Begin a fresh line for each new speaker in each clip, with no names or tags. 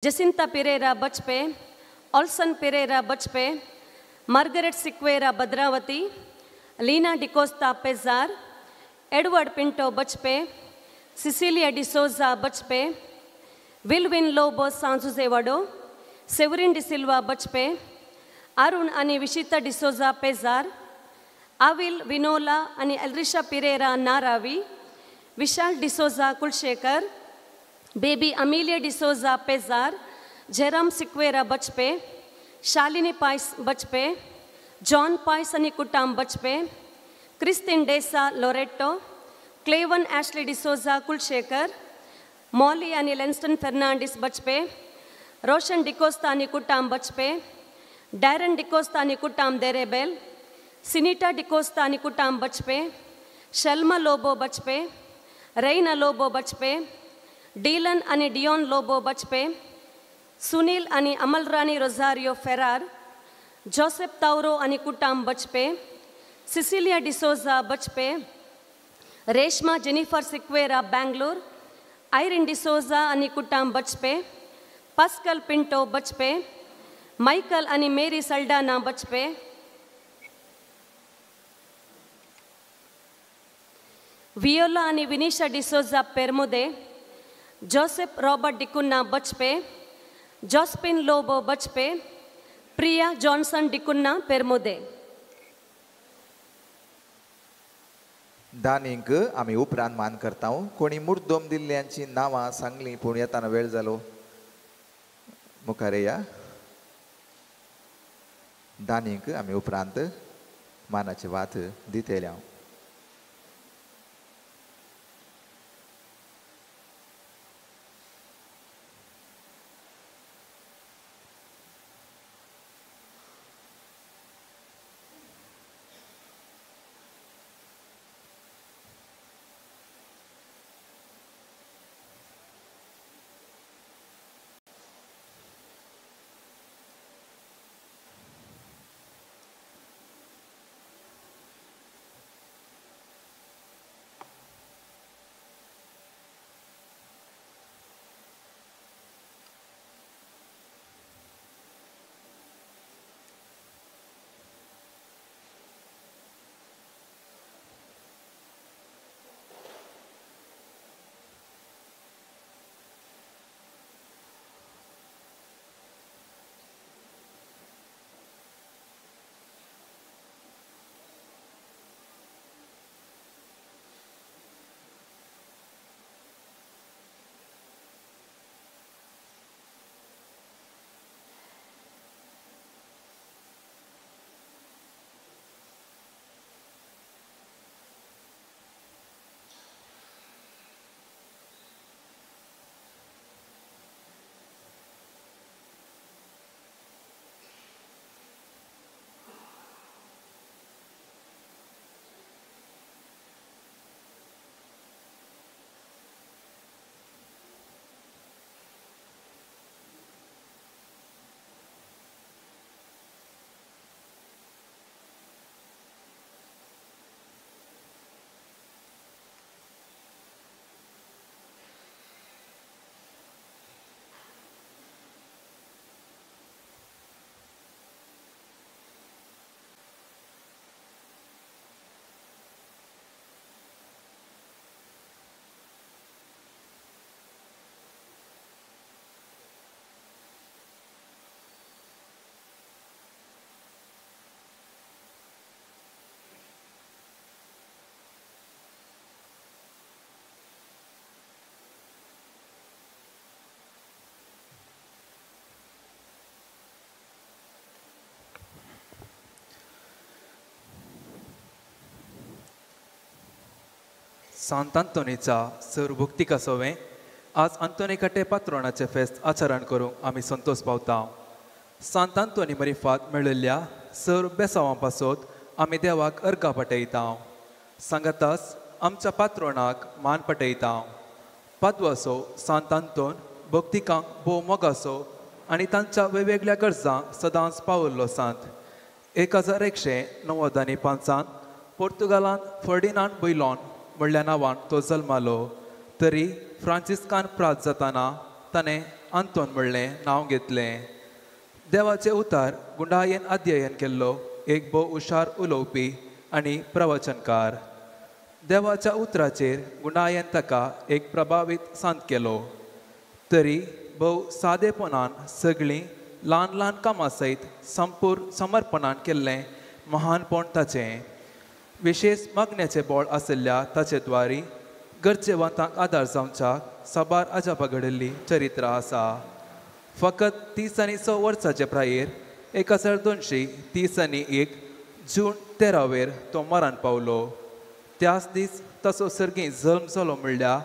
Jacinta Pereira Bajpe, Olson Pereira Bajpe, Margaret Sequeira Bhadravati, Leena D'Costa Pezar, Edward Pinto Bajpe, Cecilia D'Souza Bajpe, Wilwin Lobo Sanjuzevado, Severin D'Silva Bajpe, Arun ani Vishita D'Souza Pezar, Avil Vinola ani Elrisha Pereira Naravi, Vishal D'Souza Kulshekar, Baby Amelia D'Souza Pezar, Jeram Sequeira Bajpe, Shalini Pais Bajpe, John Pais ani Kutam Bajpe, Christine Desa Loretto, Clevan Ashley D'Souza Kulshekar, Molly ani Lenston Fernandez Bajpe, Roshan D'Costa ani Kutam Bajpe, Darren D'Costa ani Kutam Derebel, Sinita D'Costa ani Kutam Bajpe, Shalma Lobo Bajpe, Reina Lobo Bajpe, Dylan ani Dion Lobo Bajpe, Sunil ani Amalrani Rosario Ferrar, Joseph Tauro ani Kutam Bajpe, Cecilia D'Souza Bajpe, Reshma Jennifer Sequeira Bangalore, Irene D'Souza ani Kutam Bajpe, Pascal Pinto Bajpe, Michael ani Mary Saldana Bajpe, Viola ani Vinisha D'Souza Permude, Joseph Robert D'Cunha Bajpe, Josephine Lobo Bajpe, Priya Johnson D'Cunha Permude.
दानींक आमी उपरांत मान करता. कोणी मुर्दोम दिल्ल्यांची नांवां सांगली पूण येताना वेळ जालो. मुखार या दानींक आमी उपरांत मानाची वात दितले.
सांत आंतोनीच्या सर भक्तिका सोवें आज आंतोनी कटे पात्रोणाचें फेस्त आचरण करूंक आमी संतोष पावता. सांत आंतोनी मरिफात मेळिल्ल्या सर बेसांवां पासत आमी देवाक अर्गां पाटयता. सांगाताच आमच्या पात्रोणाक मान पाटयता. पादवासो सांत आंतोन भक्तिकांक भोव मोगासो आनी तांच्या वेगवेगळ्या गरजांक सदांच पावल्लो सांत. 1195 पोर्तुगालांत फर्डिनांड बैलॉन म्हणल्या नांवान तो जल्मालो. तरी फ्रांसिस्कान प्रात जाताना ताणें आंतोन म्हणलें नांव घेतलें. देवाचें उतार गुंडायेन अध्ययन केल्लो एक भोव हुशार उलोवपी आनी प्रवचनकार. देवाच्या उतराचेर गुंडायेन ताका एक प्रभावीत सांत केलो. तरी भोव सादेपणान सगळीं ल्हान ल्हान कामां सयत संपूर्ण समर्पणान केल्लें महानपण ताचें. विशेश मागण्याचें बळ आशिल्ल्या ताचे द्वारी गरजेवंतांक आदार जावच्याक साबार अजापां घडिल्ली चरित्रां आसा. फकत 30 आनी 6 वर्साचे प्रायेर 1231 जून 13 तो मरण पावलो. त्याच दीस ताचो सर्गी जल्म जालो म्हणल्यार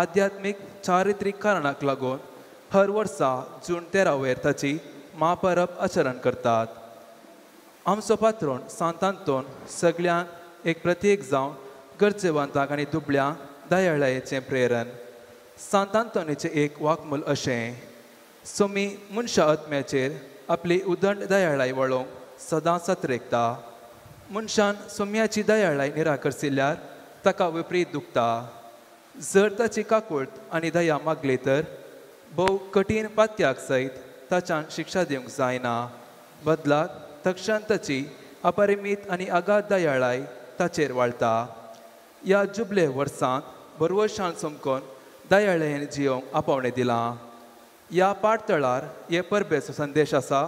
आध्यात्मीक चारित्रीक कारणाक लागून हर वर्सा जून 13 ताची म्हापरब आचरण करतात. आमचो पात्रोन सांत आंतोन सगळ्यांक एक प्रत्येक जावन गरजेवंतांक आनी दुबळ्यांक दयाळायेचें प्रेरण. सांत आंतोनीचें एक वाक्मूल अशें, सोमी मनशा आत्म्याचेर आपली उदंड दयाळाय वळोवंक सदां सतरेकता. मनशान सोम्याची दयाळाय निराकरशिल्यार ताका विपरीत दुखता. जर ताची काकूळट आनी दया मागली तर भोव कठीण पात्याक सयत ताच्यान शिक्षा दिवंक जायना. बदलाक तक्षण ताची अपरिमीत आनी आगाद दयाळाय ताचेर वाळटा. ह्या जुबले वर्सांत बरवशान समकोन दयाळेन जियोंक आपोवणें दिलां. ह्या पाटतळार हे परबेचो संदेश आसा,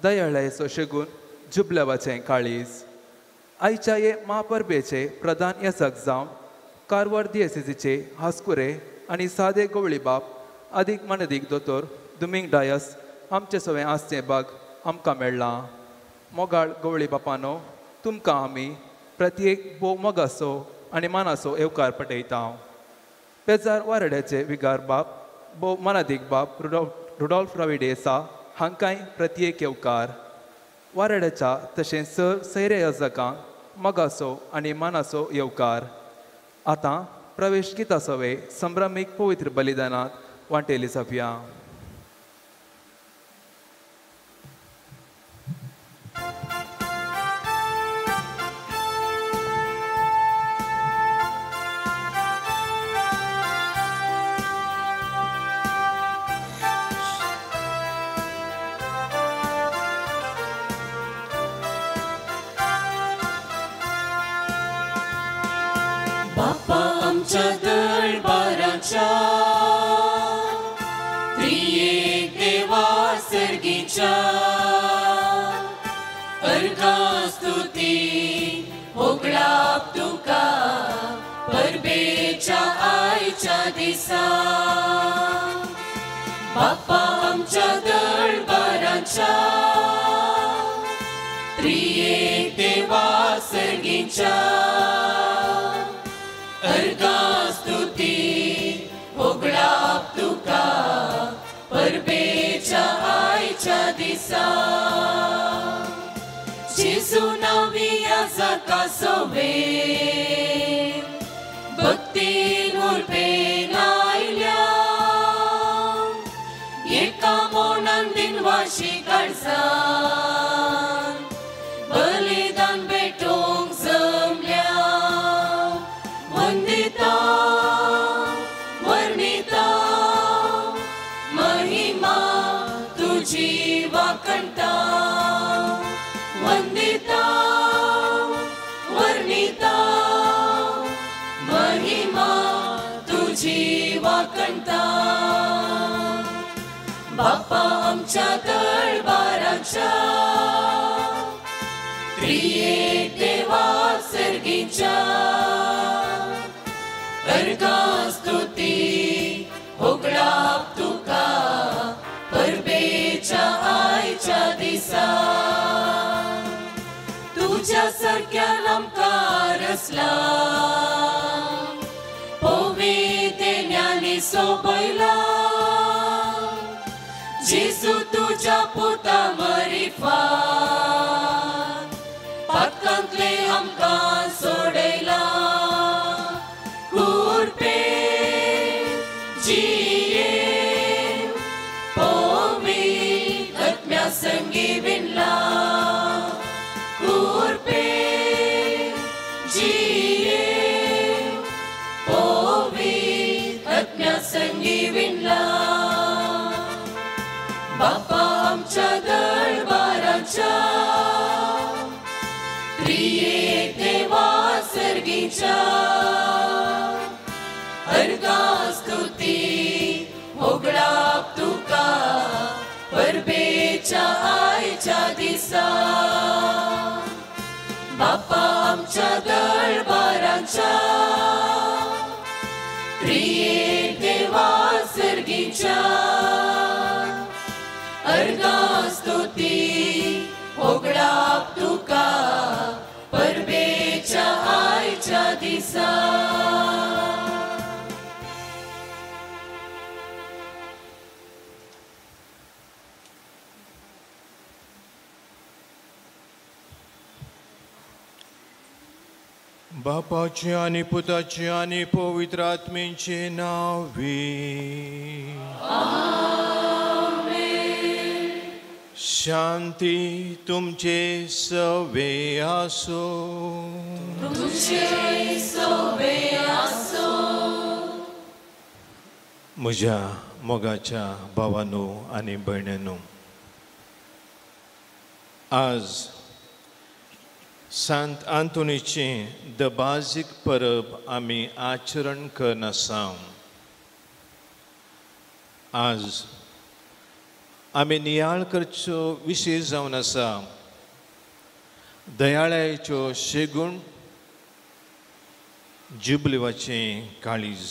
दयाळायेचो शेगून जुबलेवाचें काळीज. आयच्या हे म्हापरबेचे प्रधान येसक जावन कारवार दियेसेजीचे हास्कुरे आनी सादे गवळी बाप आदीक मानदीक दोतोर दुमींग डायस आमचे सवें आसचें बाग आमकां मेळ्ळां. मोगाळ गवळी बापानो, तुमकां आमी प्रत्येक भोव मोगाचो आनी मानाचो येवकार पटयता. पेजार वारड्याचे विगार बाप भोव मानादीक बाप रुडॉल्फ राविडेसा हांकांय प्रत्येक येवकार. वारड्याच्या तशेंच सर सैरे याजकांक मोगाचो आनी मानाचो येवकार. आतां प्रवेश गीता सवे संभ्रमीक पवित्र बलिदानांत वांटेली जावया.
बापा आमच्या दरबाराच्या त्रियेक देवा सर्गीच्या अर्घा स्तुती होगळाप तुका परबेच्या आयच्या दिसा. बापा आमच्या दरबाराच्या त्रियेक देवा सर्गीच्या अर्घा स्तुती होगळाप तुका परबेच्या आयच्या दिसा. जेजू नावी याजका सोवे भक्तीन उर्बेन आयल्या एका मोनान दिनवाशी काळजान बलिदान भेटोवंक जमल्या. वंदिता वर्णिता महिमा तुझी वाकणता. वंदिता वर्णिता महिमा तुझी वाकणता. बापा आमच्या दरबाराच्या त्रियेक देवा सर्गीच्या अर्घा स्तुती होगळाप तुका परबेच्या आयच्या दिसा. तुझ्या सारक्या आमकां रचला पवित्र सोबयला. जेजू तुझ्या पुता मरिफात पातकांतले आमकां सोडयला. कुरपे जिये पवित्र आत्म्या संगी विणला. कुरपे जिये पवित्र आत्म्या संगी विणला. देवा सर्गीच्या अर्गां स्तुती होगडाप तुका परबेच्या आयच्या दिसा बापा आमच्या दरबाराच्या प्रिये देवा सर्गीच्या अर्गां स्तुती होगडाप तुका परबेच्या आयच्या दिसा.
बापाचे आनी पुताचे आनी पवित्र आत्म्याचे नांवे
आमेन.
शांती तुमचे सवे आसो.
तुमचे सवे आसो.
म्हज्या मोगाच्या भावानो आनी भयणींनो, आज सांत आंतोनीचें दबाजीक परब आमी आचरण करनासा. आज आमी नियाळ करचो विशय जावन आसा दयाळायेच्यो शेगूण जुबलिवाचें काळीज.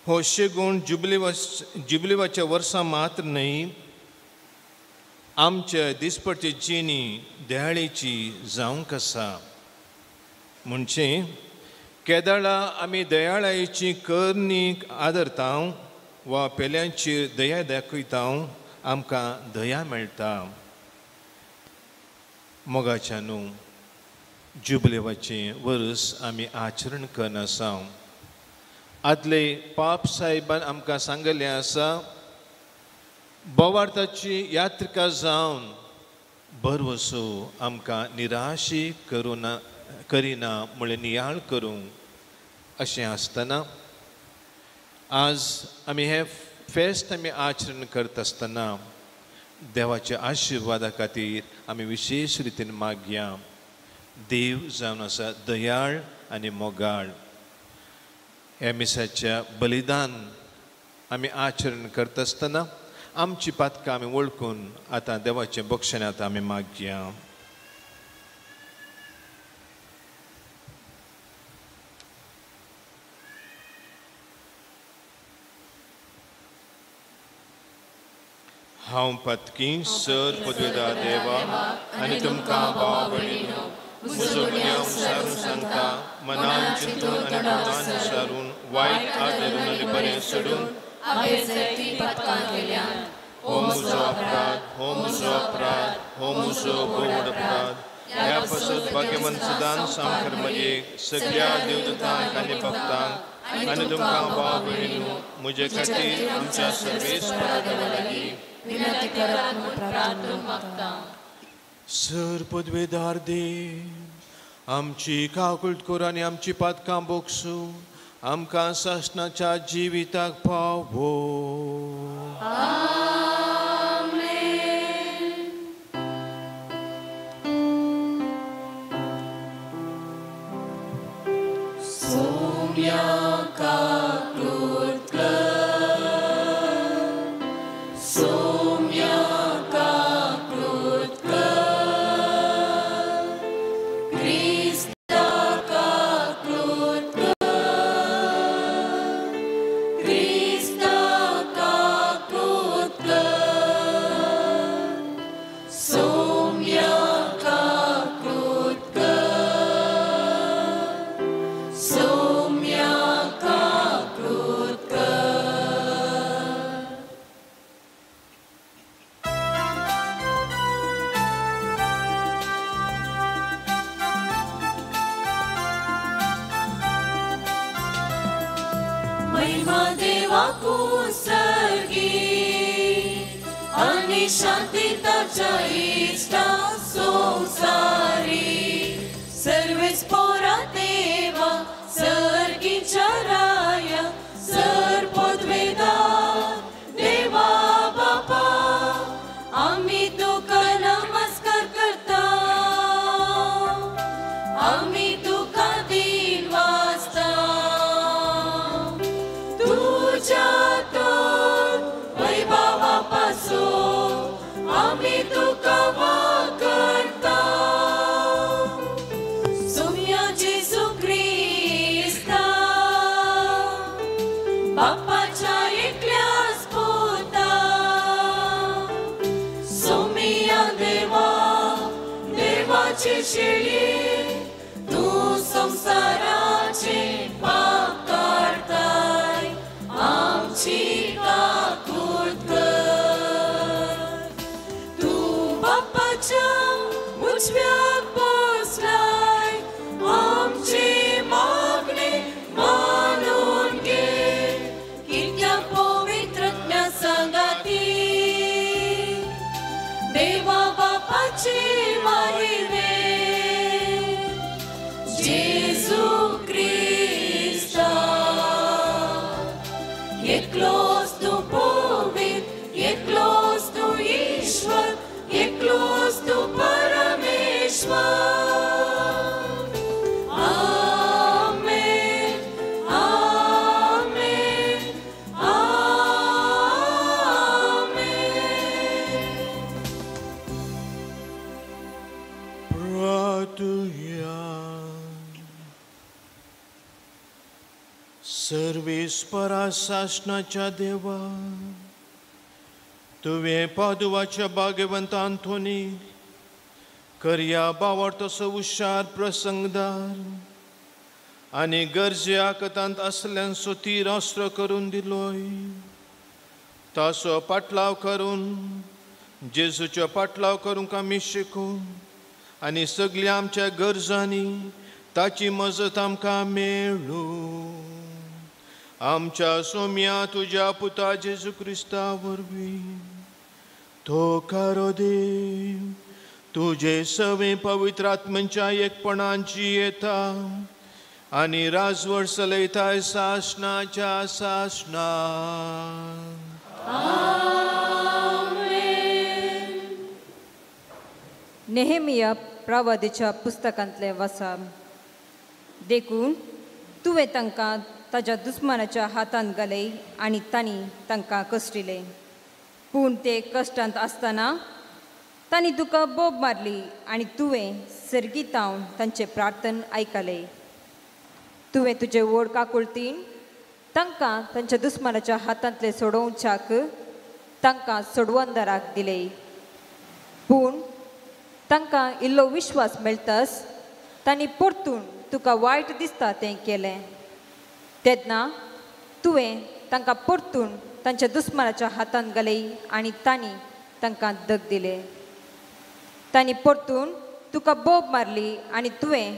हो शेगूण जुबलिवाच्या वर्सां मात्र न्हय, आमच्या दिसपट्टे जिणी दयाळेची जावंक आसा. म्हणजे केदाळा आमी दयाळायेची करणी आदरता वा पेल्यांचेर दया दाखयता, आमकां दया मेळटा. मोगाच्या न्हू जुबलेवाचें वर्स आमी आचरण करनासा. आदले पाप साहेबान आमकां सांगलें आसा, बोवार्थाची यात्रिका जावन भरवसो आमकां निराशी करुना करिना म्हळ्यार नियाळ करूंक. अशें आसतना आज आमी हें फेस्त आमी आचरण करता आसतना देवाच्या आशिर्वादा खातीर आमी विशेश रितीन मागया. देव जावन आसा दयाळ आनी मोगाळ. ह्या मिसाच्या बलिदान आमी आचरण करता आसतना आमची पातकां आमी वळखून आतां देवाचें बक्षण आतां आमी मागया. हांव पातकी सर पदवेदा देवा आनी तुमकां भाव भयणीनो म्हजो गुन्यांव सारून सांगता, मनान चिंतून आनी मनान सारून वायट आदरून आनी बरें सोडून हो म्हजो अपराध, हो म्हजो अपराध, हो म्हजो गोड अपराध. ह्या पासत भाग्यवंत सदान सामकार म्हजे सगळ्या देवदूतांक आनी भक्तांक आनी तुमकां भाव भयणीनो म्हजे खातीर आमच्या सर्वेस्परा देवा लागीं सर पदवेदार देव आमची काकुळट कर आनी आमची पातकां बोगसूं आमकां सासणाच्या जिविताक पावो.
आमी तुका नमस्कार करता. देवाचे शेळये तूं संवसाराचे पाप काडताय आमची काकूत कर तूं बापाच्या उजव्याक बसलाय आमची मागणी मानून घे कित्याक पवित्र आत्म्या सांगाती देवा बापाची महिमे जेजू क्रिस्ता एकलोच तूं पवित्र एकलोच तूं ईश्वर एकलोच तूं परमेश्वर आमेन आमेन आमेन.
प्रार्थुया. सर्वेस्परा सासणाच्या देवा तुवें पादुवाच्या भाग्यवंत आंतोनी करया बावर तसो हुशार प्रसंगदार आनी गरजे आकतांत आसल्यांचो तीर अस्त्र करून दिलोय ताचो पाटलाव करून जेजूचो पाटलाव करूंक आमी शिकूं आनी सगल्या आमच्या गरजांनी ताची मजत आमकां मेळूं. आमच्या सोम्या तुज्या पुता जेजू क्रिस्ता वरवीं तो खरो देव तुजे सवे पवित्र आत्म्यांच्या एकपणांची येता आनी राजवट चलयताय सासणाच्या सासणा.
नेहेमिया प्रवादीच्या पुस्तकांतलें वाचा. देखून तुवें तांकां ताज्या दुस्मानाच्या हातांत घाले आनी तांणी तांकां कश्टिले. पूण ते कश्टांत आसतना तांणी तुका बोब मारली आनी तुवें सर्गीतावन तांचें प्रार्थन आयकलें. तुवें तुजे व्हड काकुळतीन तांकां तांच्या दुस्मानाच्या हातांतलें सोडोवच्याक तांकां सोडवंदाराक दिले. पूण तांकां इल्लो विश्वास मेळटास तांणी परतून तुका वायट दिसता तें केलें. तेन्ना तुवें तांकां परतून तांच्या दुस्मानाच्या हातांत घाले आनी तांणी तांकां दग दिले. तांणी परतून तुका बोब मारली आनी तुवें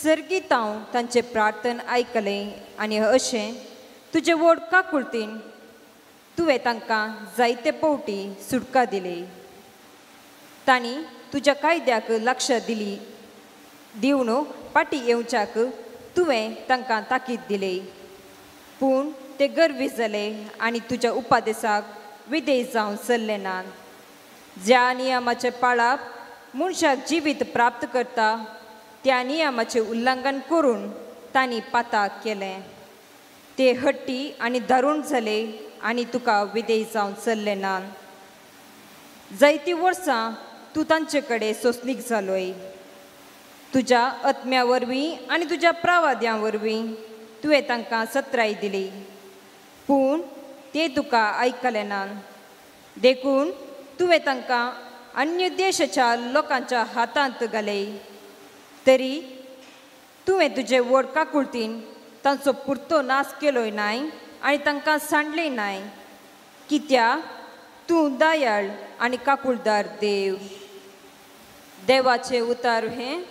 सर्गीतावन तांचें प्रार्थन आयकलें आनी अशें तुजे व्हड काकुळतीन तुवें तांकां जायते पवटी सुटका दिली. तांणी तुज्या कायद्याक लक्ष दिली दिवन फाटीं येवच्याक तुवें तांकां ताकीद दिली. पूण ते गर्वी जाले आनी तुज्या उपादेसाक विधेय जावन सरले नात. ज्या नियमाचें पाळप मनशाक जिवीत प्राप्त करता त्या नियमाचें उल्लंघन करून तांणी पाताक केलें. ते हट्टी आनी दारूण जाले आनी तुका विधेय जावन सरले नात. जायतीं वर्सां तूं तांचे कडेन सोंसणीक जालोय. तुज्या आत्म्या वरवीं आनी तुज्या प्रवाद्यां वरवीं तुवें तांकां सत्राय दिली. पूण ते तुका आयकले नात. देखून तुवें तांकां अन्य देशाच्या लोकांच्या हातांत घाले. तरी तुवें तुजे व्हड काकुळतीन तांचो पुरतो नाश केलोय नाय आनी तांकां सांडलें नाय. कित्याक तूं दयाळ आनी काकुळदार देव. देवाचें उतार हें.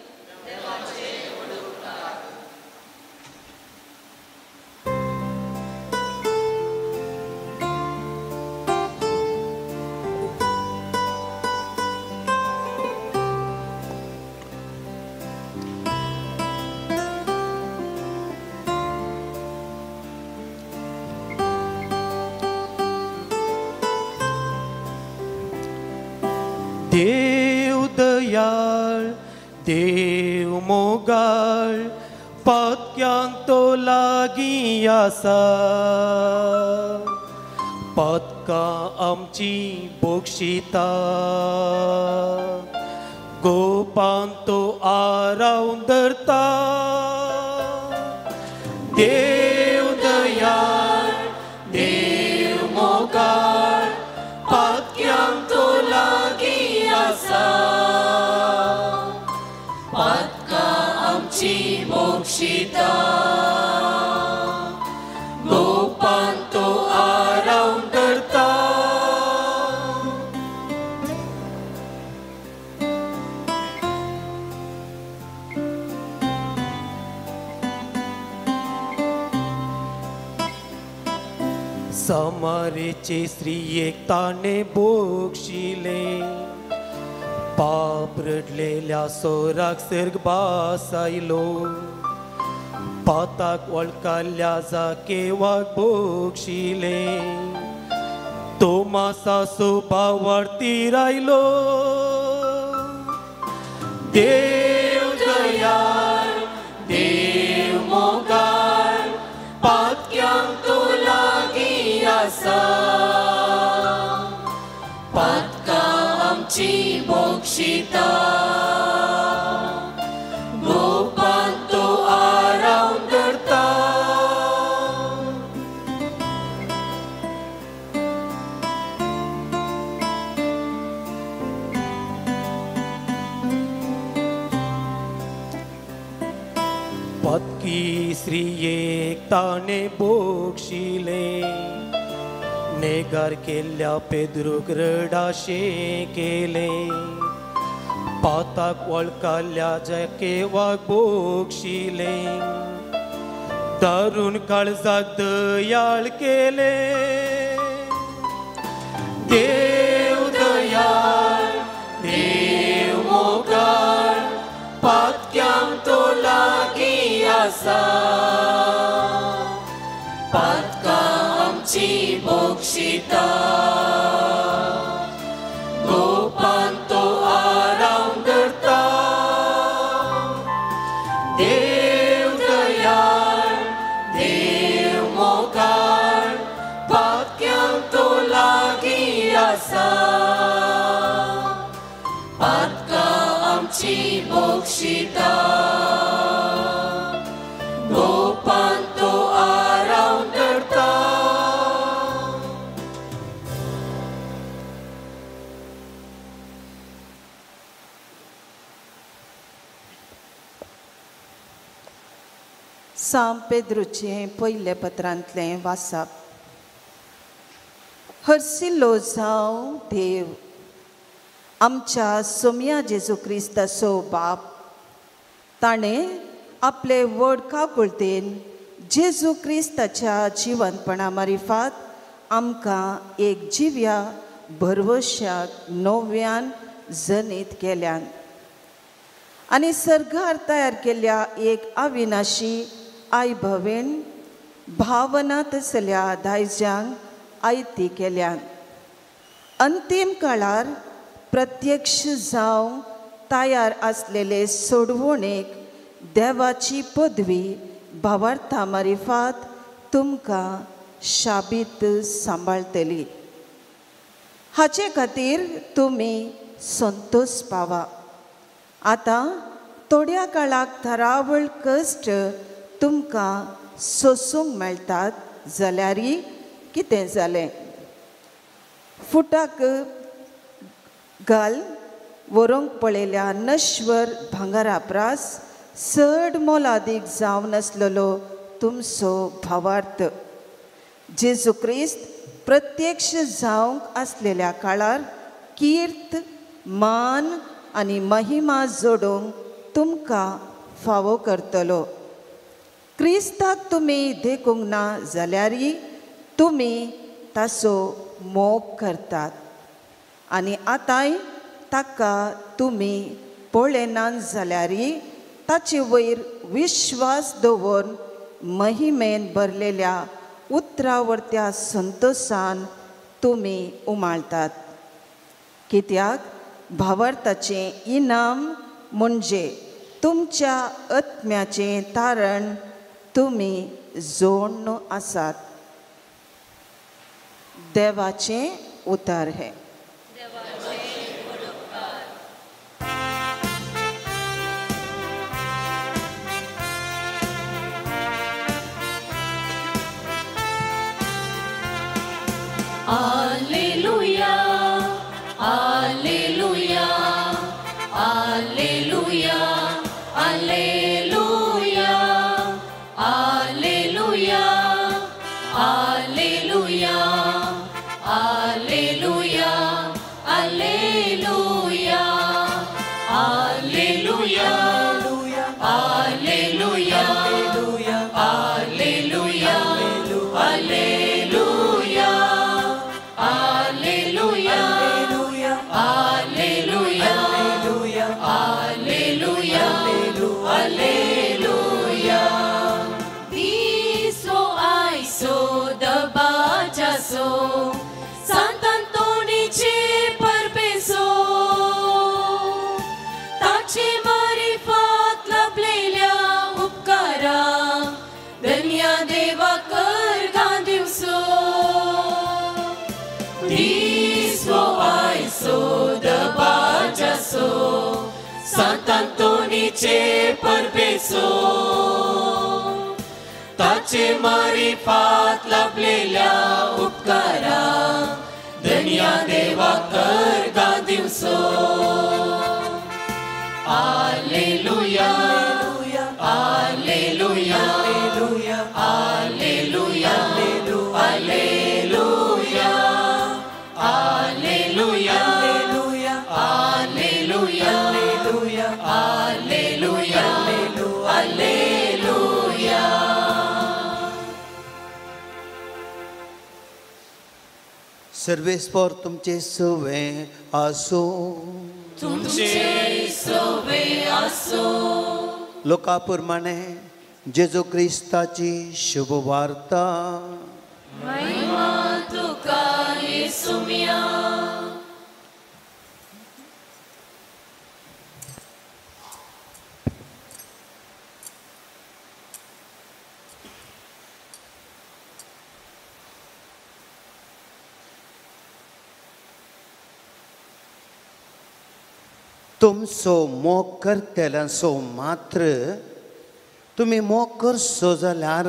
देव दयाळ देव मोगाळ पातक्यांक तो लागीं आसा पातकां आमची बक्षिता गोपान तो आरावन धरता. देव दयाळ देव मोगाळ पातक्यांक तो लागीं आसा
आमची मोक्षिता गोपान तो आराम धरता.
समारेचे स्त्रियेक ताणें बोगशिलें पाप रडलेल्या सोराक सर्ग बास आयलो पाताक वळखाल्ल्या जाकेवाक बोगशिलें तोमासाचो भावार्थी रायलो.
देव दयाळ देव मोगाळ पातक्यांक तो लागीं आसा पातकां आमची मोक्षिता गोपान तो आराम धरता.
पातकी स्त्रियेक ताणें बोगशिलें नेगार केल्ल्या पेद्रूक रडाशें केलें पाताक वळखाल्ल्या जाकेवाक बोगशिलें दारून काळजाक दयाळ केलें.
देव दयाळ देव मोगाळ पातक्यांक तो लागीं आसा पातकां आमची मोक्षिता गोपान तो आराम धरता. देव दयाळ देव मोगाळ पातक्यांक तो लागीं आसा पातकां आमची मोक्षिता गोपान तो आराम धरता.
सांत पेद्रूचें पयल्या पत्रांतलें वाचप. हरसिल्लो जावं देव आमच्या सोम्या जेजू क्रिस्ताचो बाप ताणें आपले व्हड काकुळतेन जेजू क्रिस्ताच्या जिवनपणा मारिफात आमकां एक जिव्या भरवशाक नव्यान जनीत केल्यान आनी सर्गार तयार केल्ल्या एक अविनाशी I भवेन भावना तसल्या दायज्यांक आयती केल्यान अंतीम काळार प्रत्यक्ष जावंक तयार आसलेले सोडवणेक देवाची पदवी भावार्था मारिफात तुमकां शाबीत सांबाळटली. हाचे खातीर तुमी संतोष पावा. आतां थोड्या काळाक थरावळ कश्ट तुमकां सोसूंक मेळटात जाल्यारय कितें जालें फुटाक घाल व्हरूंक पळयल्या नश्वर भांगरा प्रास चड मोलादीक जावन आसलेलो तुमचो भावार्थ जेजू क्रिस्त प्रत्यक्ष जावंक आसलेल्या काळार कीर्त मान आनी महिमा जोडूंक तुमकां फावो करतलो. क्रिस्ताक तुमी देखूंक ना जाल्यारय तुमी ताचो मोग करतात आनी आतांय ताका तुमी पळयनात जाल्यारय ताचे वयर विश्वास दवरून महिमेन भरलेल्या उतरावरत्या संतोशान तुमी उमाळतात. कित्याक भावार्थाचें इनाम म्हणजे तुमच्या आत्म्याचें तारण तुमी जोडून आसात. देवाचें उतर हें.
Alleluia, Alleluia, Alleluia, Alleluia. Alleluia, Alleluia, Alleluia, Alleluia, Alleluia, Alleluia, Alleluia, Alleluia. दिसो आयसो दबाजासो सांतांतोनीचे परबेसो ताचे मारिफात लाभलेल्या उपकारा धन्या देवा करगा दिवसो. दिसो आयसो दबाजासो सांतांतोनीचे परबेसो ताचे मारिफात लाभलेल्या उपकारा धन्या देवा करगा दिवसो. Alleluia, Alleluia, Alleluia, Alleluia, Alleluia, Alleluia, Alleluia, Alleluia.
सर्वेस्पर तुमचे सवे आसो,
तुमचे सवे आसो.
लोका प्रमाणे जेजू क्रिस्ताची शुभवार्ता.
महिमा तुका येसुम्या.
तुमचो मोग करतल्यांचो मात्र तुमी मोग करचो जाल्यार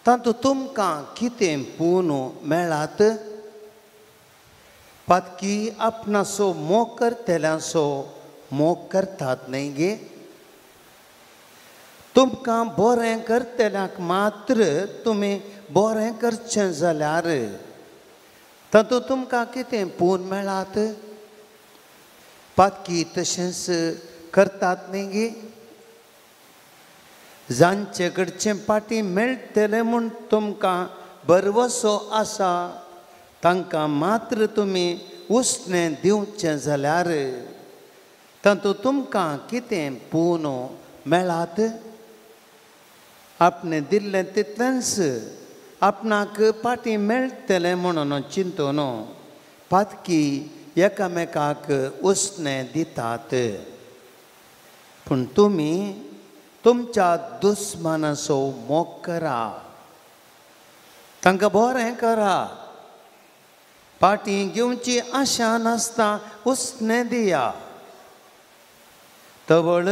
तातूंत तुमकां कितें पूण मेळात? पातकी आपणाचो मोग करतल्यांचो मोग करतात न्हय गे? तुमकां बरें करतल्यांक मात्र तुमी बरें करचें जाल्यार तातूंत तुमकां कितें पूण मेळात? पातकी तशेंच करतात न्ही गे? जांचे कडचें पाटी मेळटलें म्हूण तुमकां भरवसो आसा तांकां मात्र तुमी उसणें दिवचें जाल्यार तातूंत तुमकां कितें पूण मेळात? आपणें दिल्लें तितलेंच आपणाक पाटी मेळटलें म्हणून चिंतून पातकी एकामेकाक उसणें दितात. पूण तुमी तुमच्या दुस्मानाचो मोग करा, तांकां बरें करा, पाटी घेवची आशा नासता उसणें दिया. तवळ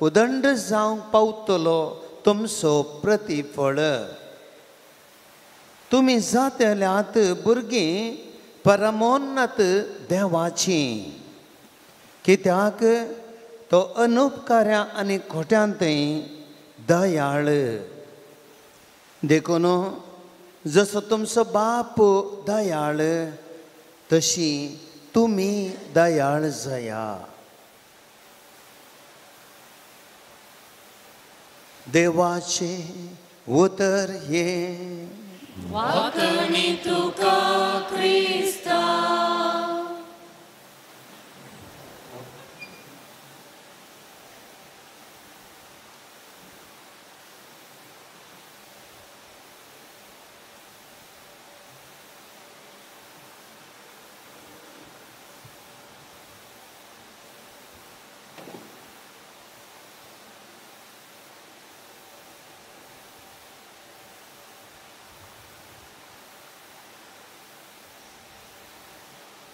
उदंड जावंक पावतलो तुमचो प्रतिफळ. तुमी जातल्यात भुरगीं परमोन्नत देवाची, कित्याक तो अनुपकार्या आनी खोट्यांतय दयाळ. देखून जसो तुमचो बाप दयाळ तशी तुमी दयाळ जाया. देवाचें उतर हें.
वाकणी तुका क्रिस्ता.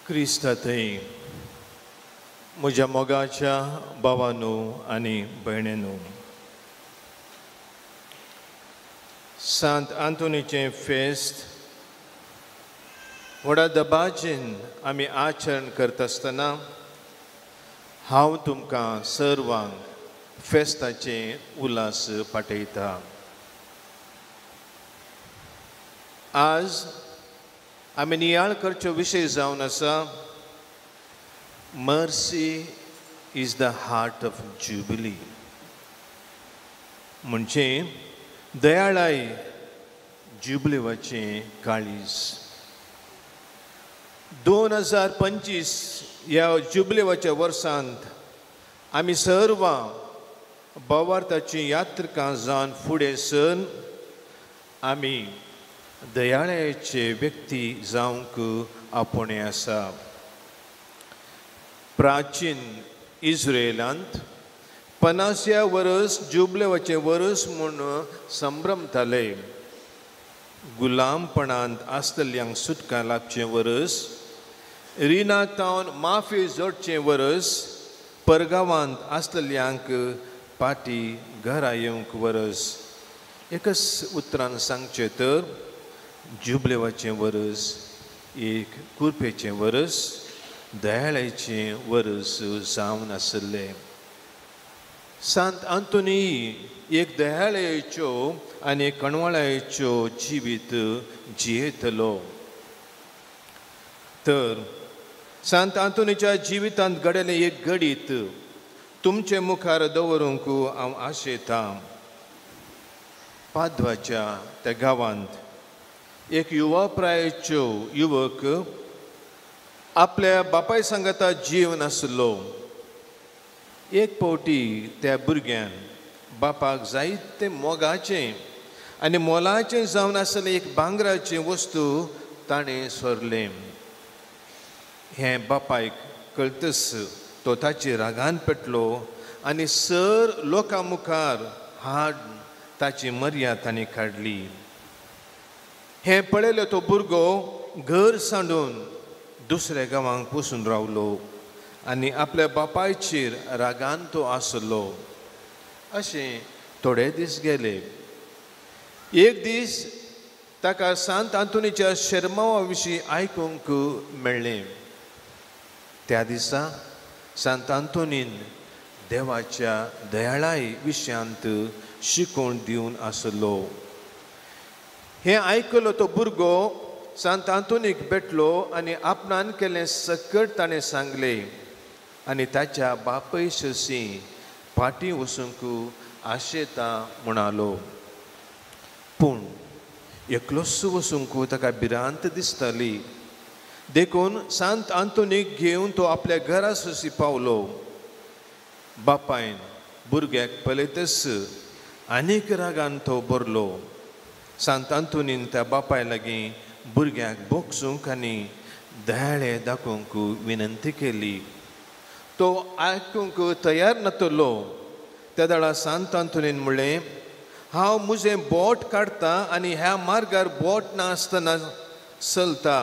क्रिस्ता थंय म्हज्या मोगाच्या भावानू आनी भयणीनू, सांत आंतोनीचें फेस्त व्हडा दबाजेन आमी आचरण करता आसतना हांव तुमकां सर्वांक फेस्ताचें उल्हास पाठयता. आज आमी नियाळ करचो विशय जावन आसा mercy is the heart of jubilee. म्हणजे दयाळाय जुबलेवाचें काळीज. 2025 ह्या जुबलेवाच्या वर्सांत आमी सर्वां भावार्थाची यात्रिकां जावन फुडें सरून आमी दयाळायेचे व्यक्ती जावंक आपोवणें आसा. प्राचीन इस्रायलांत 50 वर्स जुबलेवाचें वर्स म्हूण संभ्रमताले. गुलामपणांत आसतल्यांक सुटका लाभचें वर्स, रिणा तावन माफी जोडचें वर्स, परगांवांत आसतल्यांक पाटी घरा येवंक वर्स. एकच उतरान सांगचें तर जुबलेवाचें वर्स एक कुरपेचें वर्स, दयाळाचें वर्स जावन आशिल्लें. सांत आंतोनी एक दयाळायेच्यो आनी कणवळायेच्यो जिवीत जियेतलो. तर सांत आंतोनीच्या जिवितांत घडिल्लें एक घडीत तुमचे मुखार दवरूंक हांव आशेतां. पादवाच्या त्या गांवांत एक युवा प्रायेच्यो युवक आपल्या बापाय सांगाता जीवन आसलो. एक फावटी त्या भुरग्यान बापाक जायते मोगाचें आनी मोलाचें जावन आसलें एक भांगराचें वस्तू ताणें सोरलें. हें बापायक कळतच तो ताचे रागान पेटलो आनी सर लोकां मुखार हाड ताची मर्याद ताणें काडली. हें पळयलें तो भुरगो घर सांडून दुसऱ्या गांवांक वचून रावलो आनी आपल्या बापायचेर रागान तो आसलो. अशें थोडे दीस गेले. एक दीस ताका सांत आंतोनीच्या शेरमांवा विशीं आयकूंक मेळ्ळें. त्या दिसा सांत आंतोनीन देवाच्या दयाळाय विशयांत शिकोवण दिवन आसलो. हें आयकलो तो भुरगो सांत आंतोनीक भेटलो आनी आपणान केल्लें सकट ताणें सांगलें आनी ताच्या बापय शशी फाटीं वचूंक आशेता म्हणालो. पूण एकलोच वचूंक ताका भिरांत दिसताली. देखून सांत आंतोनीक घेवन तो आपल्या घरा सोशी पावलो. बापायन भुरग्याक पळयतच आनीक रागान तो भरलो. सांत आंतोनीन त्या बापाय लागीं भुरग्याक बोगसूंक आनी दयाळे दाखोवंक विनंती केली. तो आयकूंक तयार नातलो. त्या वेळार सांत आंतोनीन म्हणलें, हांव म्हजें बोट काडटा आनी ह्या मार्गार बोट नासतना चलता,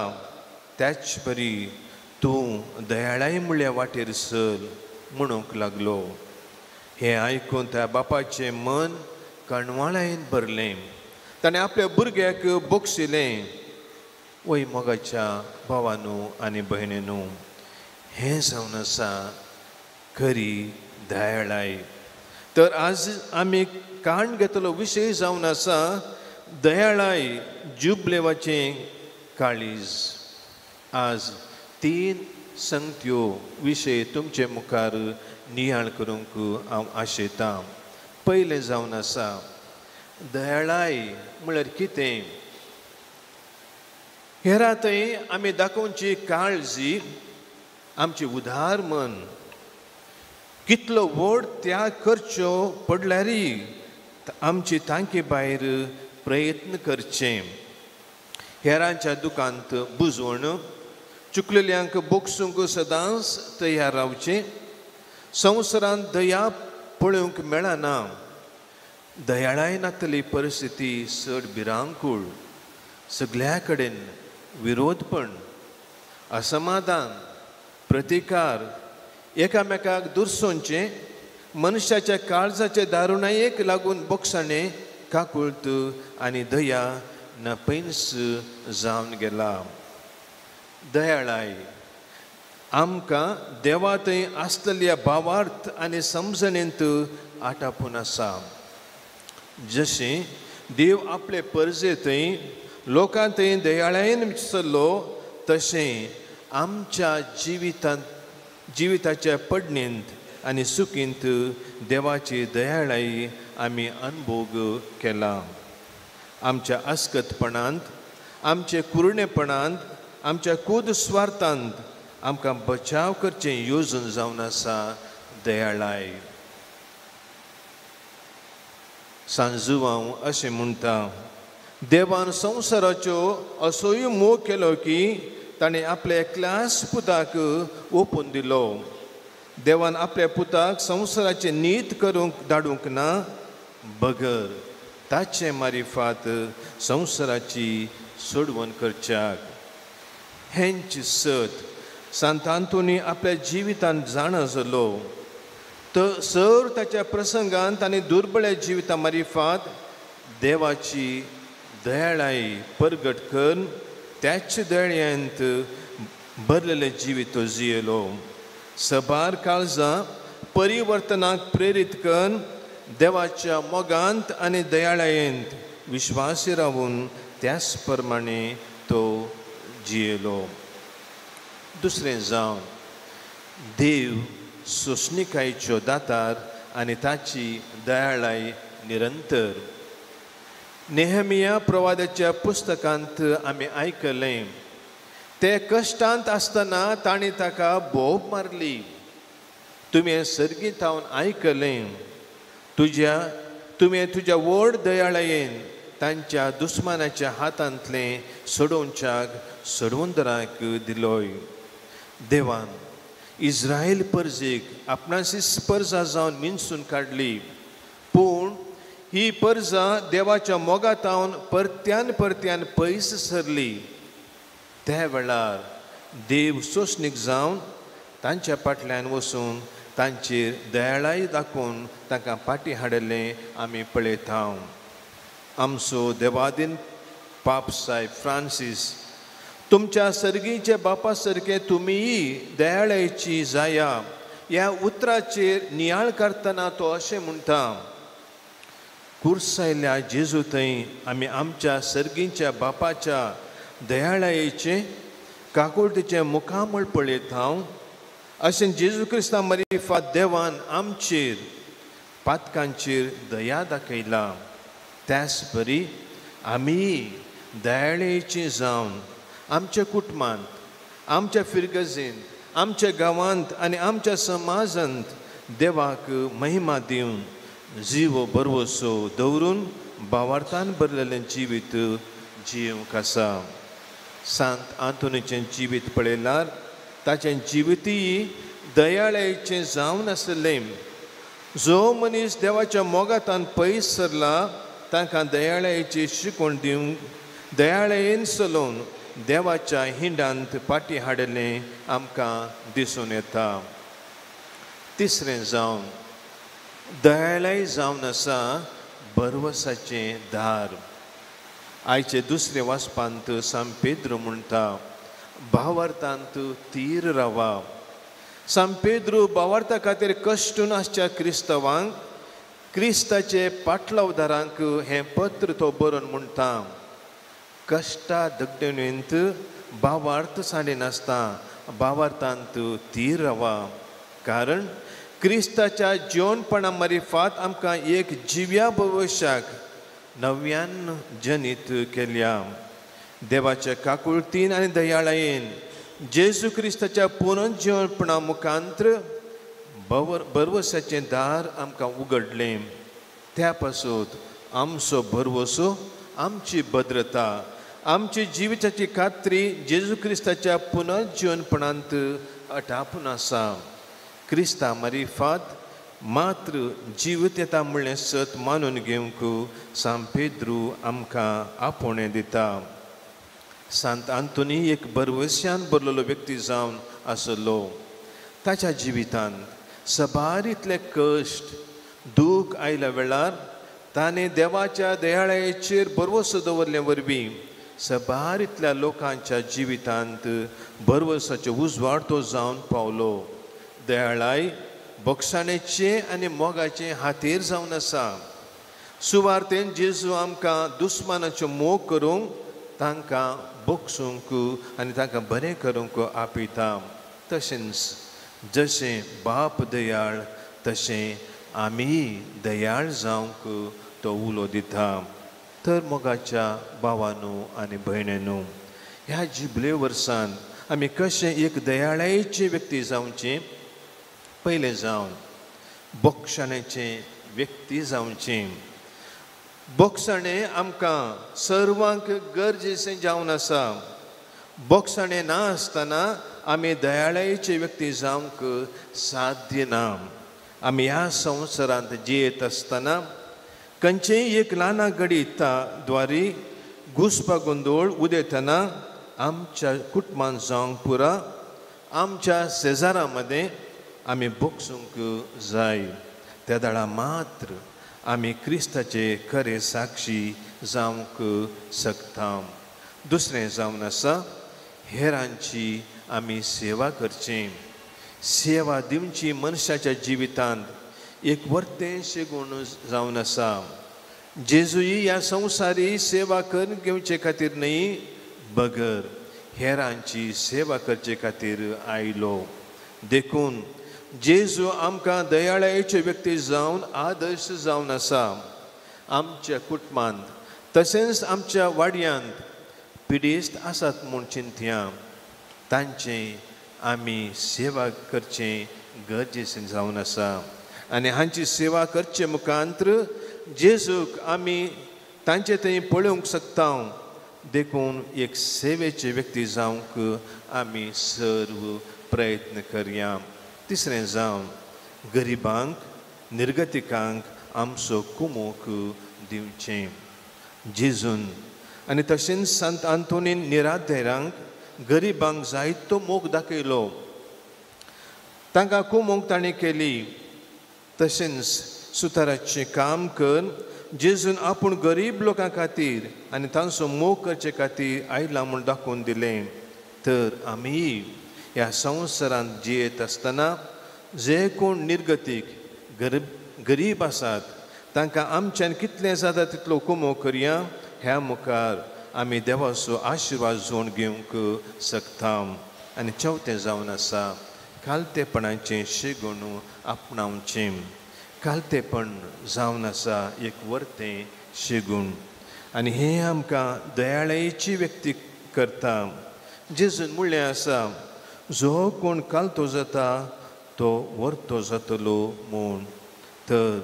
त्याच बरी तूं दयाळाय म्हणल्या वाटेर चल म्हणूंक लागलो. हें आयकून त्या बापाचें मन कणवाळायेन भरलें. ताणें आपल्या भुरग्याक बक्षिलें. वय मोगाच्या भावानू आनी भयणीनू, हें जावन आसा खरी दयाळाय. तर आज आमी काण घेतलो विशय जावन आसा दयाळाय जुबलेवाचें काळीज. आज 3 संगत्यो विशय तुमचे मुखार नियाळ करूंक हांव आशेतां. पयलें जावन आसा दयाळाय म्हळ्यार कितें. हेरा थंय आमी दाखोवची काळजी, आमची उदार मन, कितलो व्हड त्याग करच्यो पडल्यारय आमची तांकी भायर प्रयत्न करचे. हेरांच्या दुकांत बुजवण, चुकलेल्यांक बोगसूंक सदांच तयार रावचें. संवसारांत दया पळोवंक मेळना. दयाळाय नातली परिस्थिती चड भिरांकूळ. सगल्या कडेन विरोधपण, असमाधान, प्रतिकार, एकामेकाक दुरसोवचें, मनशाच्या काळजाचे दारुणायेक लागून बोगसाणें, काकुळत आनी दया नपैन्स जावन गेला. दयाळाय आमकां देवा थंय आसतल्या भावार्थ आनी समजणेंत आटापून आसा. जशें देव आपले परजे थंय लोकां थंय दयाळायेन चल्लो, तशें आमच्या जिविताच्या पडणेंत आनी सुखींत देवाची दयाळाई आमी अनभोग केला. आमच्या अस्कतपणांत, आमचे कुरणेपणांत, आमच्या कूद स्वार्थांत आमकां बचाव करचें योजन जावन आसा दयाळाय. सांजुवांव अशें म्हणटा, देवान संवसाराच्यो असोय मोग केलो की ताणें आपल्या एकल्याच पुताक ओपून दिलो. देवान आपल्या पुताक संवसाराचें नीत करूंक धाडूंक ना, बगर ताचे मारिफात संवसाराची सोडवण करच्याक. हेंच सत सांत आंतोनी आपल्या जिवितांत जाणा जालो. तर सर ताच्या प्रसंगांत आनी दुर्बळ्या जिविता मारिफात देवाची दयाळाई परगट करून त्याच दयाळ्यांत भरलेलें जिवीत तो जियेलो. सबार काळजां परिवर्तनाक प्रेरीत करून देवाच्या मोगांत आनी दयाळायेंत विश्वासी रावून त्याच प्रमाणे तो जियेलो. दुसरें जावन देव सोंसणिकायेच्यो दातार आनी ताची दयाळाय निरंतर. नेहमिया प्रवादाच्या पुस्तकांत आमी आयकलें, ते कश्टांत आसतना तांणी ताका बोब मारली. तुवें सर्गींत हांव आयकलें, तुवें तुज्या व्हड दयाळायेन तांच्या दुस्मानाच्या हातांतलें सोडोवच्याक सोडवंदराक दिलोय. देवान इस्रायल परजेक आपणाची परजा जावन मिनसून काडली, पूण ही परजा देवाच्या मोगातावन परत्यान परत्यान पयस सरली. त्या वेळार देव सोंसणीक जावन तांच्या फाटल्यान वचून तांचेर दयाळाय दाखोवन तांकां फाटीं हाडिल्लें आमी पळयता. आमचो देवादीन पाप साहेब फ्रांसीस, तुमच्या सर्गीच्या बापा सारके तुमीय दयाळायेची जाया ह्या उतराचेर नियाळ करतना तो अशें म्हणटा, कुर्सायल्या जेजू थंय आमी आमच्या सर्गीच्या बापाच्या दयाळायेचें काकुळटीचें मुखामळ पळयता. अशें जेजू क्रिस्ता मारिफात देवान आमचेर पातकांचेर दया दाखयला. त्याच परी आमी दयाळेची जावन आमच्या कुटुंबांत, आमच्या फिरगजेंत, आमच्या गांवांत आनी आमच्या समाजांत देवाक महिमा दिवन जिवो बरवसो दवरून भावार्थान भरलेलें जिवीत जिवंक आसा. सांत आंतोनीचें जिवीत पळयल्यार ताचें जिवितूय दयाळायेचें जावन आसलें. जो मनीस देवाच्या मोगातान पयस सरला तांकां दयाळायेची शिकवण दिवंक दयाळायेन चलोवन देवाच्या हिंडांत फाटीं हाडिल्लें आमकां दिसून येता. तिसरें जावन दयाळाय जावन आसा भरवसाचें दार. आयचे दुसरे वाचपांत सांत पेद्रू म्हणटा, भावार्थांत तीर रावा. सांत पेद्रू भावार्था खातीर कश्टून आसच्या क्रिस्तवांक, क्रिस्ताचे पाटलावदारांक हें पत्र तो बरोवन म्हणटा, कश्टा दगदणेंत भावार्थ सांडिनासता भावार्थांत तीर रावा. कारण क्रिस्ताच्या जिवनपणा मारिफात आमकां एक जिव्या भविश्याक नव्यान जनीत केल्या. देवाच्या काकुळतीन आनी दयाळायेन जेजू क्रिस्ताच्या पुनर्जिवनपणा मुखांत्र भरवसाचें दार आमकां उगडलें. त्या पासत आमचो भरवसो, आमची भद्रता, आमची जिविताची खात्री जेजू क्रिस्ताच्या पुनर्जिवनपणांत अटापून आसा. क्रिस्ता मारिफात मात्र जिवीत येता म्हणलें सत मानून घेवंक सांत पेद्रू आमकां आपोवणें दिता. सांत आंतोनी एक भरवश्यान भरलेलो व्यक्ती जावन आसलो. ताच्या जिवितांत सबार इतले कश्ट दूख आयल्या वेळार ताणें देवाच्या दयाळायेचेर भरवसो दवरले वरवीं सबार इतल्या लोकांच्या जिवितांत भरवसाचो उजवाड तो जावन पावलो. दयाळाय बक्षाणेचें आनी मोगाचें हातेर जावन आसा. सुवार्थेन जेजू आमकां दुस्मानाच्यो मोग करूंक, तांकां बक्षूंक आनी तांकां बरें करूंक आपयता. तशेंच जशें बाप दयाळ तशें आमी दयाळ जावंक तो उलो दिता. तर मोगाच्या भावानू आनी भयणीनू, ह्या जिबले वर्सान आमी कशें एक दयाळायेची व्यक्ती जावचें, पयलें जावन बोक्षाण्याचें व्यक्ती जावचें. बोक्षाणें आमकां सर्वांक गरजेचें जावन आसा. बोक्षाणें ना आसतना आमी दयाळायेचे व्यक्ती जावंक साध्य ना. आमी ह्या संवसारांत जियेत आसतना खंयचेय एक ल्हान घडीता द्वारी घुसपा गोंदोळ उदयतना आमच्या कुटुंबान जावंक पुरा आमच्या शेजारा मदें आमी बोगसूंक जाय. त्या दाळा मात्र आमी क्रिस्ताचे खरे साक्षी जावंक शकता. दुसरें जावन आसा हेरांची आमी सेवा करची. सेवा दिवची मनशाच्या जिवितांत एक वर्तें शेगूण जावन आसा. जेजूय ह्या संवसारी सेवा करून घेवचे खातीर न्हय, बगर हेरांची सेवा करचे खातीर आयलो. देखून जेजू आमकां दयाळायेचे व्यक्ती जावन आदर्श जावन आसा. आमच्या कुटुंबांत तशेंच आमच्या वाड्यांत पिडेस्त आसात म्हूण चिंतया, तांचें आमी सेवा करचें गरजेचें जावन आसा. आनी हांची सेवा करचे मुखांत्र जेजूक आमी तांचे थंय पळोवंक शकता. देखून एक सेवेचे व्यक्ती जावंक आमी सर्व प्रयत्न करया. तिसरें जावन गरिबांक निर्गतिकांक आमचो कुमोक दिवचें. जेजून आनी तशेंच संत आंतोनीन निराधेरांक गरिबांक जायतो मोग दाखयलो, तांकां कुमोक ताणें केली. तशेंच सुताराचें काम कर जेजून आपूण गरीब लोकां खातीर आनी तांचो मोग करचे खातीर आयला म्हूण दाखोवन दिलें. तर आमी ह्या संवसारांत जियेत आसतना जे कोण निर्गतीक गरीब आसात तांकां आमच्यान कितलें जाता तितलो कुमोक करया. ह्या मुखार आमी देवाचो आशिर्वाद जोड घेवंक शकता. आनी चवथें जावन आसा खालतेपणाचें शेगूण आपणावचें. खालतेपण जावन आसा एक वर्तें शेगूण आनी हें आमकां दयाळायेची व्यक्ती करता. जेजून म्हणलें आसा, जो कोण कालतो जाता तो वर्तो जातलो म्हूण. तर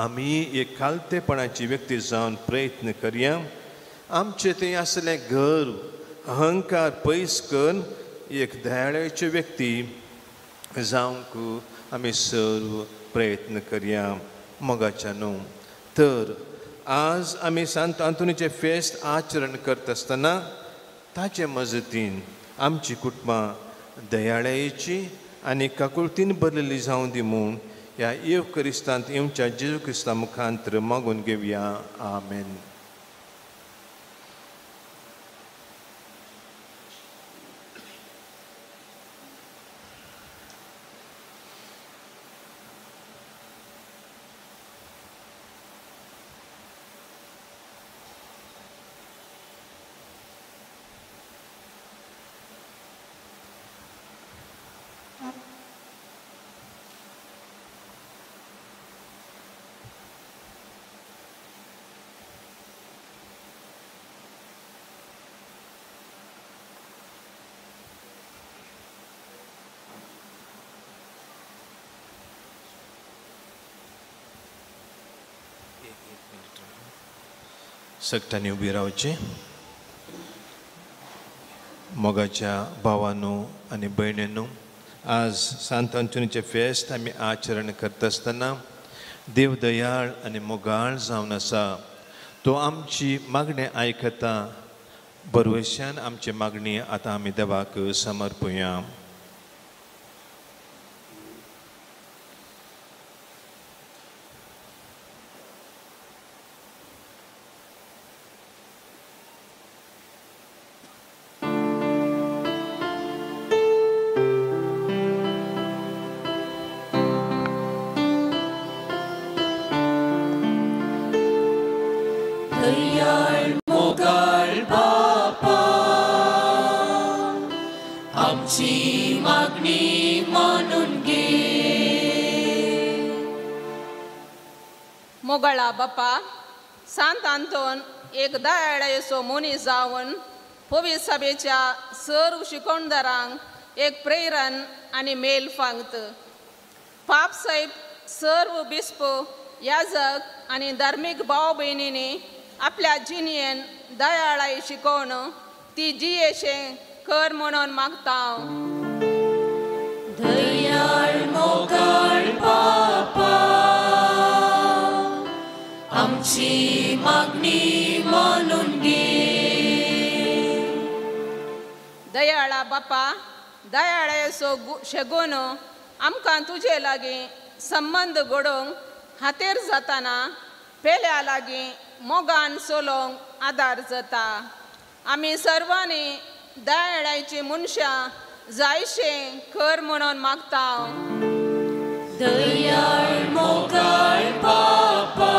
आमी एक खालतेपणाची व्यक्ती जावन प्रयत्न करया. आमचें थंय आसलें घर अहंकार पयस करून एक दयाळायेची व्यक्ती जावंक आमी सर्व प्रयत्न करया. मोगाच्या न्हू, तर आज आमी सांत आंतोनीचें फेस्त आचरण करता आसतना ताचे मजतीन आमची कुटुंबां दयाळायेची आनी काकुळतीन भरलेली जावं दी म्हूण ह्या येव क्रिस्तांत येवच्या जेजू क्रिस्ता मुखांत्र मागून घेवया. आमेन. सगळ्यांनी उबी रावचें. मोगाच्या भावानू आनी भयणीनू, आज सांत आंतोनीचें फेस्त आमी आचरण करता आसतना देव दयाळ आनी मोगाळ जावन आसा. तो आमची मागणें आयकता. बरवश्यान आमची मागणी आतां आमी देवाक समर्पुया.
आमची मागणी मानून
मोगळा बापा, सांत आंतोन एक दयाळायेचो मनीस जावन पवित्र सभेच्या सर्व शिकोणदारांक एक प्रेरण आनी मेल फांगत. पाप साहेब सर्व बिस्प याजक आनी धार्मीक भाव भयणींनी आपल्या जिणेन दयाळाय शिकोवन ती जियेशें कर म्हणून मागता.
दयाळ मोगाळ बापा, आमची मागणी मानून घे.
दयाळा बापा, दयाळाचो शेगून आमकां तुजे लागीं संबंद घडोवंक हातेर जाताना पेल्या लागीं मोगान चलोवंक आदार जाता. आमी सर्वांनी दयाळाची मनशां जायशें कर म्हणून मागता.
दयाळ मोगाळ बापा,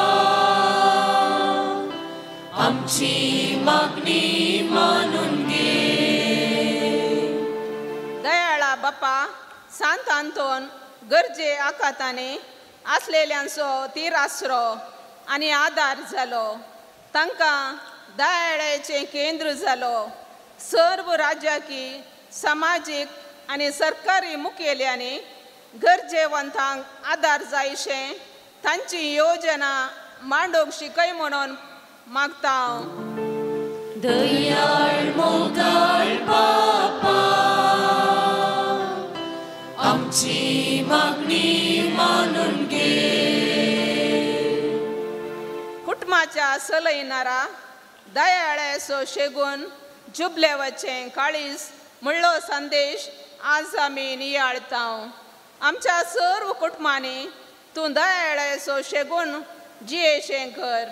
आमची मागणी मानून घे.
दयाळा बापा, सांत आंतोन गरजे आकातांनी आसलेल्यांचो तीर आसरो आनी आदार जालो. तांकां दयाळाचें केंद्र जालो. सर्व राज्याकी समाजीक आनी सरकारी मुखेल्यांनी गरजेवंतांक आदार जायशें तांची योजना मांडूंक शिकय म्हणून मागता.
दयाळ मोगाळ बापा, आमची मागणी मानून घे.
कुटुंबाच्या सलयणारा दयाळाचो शेगून जुबलेवाचें काळीज म्हणलो संदेश आज आमी नियाळता. आमच्या सर्व कुटुंबांनी तूं दयाळाचो शेगून जियेशें कर.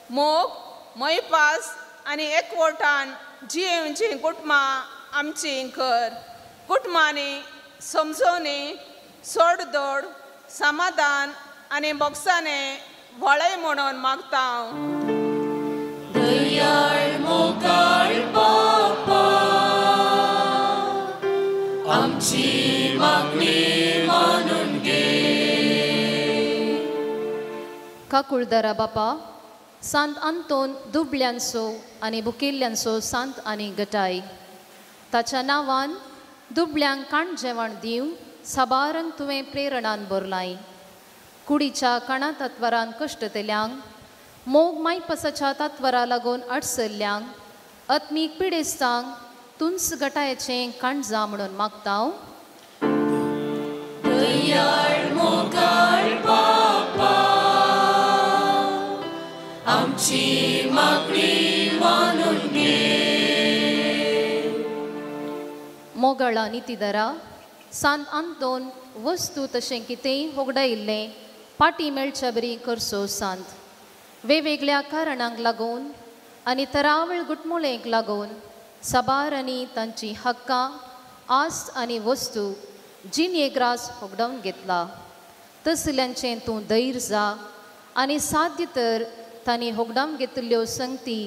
मोग मैपास आनी एकवटान जियेवचीं कुटुंबां आमचीं कर. कुटुंबांनी समजोवणी, सोडदोड, समाधान आनी बोगसाणें वळय म्हणून मागता.
दयाळ मोगाळ बापा, आमची मागणी मानून घे.
काकुळदारा बापा, सांत आंतोन दुबळ्यांचो आनी भुकिल्ल्यांचो सांत आनी गटाय. ताच्या नांवान दुबळ्यांक काण जेवण दिवंक साबारांक तुवें प्रेरणान भरलाय. कुडीच्या काणा तत्वरान कश्टतल्यांक, मोग मायपासाच्या तत्वरा लागून अडसल्ल्यांक, आत्मीक पिडेस्तांक तुंच गटायेचें काणजा म्हणून मागता.
दयाळ मोगाळ बापा, आमची मागणी मानून घे.
मोगाळा नितीदारा, सांत आंतोन वस्तू तशें कितेंय होगडायिल्लें पाटी मेळच्या बरी करचो सांत. वेगवेगळ्या कारणांक लागून आनी तरावळ गुटमुळेक लागून साबार आनी तांची हक्कां, आस्त आनी वस्तू जिणेग्रास होगडावन घेतला. तसल्यांचें तूं धैर्य जा आनी साध्य तर तांणी होगडावन घेतिल्ल्यो संगती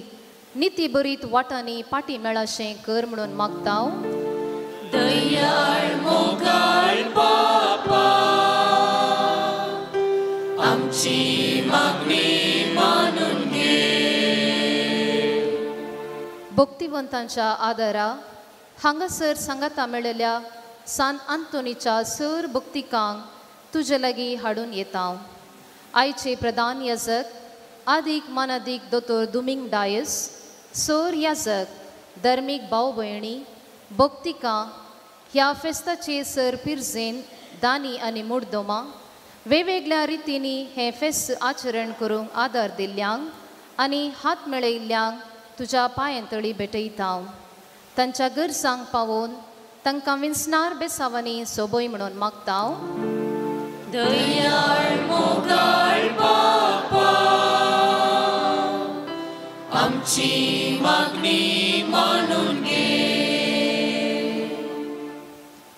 निती बरीत वाटांनी पाटी मेळाशें कर म्हणून मागता.
दयाळ मोगाळ बापा, आमची मागणी मानून घे.
भक्तिवंतांच्या आदारा हांगासर सांगाता मेळिल्ल्या सांत आंतोनीच्या सर भक्तिकांक तुजे लागीं हाडून येता. आयचे प्रधान याजक आदीक मानादीक दोतोर दुमींग डायस, सर याजक, धर्मीक भाव भयणी, भक्तिकां ह्या फेस्ताचे सर पिरजेन दानी आनी मुर्दोमा वेगवेगळ्या रितींनी हें फेस्त आचरण करूंक आदार दिल्ल्यांक आनी हात मेळयल्ल्यांक तुज्या पांयांतळी भेटयता. तांच्या गरजांक पावोवन तांकां विंचणार बेसावांनी सोबय म्हणून मागता.
दयाळ मोगाळ बापा, आमची मागणी मानून घे.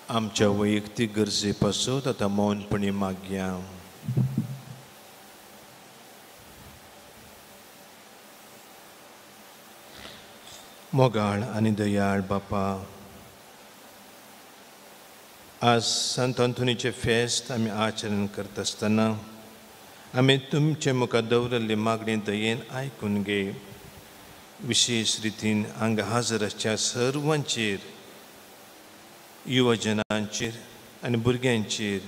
आमच्या वैयक्तीक गरजे पासून आतां मौनपणी मागया. मोगाळ आनी दयाळ बापा, आज सांत आंतोनीचें फेस्त आमी आचरण करता आसतना आमी तुमचे मुखार दवरिल्ली मागणी दयेन आयकून घे. विशेश रितीन हांगा हाजर आसच्या सर्वांचेर, युवजनांचेर आनी भुरग्यांचेर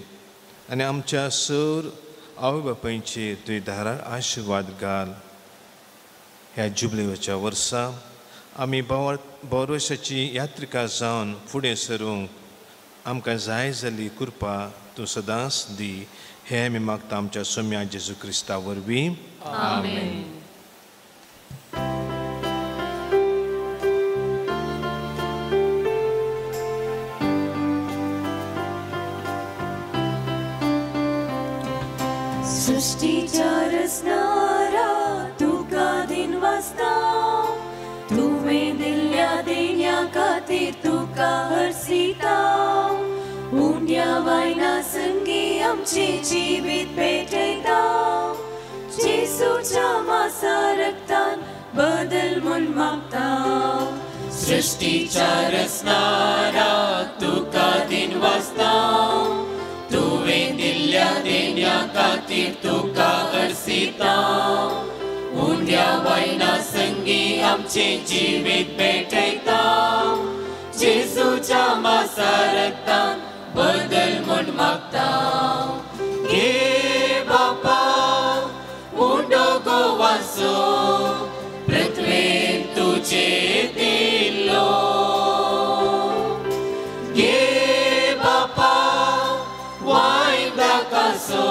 आनी आमच्या सर आवय बापायचेर तुवें धाराळ आशिर्वाद घाल. ह्या जुबलेच्या वर्सा आमी भरवशाची यात्रिका जावन फुडें सरूंक आमकां जाय जाल्ली कृपा तूं सदांच दी. हें आमी मागता आमच्या सोम्या जेजू क्रिस्ता वरवीं. आमेन.
सृष्टीच्या रचणारा तुका दिनवासता, तुवें दिल्ल्या देण्या खातीर तुका हर्षिता. उंड्या वायना संगी आमचें जिवीत पेटयता, जेजूच्या मासा रक्तान बदल म्हूण मागता.
सृष्टीच्या रचणारा तुका दिनवासता, तुवें दिल्ल्या देण्या खातीर तुका अर्सिता. उंड्या वायना संगी आमचें जिवीत पेटयता, जेजूच्या मासा रक्तान बदल म्हूण मागता. घे बापा उंडो गोवाचो पृथ्वेर तुजे दिल्लो, घे बापा वायन दाकासो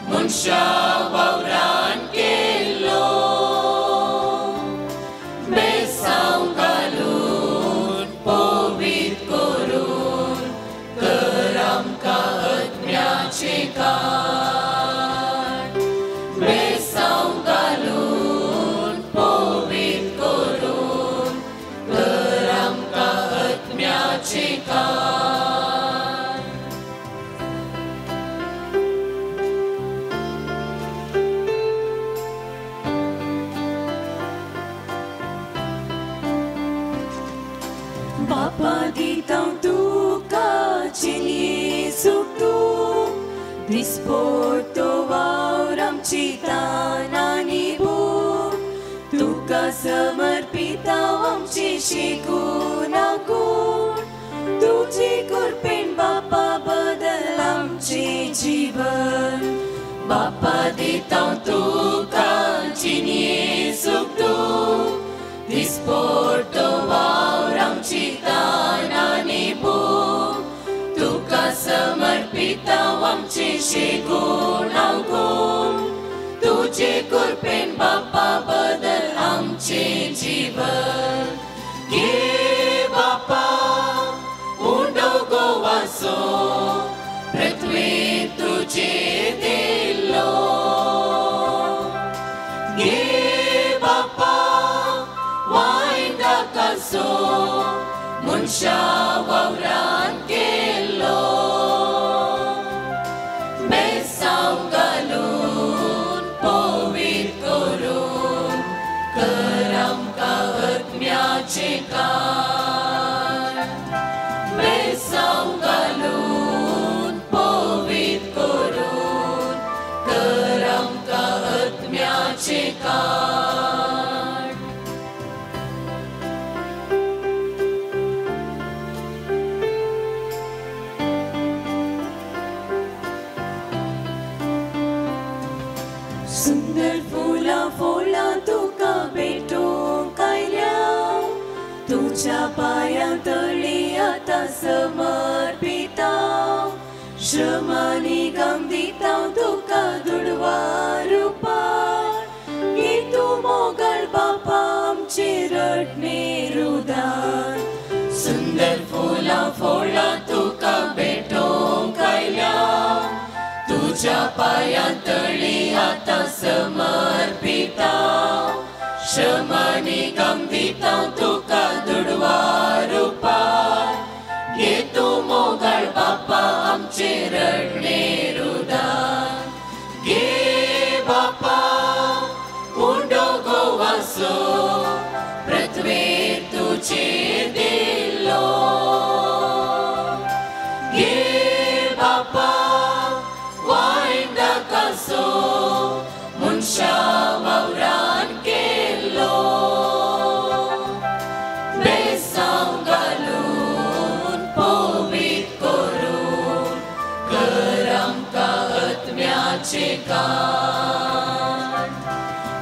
मनशा वावरान केल्लो. बेसांव घालून पवित्र करून कर आमकां आत्म्याचें काण, बेसांव घालून पवित्र करून कर आमकां आत्म्याचें काण.
बापा दिता तुका जिणेचो तूं दिसपडतो वावर आमची तान आनी भूक, तुका समर्पिता आमची शिकून आगूण. तुजी कृपेन बापा बदल आमचें जीवन.
बापा दिता तुका जिणेचो तूं दिसपडतो वावर आमची तान आनी भूक, तुका समर्पिता आमचे शेगूण अवगूण. तुजे कृपेन बापा बदल आमचें जीवन. घे बापा उंडो गोवाचो पृथ्वेर तुजे दिल्लो, घे बापा वायन दाकासो मनशा वावरान केल्लो. बेसांव घालून पवित्र करून कर आमकां आत्म्याचें काण, बेसांव घालून पवित्र करून कर आमकां आत्म्याचें काण.
सुंदर फुलां फळां तुका भेटोवंक आयल्या, तुज्या पांयां तळी आतां समर्पिता. श्रमानी घाम दिता तुका दुडवा रुपान, घे तूं मोगाळ बापा आमचें रडणें रुदान.
सुंदर फुलां फळां तुका भेटोवंक आयल्या, तुज्या पांयां तळी आतां समर्पिता. श्रमानी घाम दिता तुका दुडवा रुपान, घे तूं मोगाळ बापा आमचें रडणें रुदान. घे बापा उंडो गोवाचो पृथ्वेर तुजे दिल्लो, घे बापा वायन दाकासो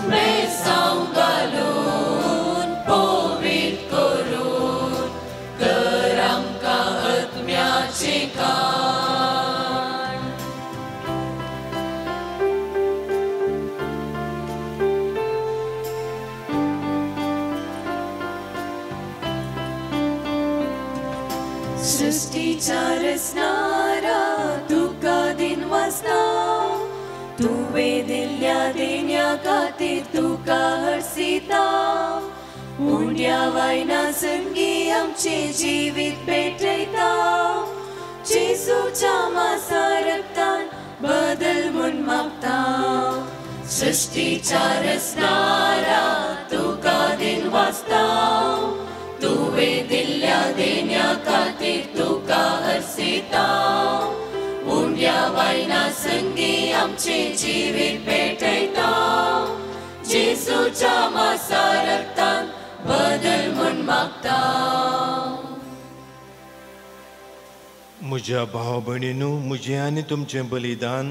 बेसांव घालून पवित्र करून कर आमकां आत्म्याचें खाण. सृश्टीच्या रचणारा तुका दिनवासता, तुवें दिल्ल्या देण्या खातीर तुका हर्सिता. उंड्या वायना संगी आमचें जिवीत पेटयता, जेजूच्या मासा रक्तान बदल म्हूण मागता. सृश्टीच्या रचणारा तुका दिनवासता, तुवें दिल्ल्या देण्या खातीर तुका हर्सिता. उंड्या वायना संगी आमचें जिवीत पेटयता, जेजूच्या मासा रक्तान बदल म्हूण मागता.
म्हज्या भाव भयणीनू, म्हजें आनी तुमचें बलिदान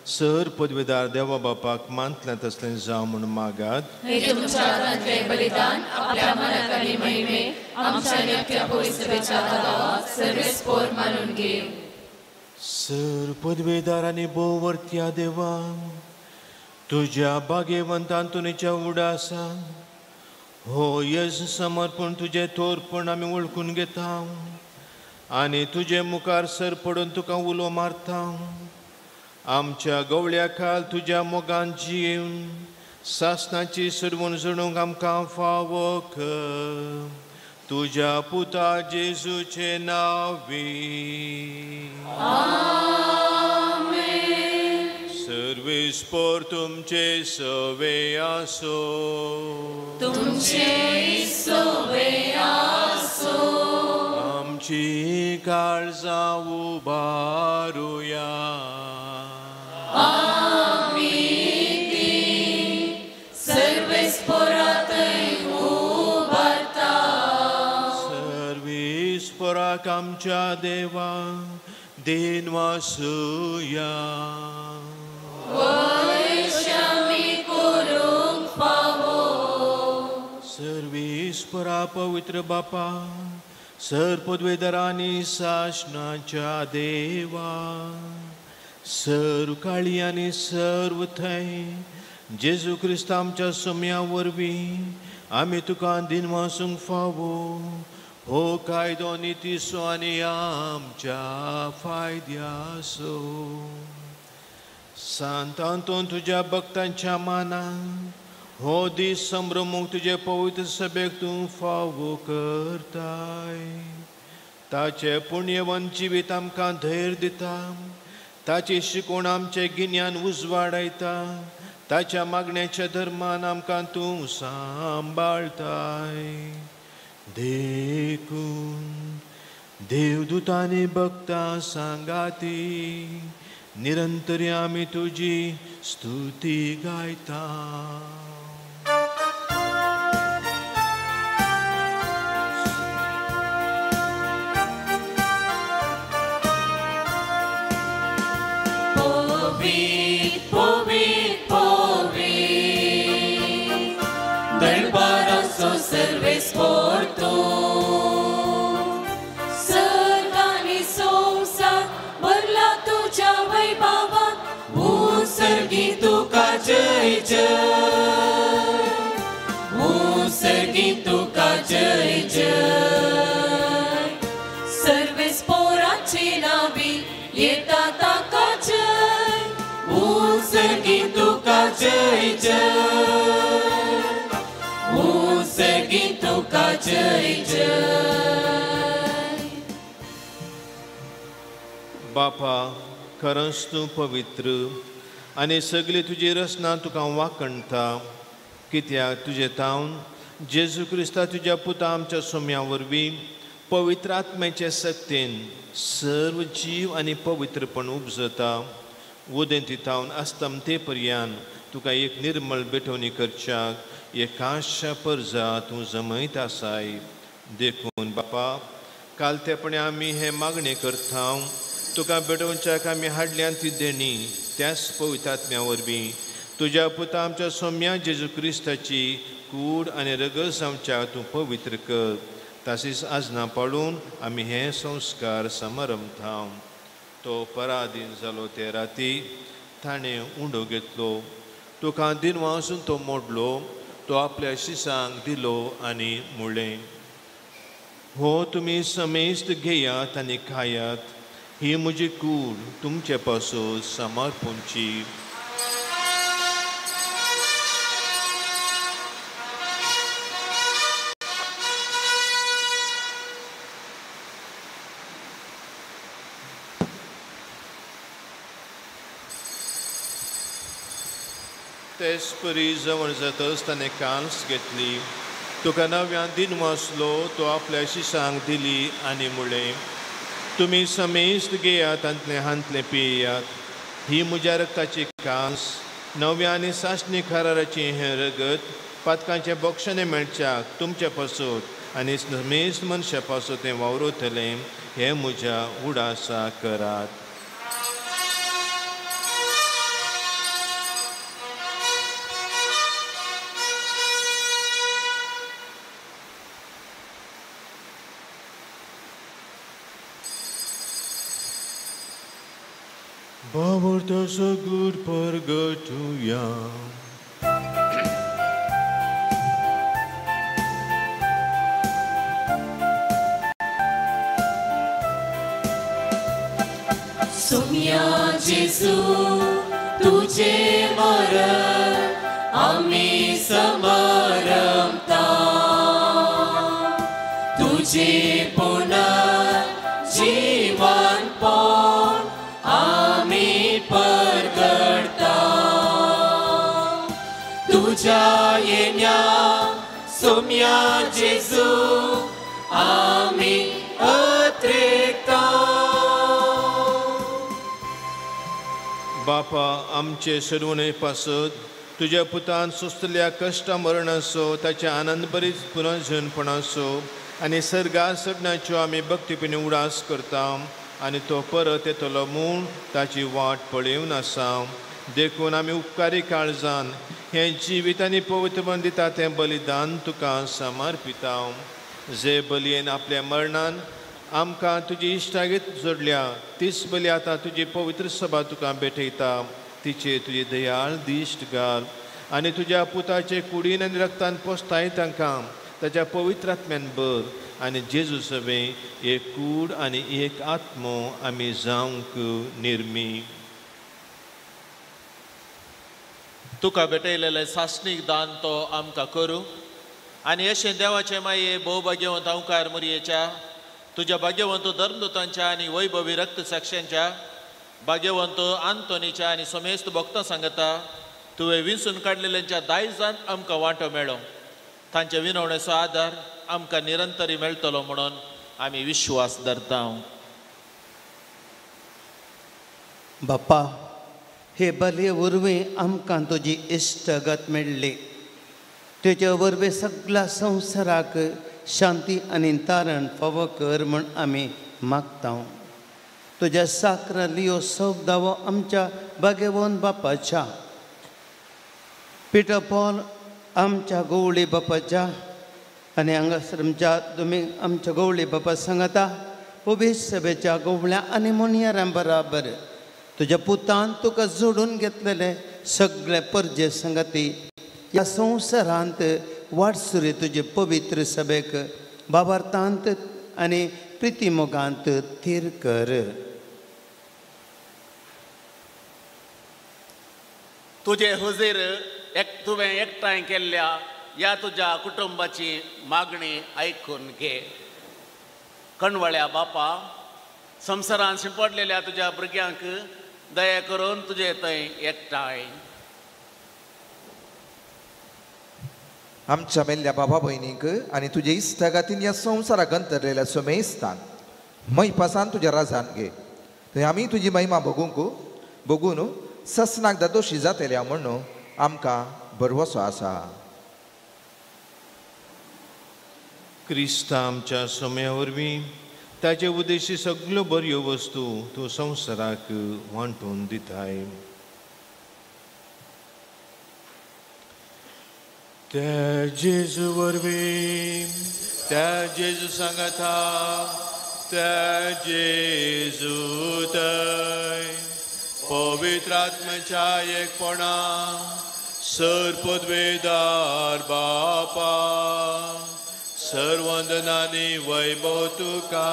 सर पदवेदार देवा बापाक मानतलें तसलें जावं म्हूण मागात.
हे तुमच्या हातांतलें बलिदान आपल्या मनाक आनी महिमे आमच्या आनी आपल्या पवित्र सभेच्या दावाक सर्वेस्पोर मानून घेव.
सर पदवेदार आनी भोववर्त्या देवा, तुज्या भाग्यवंत आंतोनीच्या उडासा हो यज समर्पण तुजें थोरपण आमी वळखून घेता आनी तुजे मुखार सर पडून तुका उलो मारता. आमच्या गवळ्या खाल तुज्या मोगान जियेवन सासणाची सरवण जणूंक आमकां फावो कर, तुज्या पुता जेजूचे नांवी.
आमेन.
सर्वेस्पोर तुमचे सवे आसो.
तुमचे सवे आसो.
आमची काळजां उबारुया.
आमी ती सर्वेस्पोरांतय उबारता.
सर्वेस्पोराक आमच्या देवा देनवासुया.
वैशामी करूंक फावो.
सर्वेस्पोरा पवित्र बापा, सर पदवेदारांनी सासणाच्या देवा, सर्व काळी आनी सर्व थंय जेजू क्रिस्त आमच्या सोम्या वरवीं आमी तुका दिनवासूंक फावो. हो कायदो नितीचो आनी आमच्या फायद्याचो. सांत आंतोन तुज्या भक्तांच्या मानान हो दीस संभ्रमूंक तुजे पवित्र सभेक तूं फावो करताय. ताचें पुण्यवंत जिवीत आमकां धैर्य दिता, ताची शिकवण आमचें गिन्यान उजवाडायता, ताच्या मागण्याच्या धर्मान आमकां तूं सांबाळताय. देखून देवदूतांनी भक्तां सांगाती निरंतर आमी तुजी स्तुती गायता.
पवित्र पवित्र पवित्र दरबाराचो सर्वेस्पोर तूं, सर्ग आनी संवसार भरला तुज्या वैभवान. उत्सर्गी तुका जय जय, उत्सर्गी तुका जय जय. सर्वेस्पोराची नावी येता ताका जय, उत्सर्गी तुका जय जय, उत्सर्गी तुका जय जय.
बापा, खरंच तूं पवित्र आनी सगळी तुजी रचना तुका वाखणटा, कित्याक तुजें तावन जेजू क्रिस्ता तुज्या पुता आमच्या सोम्या वरवीं पवित्र आत्म्याचे सक्तीन सर्व जीव आनी पवित्रपण उपजता. उदेंती तावन अस्तमते पर्यान तुका एक निर्मळ भेटवणी करच्याक एकाशा परजा तूं जमयत आसाय. देखून बापा, कालतेपणे आमी हें मागणें करता, तुका भेटोवच्याक आमी हाडल्यान ती देणी त्याच पवित्र आत्म्या वरवीं तुज्या पुता आमच्या सोम्या जेजू क्रिस्ताची कूड आनी रगत आमच्या तूं पवित्र कर. तशीच आजना पाळून आमी हे संस्कार समारंभता. तो पराधीन जालो ते राती ताणें उंडो घेतलो, तुका दिनवासून तो मोडलो, तो आपल्या शिसांक दिलो आनी म्हणलें, हो तुमी समेस्त घेयात आनी खायात, ही म्हजी कूड तुमचे पासून समर्पणची. तेच परी जवळ जातच ताणें कांस घेतली, तुका नव्यान दिनवासलो, तो आपल्या शिसांक दिली आनी म्हणलें, तुमी समेस्त घेयात आनी हांतलें पियात, ही म्हज्या रक्ताची कांस, नव्या आनी सासणी कराराची हें रगत पातकांचें बक्षणें मेळच्याक तुमचे पासत आनी समेस्त मनशां पासत तें वावरतलें, हें म्हज्या उडासा करात. भावार्थाचो गूढ परगटुया.
सोम्या जेजू तुझे मरण आमी समारंभता, तुझे पुनर्जीवन पण आमी परगडता. तुझ्या येण्या सोम्या जेजू आमी अत्रेकता.
बापा आमचे सर्वणे पासत तुज्या पुतान सोंसतल्या कश्टा मरणाचो, ताच्या आनंदभरीत पुनर्जनपणाचो आनी सर्गार चडण्याच्यो आमी भक्तीपणी उडास करता आनी तो परत येतलो म्हूण ताची वाट पळेवन आसा. देखून आमी उपकारी काळजान हें जिवीत आनी पवित्रपण दिता तें बलिदान तुका समर्पिता. जे बलयेन आपल्या मरणान आमकां तुजी इश्टागीत जोडल्या तीच बली आतां तुजी पवित्र सभा तुका भेटयता. तिचे तुजी दयाळ दिश्ट घाल आनी तुज्या पुताचे कुडीन आनी रक्तान पोसताय तांकां ताच्या पवित्र आत्म्यान भर आनी जेजू सवें एक कूड आनी एक आत्मो आमी जावंक निर्मी.
तुका भेटयलेलें सासणीक दान तो आमकां करूं आनी अशें देवाचे माये भोवभाग्यवंत अंकार मुरयेच्या तुज्या भाग्यवंत धर्मदूतांच्या आनी वैभवी रक्तसाक्षांच्या भाग्यवंत आंतोनीच्या आनी समेस्त भक्तां सांगता तुवें विंचून काडलेल्यांच्या दायजांत आमकां वांटो मेळो. तांच्या विनवणेचो आदार आमकां निरंतरी मेळटलो म्हणून आमी विश्वास धरता.
बापा, हे बलये वरवीं आमकां तुजी इश्टगत मेळ्ळी. तुजे वरवीं सगळ्या संवसाराक शांती आनी तारण फावो कर म्हूण आमी मागता. तुज्या साक्र लियो सौदावो आमच्या भाग्यवंत बापाच्या, पिटर पॉल आमच्या गवळी बापाच्या आनी हांगासर आमच्या तुमी आमच्या गवळी बापा सांगता उबी सभेच्या गवळ्या आनी मोनयारां बराबर तुज्या पुतान तुका जोडून घेतलेले सगळे परजे संगती ह्या संवसारांत वाटसुरी तुजे पवित्र सभेक बाबार्थांत आनी प्रितीमोगांत थीर कर.
तुजे हुजीर तुवें एकठांय केल्ल्या ह्या तुज्या कुटुंबाची मागणी आयकून घे. कणवळ्या बापा, संवसारांत शिंपडलेल्या तुज्या भुरग्यांक दया करून तुजे थंय एकठांय.
आमच्या मेल्ल्या बाबा भयणीक आनी तुजे इश्टागातीन ह्या संवसाराक अंतरलेल्या समेस्तान मैपासान तुज्या राजान घे. थंय आमी तुजी महिमा भोगूंक भोगून ससनाक दादोशी जातल्या म्हणून आमकां भरवसो आसा.
क्रिस्ता आमच्या सोम्या वरवीं ताचे उद्देशी सगल्यो बऱ्यो वस्तू तूं संवसाराक वांटून दिताय. त्या जेजू वरवीं, त्या जेजू सांगाता, त्या जेजू थंय पवित्र आत्म्याच्या एकपणा सर पदवेदार बापा सर्वंदनानी वैभव तुका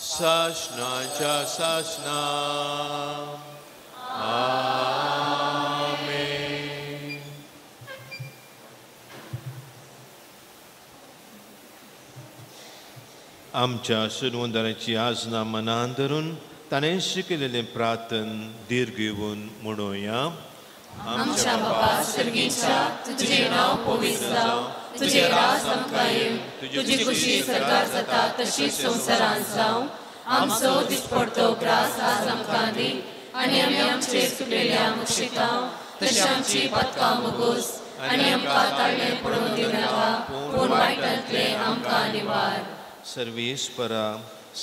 सासणाच्या सासणा. आमेन. आमच्या सुरवंदराची आजना मनान धरून ताणें शिकयलेलें प्रार्थन दीर्घ येवन म्हणोया.
आमच्या बापा स्वर्गीच्या, तुझे नाव पवित्र जावं, तुझे राज आमकां येवं, तुजी खुशी सरकार जाता तशीच संवसारांत जावं. आमचो दिसपडतो ग्रास आज आमकां दी आनी आमी आमचे चुकलेल्या मुक्षिता तशी आमची पदकां मुगोस आनी आमकां ताळणें पडोवन दिवनाका, पूण वायटांतलें आमकां निवार.
सर्वेस्परा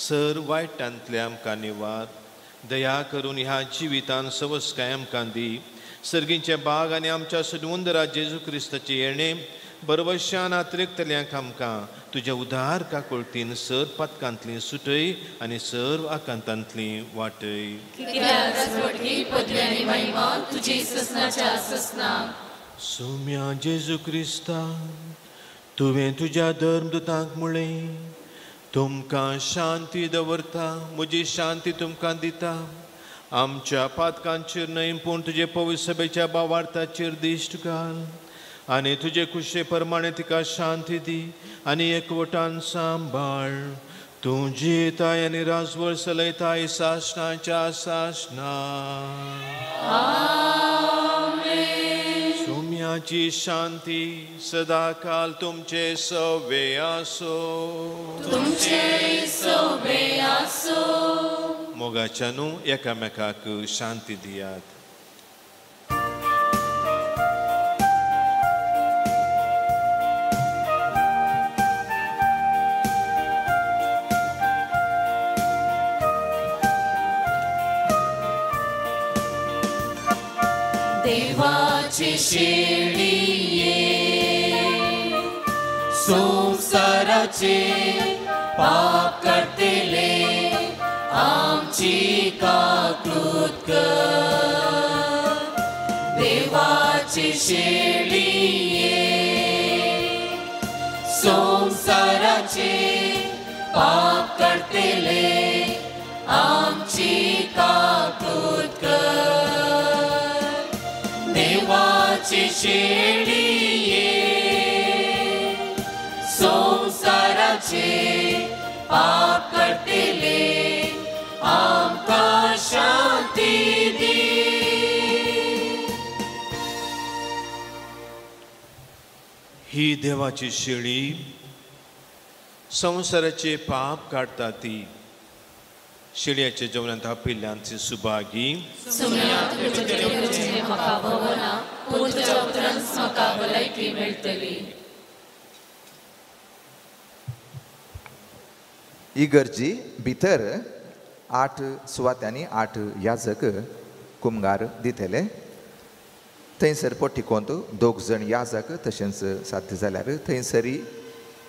सर वायटांतलें आमकां निवार. दया करून ह्या जिवितान सवस्काय आमकां दी. सर्गींचे बाग आनी आमच्या सुदवंदरा जेजू क्रिस्ताचें येणें बरवशान आत्रेकतल्यांक आमकां तुज्या उदार काकुळतीन सर पातकांतली सुटय आनी सर्व आकांतांतली वाटय. सोम्या जेजू क्रिस्ता, तुवें तुज्या धर्मदूतांक म्हळें, तुमकां शांती दवरता, म्हजी शांती तुमकां दिता. आमच्या पातकांचेर न्हय पूण तुजे पवित्र सभेच्या बावार्थाचेर दिश्ट घाल आनी तुजे खुशे प्रमाणे तिका शांती दी आनी एकवटान सांबाळ. तूं जियेताय आनी राजवळ चलयताय सासणाच्या सासणा. सोम्याची शांती सदाकाल तुमचे सवे आसो.
तुमचे सवे आसो.
मोगाच्यानू एकामेकाक शांती दियात.
देवाची शेळये संसाराचे पाप करतले आमची काकूत कर. देवाची शेळये संसाराचे पाप करतले आमची काकूत कर. देवाची शेळये संसाराचे पाप करतले आमकां शांती दी.
ही देवाची शेळी संवसाराचे पाप काडटा ती शेळयाच्या जेवणांत आपयिल्ल्यांची सुभागी.
इगर्जी भितर 8 सुवात्यांनी 8 याजक कुमगार दितले. थंयसर पोटिकोंत 2 जाण याजक, तशेंच साध्य जाल्यार थंयसरी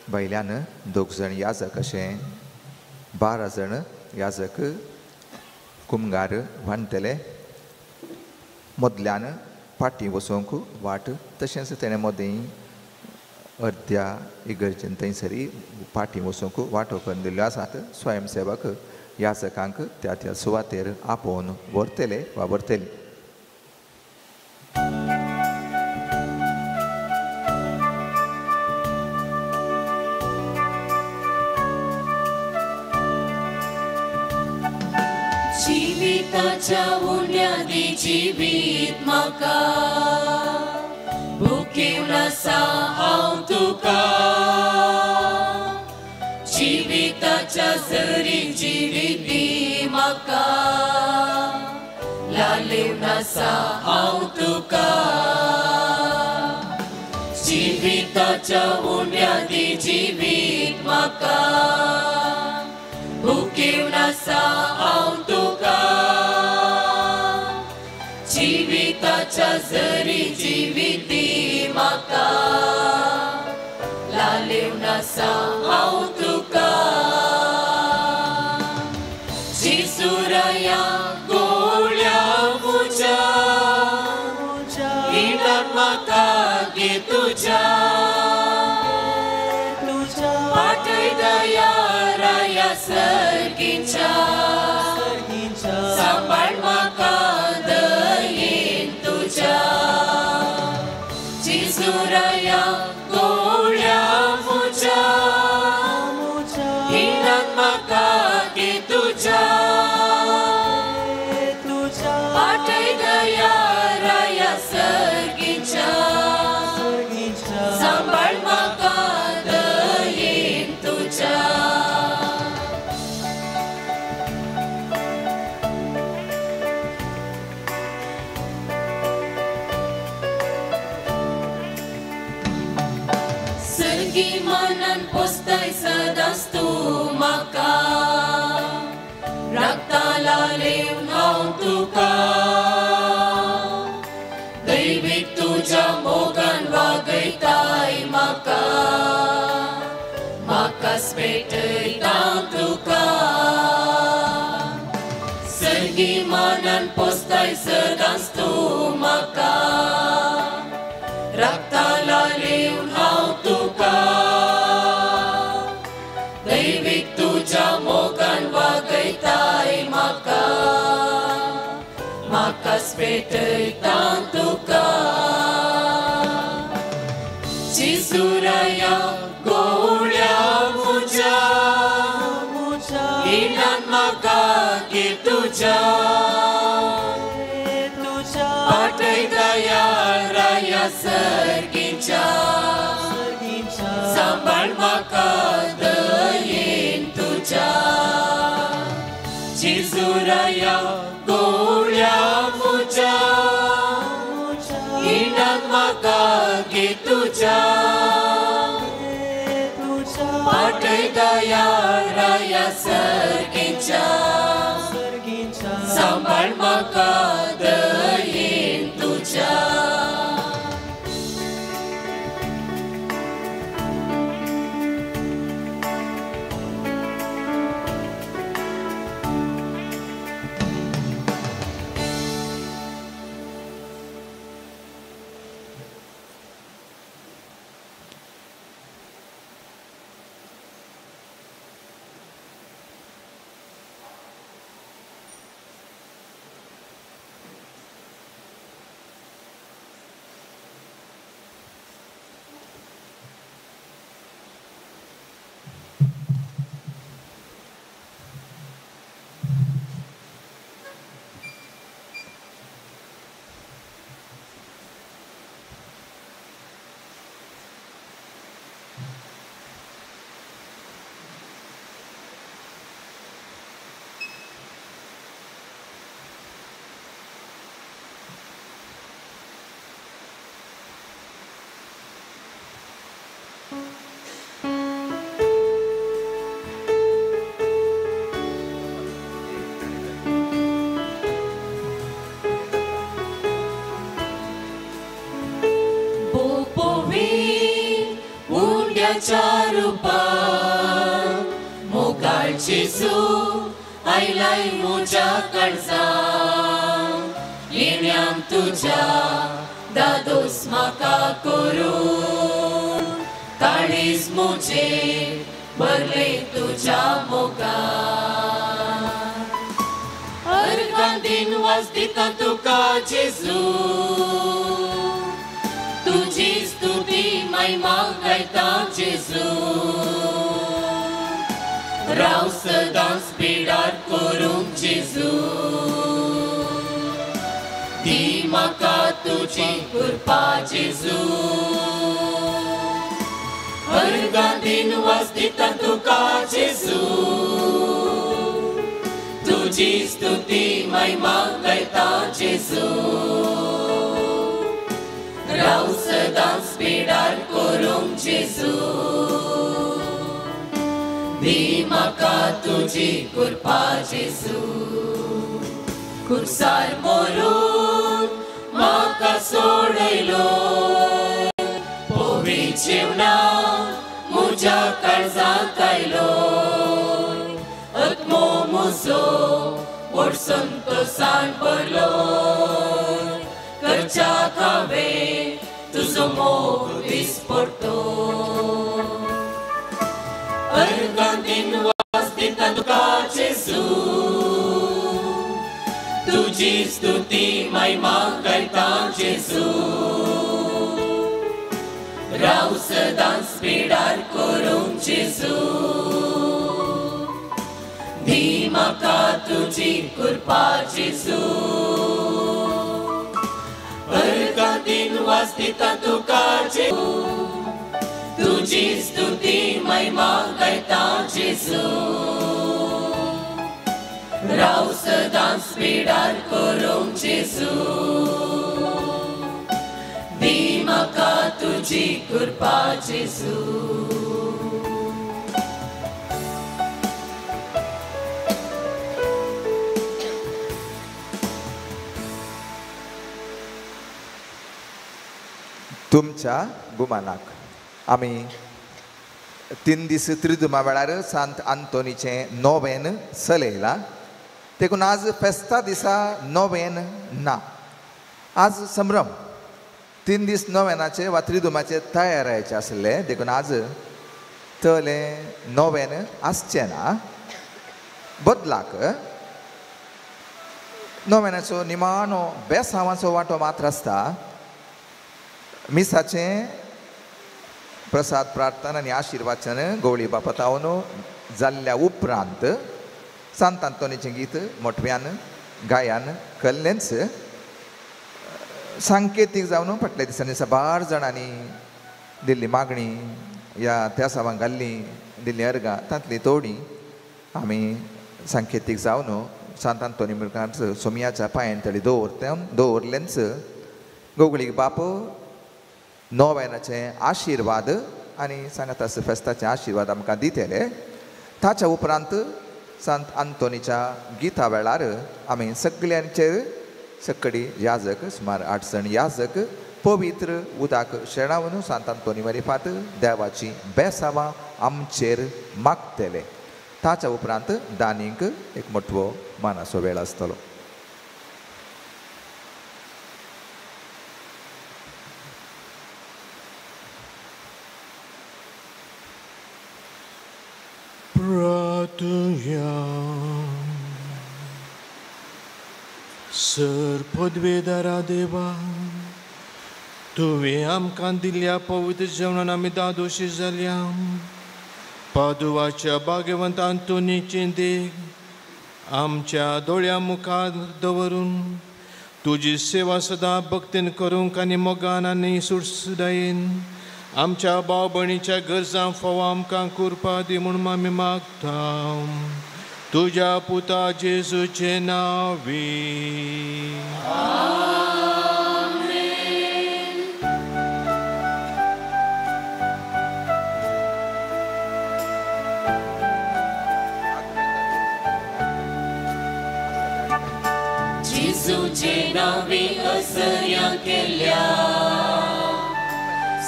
भायल्यान 2 जाण याजक अशें 12 जाण याजक कुमगार बांदतले. मदल्यान फाटीं वचोंक वाट, तशेंच तेणें मदीं अर्द्या इगर्जेन थंयसरी फाटीं वचोंक वाटो करून दिल्ल्यो आसात. स्वयंसेवक याजकांक त्या त्या सुवातेर आपोवन व्हरतले वा व्हरतली.
जिविताच्या उण्यांनी जिवीत म्हाका भुकेवन आसा हांव तुका. जिविताच्या जरी जिवीत दी म्हाका लालेवन आसा हांव तुका. जिविताच्या उण्यांनी जिवीत म्हाका
भोगतेवन आसा हांव तुका जिविताच्या जरी जिविती म्हाका लालेवन आसा हांव तुका जेजूराया गोळ्या म्हज्या हिणान म्हाका घे तुज्या पाटय दया राया सर्गीच्या सांबाळ म्हाका दयेन तुज्या जेजूराया गोळ्या म्हज्या हिणान म्हाका घे तुज्या पाटय दया राया सर्गीच्या सांबाळ म्हाका दयेन तुज्या. सर्गी मनान पोसताय सदांच तूं म्हाका राखता लालेवन हांव तुका दैवीक तुज्या मोगान वागयताय म्हाका म्हाकाच पेटयता तुका सर्गी मनान पोसताय सदांच तूं म्हाका राखता लालेवन हांव तुका दैवीक तुज्या मोगान वागयताय म्हाका म्हाकाच पेटयता तुका जेजूराया गोळ्या म्हज्या हिणान म्हाका घे तुज्या पाटय दया राया सर्गीच्या सांबाळ म्हाका दयेन तुज्या जेजूराया गोळ्या म्हज्या हिणान म्हाका घे तुज्या पाटय दया राया सर्गीच्या सांबाळ म्हाका दयेन तुज्या. उंड्याच्या रुपान मोगाळ जेजू आयलाय म्हज्या काळजान येण्यान तुज्या दादोस म्हाका करून काळीज म्हजें भरलें तुज्या मोगान अर्गां दिन वाज दिता तुका जेजू तुजी स्तुती महिमा गायता जेजू राव सदांच पिडार करूंक जेजू दी म्हाका तुजी कृपा जेजू अर्गां दिन वाज दिता तुका जेजू तुजी स्तुती महिमा गायता जेजू राव सदांच पिडार करूंक जेजू दी म्हाका तुजी कृपा जेजू कुर्सार मोरून म्हाका सोडयलो पोवी जेवणा मुज्या काळजांत आयलो आत्मो मुजो व्हड संतोसान भरलो करच्याक हांवें तुजो मोग दिसपडटो अर्गां दिनवास दिता तुका जेजू तुजी स्तुती महिमा गायता जेजू राव सदांच पिडार करूंक जेजू दी म्हाका तुजी कृपा जेजू अर्गां दिनवास दिता तुका जेजू तुजी स्तुती महिमा गायता जेजू राव सदांच पिडार करूंक जेजू दी म्हाका तुजी कृपा जेजू.
तुमच्या गुमानाक आमी 3 दीस त्रिदुमा वेळार सांत आंतोनीचें नोवेन चलयलां देखून आज फेस्ता दिसा नोवेन ना. आज संभ्रम 3 दीस नोवेनाचे वा त्रिदुमाचे तयारायचे आसले देखून आज तले नोवेन आसचें ना. बदलाक नोवेनाचो निमाणो बेसांवाचो वांटो मात्र आसता. मिसाचें प्रसाद प्रार्थना आनी आशिर्वाचन गवळी बापतावन जाल्ल्या उपरांत सांत आंतोनीचें गीत मोटव्यान गायान कल्लेंच सांकेतीक जावन फाटल्या दिसांनी साबार जाणांनी दिल्ली मागणी ह्या त्या सावांक घाल्ली दिल्ली अर्गां तांतली थोडी आमी सांकेतीक जावन सांत आंतोनी मुखार सोमयाच्या पांयान तळी दवरलेंच गवळीक बाप नोवेनाचे आशिर्वाद आनी सांगात आसा फेस्ताचे आशिर्वाद आमकां दितले. ताच्या उपरांत सांत आंतोनीच्या गीता वेळार आमी सगल्यांचेर सकडी याजक सुमार 8 जाण याजक पवित्र उदक शेणावन सांत आंतोनी मरिफात देवाची बेसावां आमचेर मागतले. ताच्या उपरांत दानींक एक मोटवो मानाचो वेळ आसतलो.
प्रार्थुया. सर पदवेदारा देवा तुवें आमकां दिल्ल्या पवित्र जेवणान आमी दादोशी जाल्या. पादुवाच्या भाग्यवंत आंतोनीची देख आमच्या दोळ्या मुखार दवरून तुजी सेवा सदां भक्तीन करूंक आनी मोगान आनी सुडसुडायेन आमच्या भाव भयणीच्या गरजां फावो आमकां कृपा दी म्हूण आमी मागता तुज्या पुता जेजूचे नांवी.
जेजूचे नांवी असर्या केल्या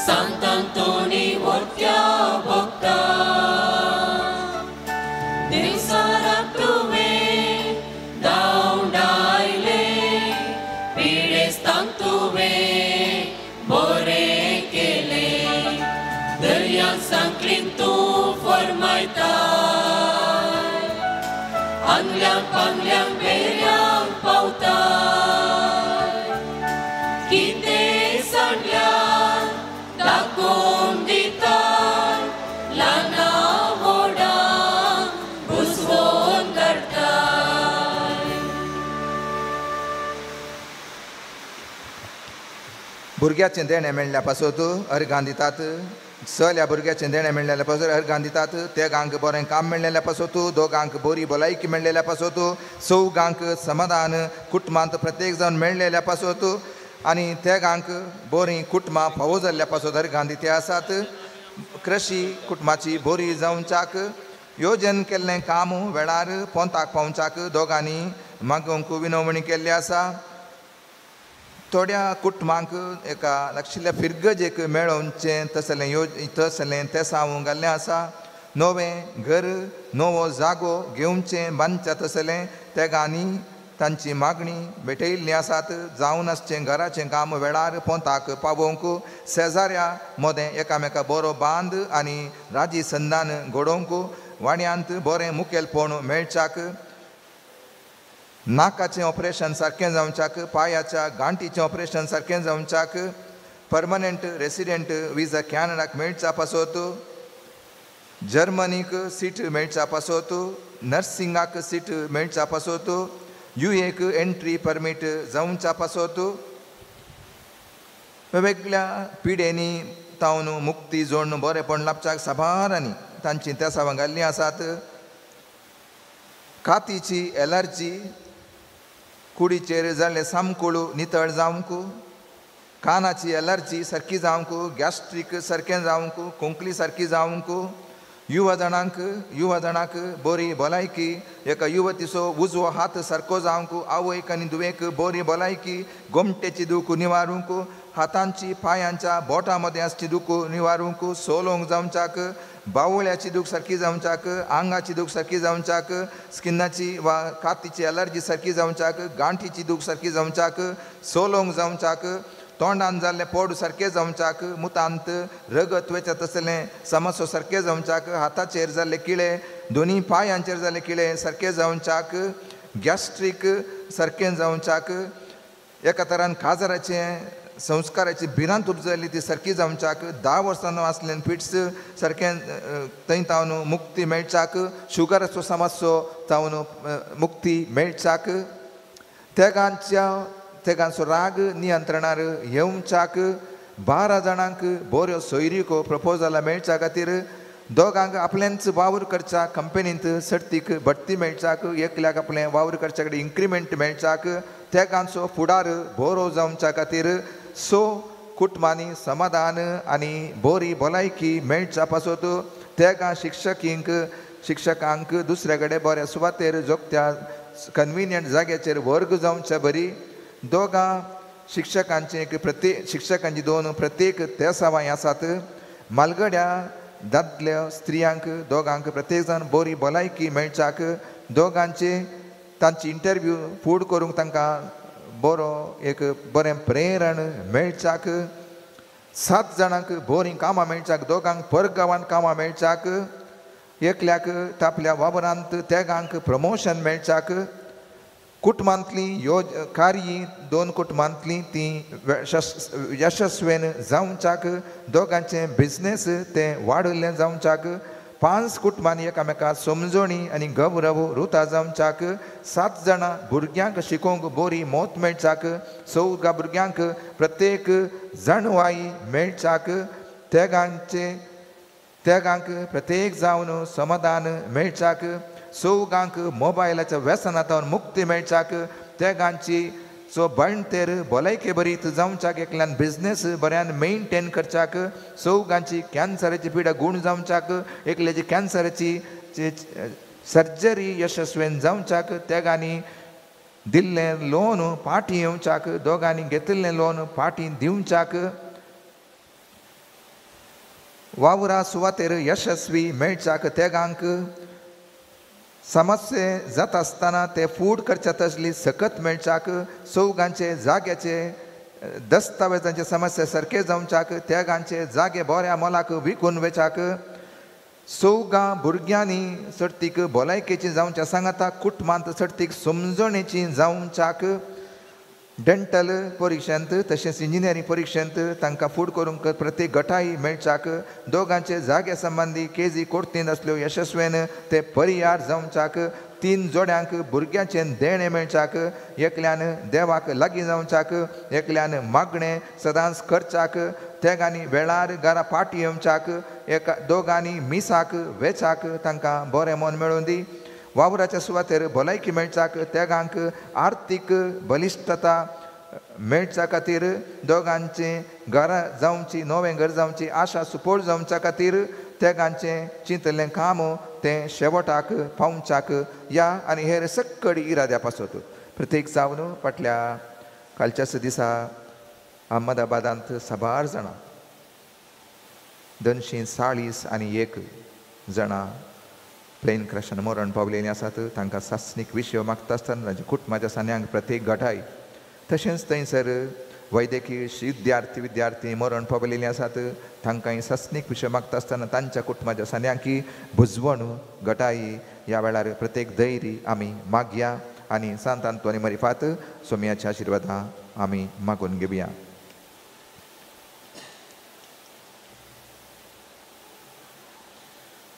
सांत आंतोनी व्हडत्या भक्ता देवसाराक तुवें धांवडायले पिडेस्तांक तुवें बरें केलें दर्या सांकळीन तूं फरमायता आंगल्यांक पांगल्यांक बेऱ्यांक पावता कितें सांडल्यार दाखोवन दिता ल्हाना व्हडांक बुजवोन धाडटा.
भुरग्याचें देणें मेळ्ळ्या पासत अर्गां दितात. सल्या भुरग्याचें देणें मेळ्ळ्या पासत अर्गां दितात. तेगांक बरें काम मेळ्ळेल्या पासत, दोगांक बरी भलायकी मेळ्ळेल्या पासत, चवगांक समाधान कुटुंबांत प्रत्येक जावन मेळ्ळेल्या पासत आनी तेगांक बरीं कुटुंबां फावो जाल्ल्या पासत अर्गां दिते आसात. कृशी कुटुंबाची बरी जावच्याक योजन केल्लें काम वेळार पोंताक पावच्याक दोगांनी मागूंक विनवणी केल्ली आसा. थोड्या कुटुंबांक एका लागशिल्ल्या फिरगजेक मेळोवचें तसलें तसलें तेसांव घाल्लें आसा. नवें घर नवो जागो घेवचें बांदच्या तसलें तेगांनी तांची मागणी भेटयल्ली आसात. जावन आसचें घराचें काम वेळार पोंताक पावोवंक शेजाऱ्या मदें एकामेका बरो बांद आनी राजी संदान घडोवंक वाड्यांत बरें मुखेलपण मेळच्याक नाकाचें ऑपरेशन सारकें जावच्याक पांयाच्या गांठीचें ऑपरेशन सारकें जावच्याक परमनंट रेसिडेंट विजा कॅनडाक मेळच्या पासत जर्मनीक सीट मेळच्या पासत नर्सिंगाक सीट मेळच्या पासत युएक एंट्री परमीट जावच्या पासत वेगवेगळ्या पिडेंनी तावन मुक्ती जोडून बरेंपण लाभच्याक साबारांनी तांची तेसावां घाल्लीं आसात. कातीची एलर्जी कुडीचेर जाल्लें सामकुळू नितळ जावंक कानाची एलर्जी सारकी जावंक गॅस्ट्रीक सारकें जावंक खोंकली सारकी जावंक युवा जाणांक बरी भलायकी एका युवतीचो उजवो हात सारको जावंक आवयक आनी धुवेक बरी भलायकी गोमटेची दूख निवारूंक हातांची पांयांच्या बोटां मदें आसची दूख निवारूंक सोलोंक जावच्याक बावळ्याची दूख सारकी जावच्याक आंगाची दूख सारकी जावच्याक स्किनाची वा कातीची एलर्जी सारकी जावच्याक गांठीची दूख सारकी जावच्याक सोलोंक जावच्याक तोंडान जाल्लें पोड सारकें जावच्याक मुतांत रगत वयता तसलें समस्यो सारकें जावच्याक हाताचेर जाल्ले किळे दोनी पांयांचेर जाल्ले किळे सारकें जावच्याक गॅस्ट्रीक सारकें जावच्याक एका तरान काजराचें संस्काराची भिरांत उपजली ती सारकी जावच्याक 10 वर्सां आसलें फिट्स सारकें थंय तावन मुक्ती मेळच्याक शुगराचो समस्यो तावन मुक्ती मेळच्याक तेगांचो राग नियंत्रणार येवच्याक 12 जाणांक बऱ्यो सोयरीको प्रपोजलां मेळच्या खातीर दोगांक आपलेंच वावर करच्या कंपनींत सर्तीक बडती मेळच्याक एकल्याक आपलें वावर करच्या कडेन इन्क्रिमेंट मेळच्याक तेगांचो फुडार बरो जावच्या खातीर सो कुटुंबांनी समाधान आनी बरी भलायकी मेळच्या पासत तेगां शिक्षकांक दुसऱ्या कडेन बऱ्या सुवातेर जोगत्या कन्विनियंट जाग्याचेर वर्ग जावच्या बरी दोगां शिक्षकांचे एक प्रत्येक शिक्षकांची 2 प्रत्येक तेसावां आसात. मालगड्या दादल्या स्त्रियांक दोगांक प्रत्येक जाण बरी भलायकी मेळच्याक दोगांचे तांची इंटरव्यू फूड करूंक तांकां बरो एक बरें प्रेरण मेळच्याक 7 जाणांक बरीं कामां मेळच्याक दोगांक परगांवांत कामां मेळच्याक एकल्याक तापल्या वावरांत तेगांक प्रमोशन मेळच्याक कुटुंबांतली कार्य 2 कुटुंबांतली ती यशस्वेन जावच्याक दोगांचें बिजनेस तें वाडयल्लें जावच्याक 5 कुटुंबांनी एकामेका समजणी आनी गौरव रुता जावच्याक 7 जाणां भुरग्यांक शिकोवंक बरी मौत मेळच्याक 14 भुरग्यांक प्रत्येक जाणवाय मेळच्याक तेगांक प्रत्येक जावन समाधान मेळच्याक चौगांक मोबायलाच्या व्यसनांतल्यान मुक्ती मेळच्याक तेगांची सो बांयतेर भलायके बरीत जावच्याक एकल्यान बिजनेस बऱ्यान मेनटेन करच्याक चौगांची कॅन्सराची पिडा गूण जावच्याक एकल्याची कॅन्सराची सर्जरी यशस्वीन जावच्याक तेगांनी दिल्लें लोन फाटीं येवच्याक दोगांनी घेतिल्लें लोन फाटीं दिवच्याक वावरा सुवातेर यशस्वी मेळच्याक तेगांक समस्ये जाता आसतना ते फूड करच्या तसली सकत मेळच्याक चौगांचे जाग्याचे दस्तावेजांचे समस्या सारके जावच्याक त्यागांचे जागे बऱ्या मोलाक विकून वेच्याक चौगां भुरग्यांनी सर्तीक भलायकेची जावच्या सांगाता कुटुंबांत सर्तीक समजणेची जावच्याक डेंटल परिक्षेंत तशेंच इंजिनियरींग परिक्षेंत तांकां फूड करूंक प्रत्येक गटाय मेळच्याक दोगांचे जाग्या संबंदी केजी कोर्तीन आसल्यो यशस्वेन ते परियार जावच्याक 3 जोड्यांक भुरग्यांचें देणें मेळच्याक एकल्यान देवाक लागीं जावच्याक एकल्यान मागणें सदांच करच्याक तेगांनी वेळार घरा फाटी येवच्याक एका दोगांनी मिसाक वेच्याक तांकां बरें मन मेळून दी. वावराच्या सुवातेर भलायकी मेळच्याक तेगांक आर्थीक बलिश्टता मेळच्या खातीर दोगांचें घरां जावची नवें घर जावची आशा सुपोर्ट जावच्या खातीर तेगांचें चिंतलें काम तें शेवटाक पावचाक ह्या आनी हेर सक्कडी इराद्या पासत प्रत्येक जावन फाटल्या कालच्याच दिसा अहमदाबादांत साबार जाणां 241 जाणां प्लेन क्रॅशान मरण पावलेलीं आसात. तांकां सासणीक विशय मागता आसतना तांच्या कुटुंबाच्या सान्यांक प्रत्येक घटाय तशेंच थंयसर वैद्यकीय विद्यार्थी विद्यार्थी मरण पावलेलीं आसात. तांकांय सासणीक विशय मागता आसतना तांच्या कुटुंबाच्या सान्यांकी भुजवण घटाय ह्या वेळार प्रत्येक धैर्य आमी मागया आनी सांत आंतोनी मरिफात सोम्याच्या आशिर्वादां आमी मागून घेवया.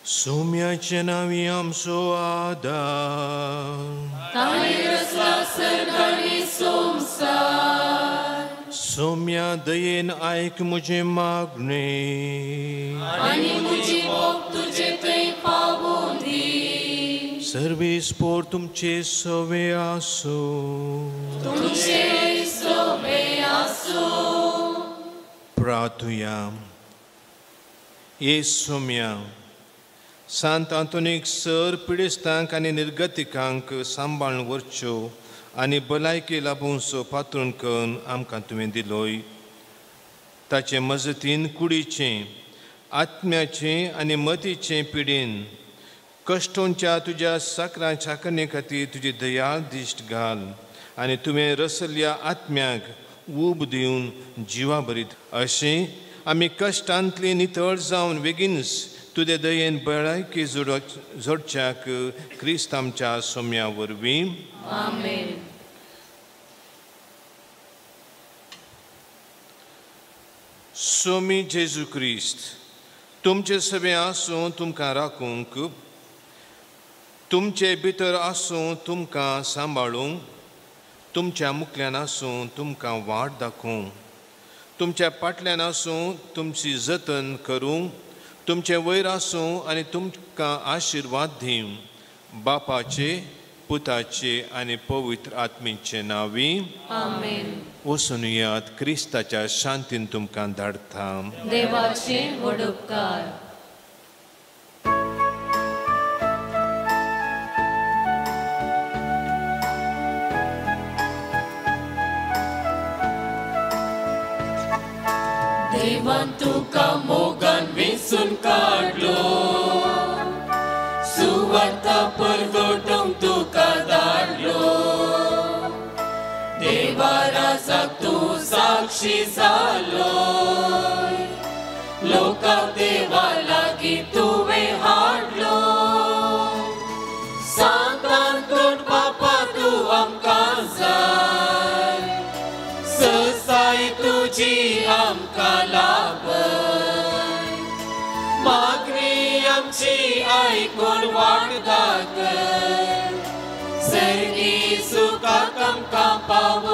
सोम्याचे नांवी आमचो आदार सोम्या दयेन आयक म्हजें मागणें सर्वीस पोर तुमचे सवे आसूं. प्रार्थुया. ये सोम्या सांत आंतोनीक सर पिडेस्तांक आनी निर्गतिकांक सांबाळून व्हरच्यो आनी भलायकी लाबोवचो पात्रून करून आमकां तुवें दिलोय. ताचे मजतीन कुडीचें आत्म्याचें आनी मतीचें पिडेन कश्टोंच्या तुज्या साकरां चाकरणे खातीर तुजी दयाळ दिश्ट घाल आनी तुवें रसल्या आत्म्याक ऊब दिवन जिवा भरीत अशें आमी कश्टांतली नितळ जावन बेगीनच तुजे दयेन भलायकी जोडच्याक क्रिस्त आमच्या सोम्या वरवीं.
आमेन.
सोमी जेजू क्रिस्त तुमचे सगळे आसूं तुमकां राखूंक तुमचे भितर आसूं तुमकां सांबाळूंक तुमच्या मुखल्यान आसूं तुमकां वाट दाखोवंक तुमच्या पाटल्यान आसूं तुमची जतन करूंक तुमचे वयर आसूं आनी तुमकां आशिर्वाद दिवं. बापाचे पुताचे आनी पवित्र आत्मीचे नांवी.
आमेन.
वचून यात क्रिस्ताच्या शांतीन तुमकां धाडटा.
देवाचे व्हड उपकार. देवान तुका मोगान वेंचून काडलो सुवार्ता परगटूंक तुका धाडलो देवा राजाक तूं साक्षी जालो लोकांक देवा लागीं तुवें हाडलो सांत आंतोन बापा तूं आमकां जाय सहसाय तुजी आमकां लाभय मागणी आमची आयकून वाट दाखय सर्गी सुखाक आमकां पावय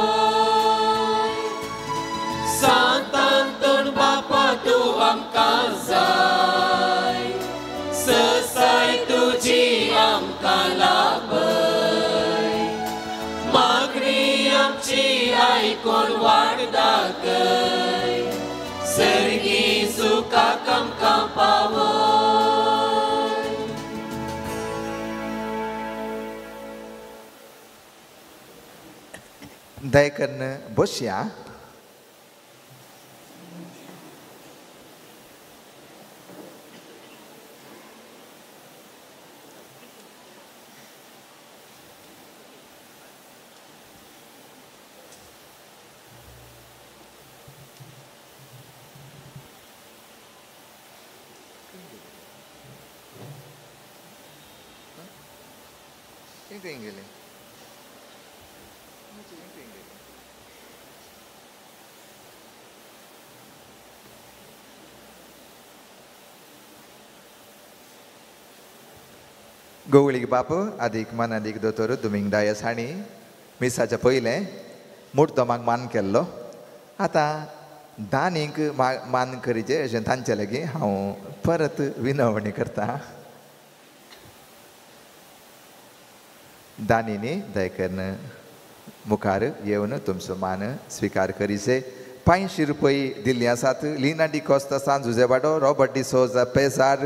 सांत आंतोन बापा तूं आमकां जाय सहसाय तुजी आमकां लाभय मागणी आमची आयकून वाट दाखय सर्गी सुखाक आमकां पावय.
दयकन्न बसया. गेले गोवळीक बाप आदीक मानादीक दोतोर दुमींग डायस हांणी मिसाच्या पयलें मुर्दमाक मान केल्लो. आतां दानीक मान करीचे अशें तांचे लागीं हांव परत विनवणी करता. दानीनी दयकन्न मुखार येवन तुमचो मान स्विकार करीचे. 500 रुपये दिल्ली आसात. Lina D'Costa San Jose Wado, Robert D'Souza Pezar,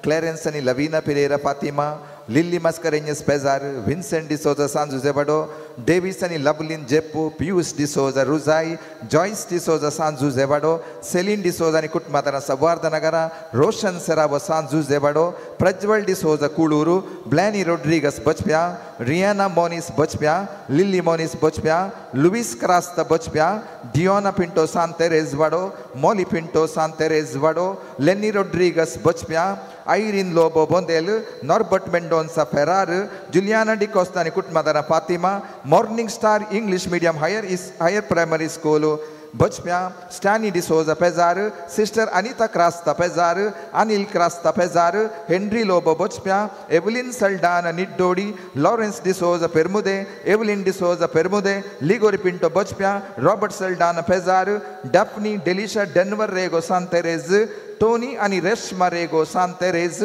Clarence आनी Lavina Pereira Fatima, Lily Mascarenhas Pezar, Vincent D'Souza San Jose Wado, Davis आनी Lovelin Jeppu, Pius D'Souza Rujai, Joyce D'Souza San Jose Wado, Celine D'Souza आनी कुटुंबादारां Sawardha Nagar, Roshan Serrao San Jose Wado, Prajwal D'Souza Kulur, Blany Rodrigues Bachpya, Rihanna Moniz Bachpya, Lily Moniz Bachpya, Luis Crasta Bachpya, Diona Pinto San Teres Wado, Molly Pinto San Teres Wado, Lenny Rodrigues Bachpya, Irene Lobo Bondel, Norbert Mendonca Ferrar, Juliana D'Costa आनी कुटुंबादारां Fatima, Morning Star English Medium Higher Primary School Bachpya, Stany D'Souza Pezar, Sister Anita Crasta Pezar, Anil Crasta Pezar, Henry Lobo Bachpya, Evelyn Saldana Niddodi, Lawrence D'Souza Permude, Evelyn D'Souza Permude, Ligori Pinto Bachpya, Robert Saldana Pezar, Daphne Delisha Denver Rego San Teres, Tony आनी रेश्मा रेगो सांत Therese,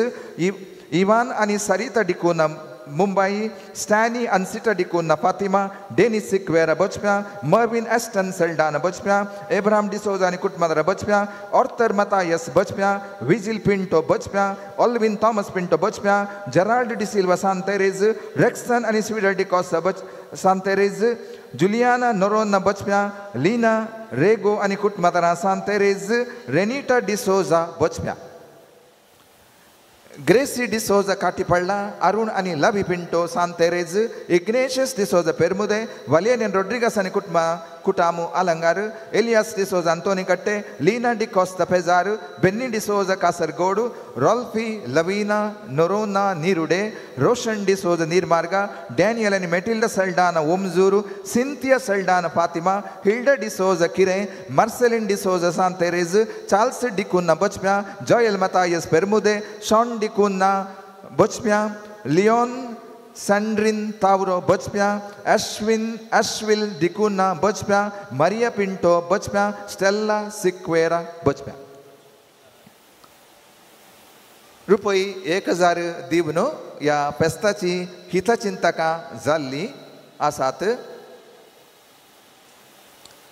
Ivan आनी सरिता डिकोना Mumbai, Stany Ansita D'Cunha Fatima, Denis Sequeira Bachpya, Mervyn Aston Saldana Bachpya, Abraham D'Souza आनी कुटुंबादारां Bachpya, Arthur Mathias Bachpya, Vigil Pinto Bachpya, Alvin Thomas Pinto Bachpya, Gerald D'Silva Sant Teres, Rexon आनी स्वीडल D'Costa Sant Teres, Juliana Noronha Bachpya, Lina Rego आनी कुटुंबादारां Sant Teres, Renita D'Souza Bachpya, Gracy D'Souza Katipalla, Arun आनी Lavi Pinto Sant Teres, Ignatius D'Souza Permude, Valerian Rodrigues आनी कुटामू Alangar, Elias D'Souza Antonikatte, Leena D'Costa Pezar, Benny D'Souza Kasaragod, Rolfy Lavina Noronha Neerude, Roshan D'Souza Neermarga, Daniel आनी Matilda Saldanha Omjur, Cynthia Saldanha Fatima, Hilda D'Souza Kire, Marcelin D'Souza Sant Teres, Charles D'Cunha Bachpya, Joel Mathias Permude, Shawn D'Cunha Bachpya, Leon Sandrin Tauro Bachpya, Ashwin Ashwil D'Cunha Bachpya, Maria Pinto Bachpya, Stella Sequeira Bachpya. रुपये 1000 दिवन ह्या फेस्ताची हितचिंतकां जाल्ली आसात.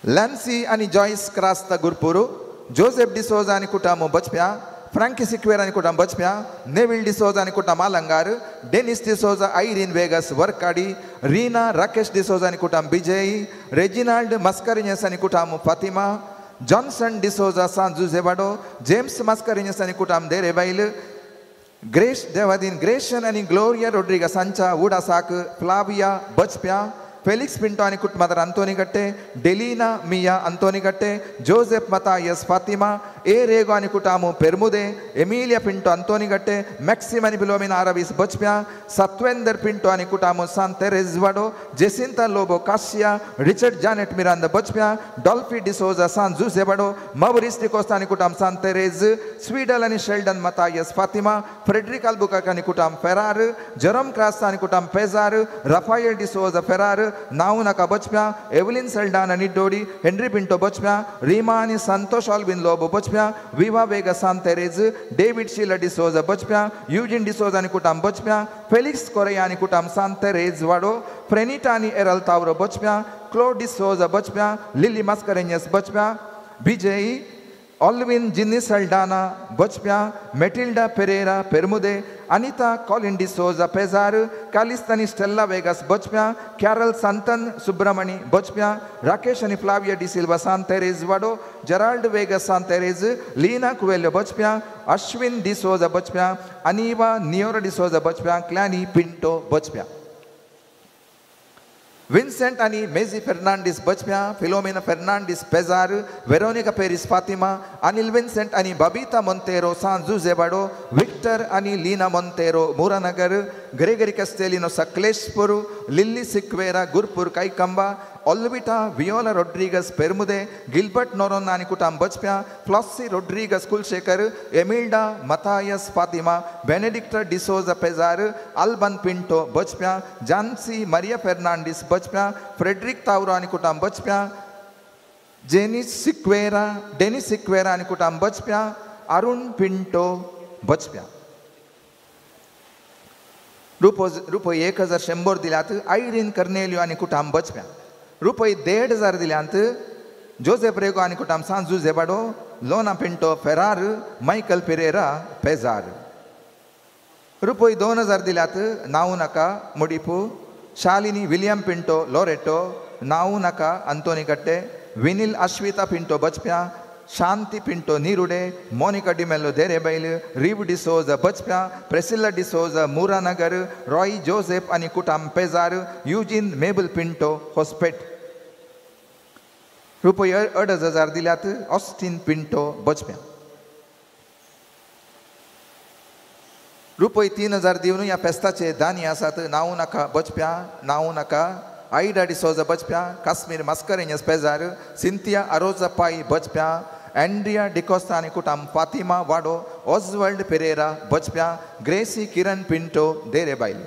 लॅन्सी आनी Joyce Crasta गुरपुरू, Joseph D'Souza आनी कुटामो बचप्या, Frankie Sequeira आनी कुटाम बचप्या, Neville D'Souza आनी कुटाम Alangar, Denis D'Souza, Irene Vegas Varkady, Reena Rakesh D'Souza आनी कुटाम बिजय, रेजिनाल्ड मस्करिन्यस आनी कुटाम फातिमा, जॉन्सन डिसोजा सांत जुझेवाडो, जेम्स मस्करिन्यस आनी कुटाम देरेबायल, ग्रेश देवादीन ग्रेशन आनी ग्लोरिया रोड्रिगस हांच्या उडासाक फ्लाविया बचप्या, फेलिक्स पिंटो आनी कुटुंबादार Antonikatte, Delina Mia Antonikatte, Joseph Mathias Fatima, A Rego आनी कुटामू पेरमुदे, एमिलिया पिंटो अंतोनीकट्टे, मॅक्सिम आनी फिलोमिना आरावीस बचप्या, सत्वेंदर पिंटो आनी कुटामू Sant Teres Wado, Jacinta Lobo Cassia, Richard Janet Miranda Bachpya, Dolphy D'Souza Sant Jose Wado, Maurice D'Costa आनी कुटाम सांत तेरेज, स्वीडल आनी शेल्डन मतायस फातिमा, फ्रेडरिक अल्बुकर्क आनी कुटाम फेरार, जेरोम क्रास्ता आनी कुटाम पेजार, राफायल डिसोजा फेरार, नावनाका बचप्या, एवलिन सल्डाना निड्डोडी, हेनरी पिंटो बचप्या, रीमा आनी संतोष ऑल्विन लोबो बचप्या, विवा वेगा Sant Teres, David Sheila D'Souza Bachpya, Eugene D'Souza आनी कुटाम बचप्या, फेलिक्स कोरेया आनी कुटाम सांत तेरेज वाडो, फ्रेनिटा आनी एरल तावरो बचप्या, क्लो डिसोजा बचप्या, लिली मास्करेन्यस बचप्या, विजयी Alvin Ginny Saldanha Bachpya, Matilda Pereira Permude, Anita Colin D'Souza Pezar, Calistani Stella Vegas Bachpya, Carol Santan Subramani Bachpya, Rakesh आनी Flavia D'Silva Sant Teres Wado, Gerald Vegas Sant Teres, Leena Coelho Bachpya, Ashwin D'Souza Bachpya, Aniva Niora D'Souza Bachpya, Clany Pinto Bachpya. Vincent आनी Mezi Fernandes Bachpya, Philomena Fernandes Pezar, Veronica Peres Fatima, Anil Vincent आनी बबिता मोंतेरो सांत जुझेवाडो, Victor आनी Leena Monteiro Muranagar, Gregory Castelino Sakleshpur, Lily Sequeira Gurpur Kaikamba, Olvita Viola Rodrigues Permude, Gilbert Noronha आनी कुटाम Bachpya, Flossie Rodrigues Kulshekar, Emilda Mathias Fatima, Benedicta D'Souza Pezar, Alban Pinto Bachpya, Jancy Maria Fernandes Bachpya, Frederick Tauro आनी कुटाम बचप्या, Janice Sequeira Dennis Sequeira आनी कुटाम बचप्या, अरुण पिंटो बचप्या. रुपये 1100 दिल्यात Irene कर्नेलियो आनी कुटाम बचप्या. रुपये 1500 दिल्यांत Joseph Rego आनी कुटाम सांत जुझे वाडो, लोना पिंटो फेरार, मायकल पेरेरा पेजार। रुपय 2000 दिल्यात नांव नाका मुडीपू, शालिनी विलियम पिंटो लोरेटो, नांव नाका अंतोनी कट्टे, विनील अश्विता पिंटो बचप्या, शांती पिंटो निरुडे, मोनिका डिमेलो देरेबैल, रिव डिसोजा बचप्या, प्रेसिल्ला डिसोजा मुरानगर, रॉय जोसेफ आनी कुटाम पेजार, युजीन मेबल पिंटो होस्पेट। रुपय 2500 दिल्यात ऑस्टीन पिंटो बचप्या। रुपय 3000 दिवन ह्या फेस्ताचे दानी आसात नांव नाका बचप्या, नांव नाका आयडा डिसोजा बचप्या, काश्मीर मास्करेन्यस पेजार, सिंथिया आरोजा पाई बचप्या, एंड्रिया डिकोस्ता आनी कुटाम फातिमा वाडो, ऑजवर्ल्ड पेरेरा बचप्या, ग्रेसी किरण पिंटो देरेबायल।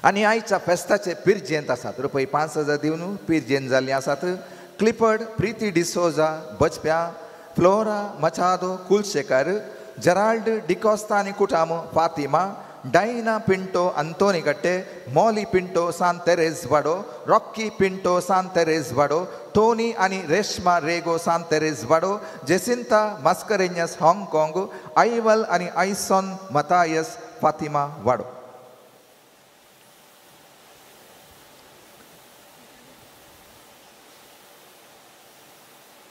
आनी आयच्या फेस्ताचे पिरजेंत आसात रुपय 5000 दिवन पिरजेंत जाल्ली आसात क्लिफर्ड प्रिती डिसोजा बचप्या, फ्लोरा मचादो कुलशेखर, जेराल्ड डिकोस्ता आनी कुटाम फातिमा, डायना पिंटो अंतोनी कट्टे, मॉली पिंटो सांत तेरेज वाडो, रॉकी पिंटो सांत तेरेज वाडो, टोनी आनी रेश्मा रेगो सांत तेरेज वाडो, जेसिंता मास्करेन्यस हाँगकाँग, आयवल आनी आयसॉन मतायस फातिमा वाडो।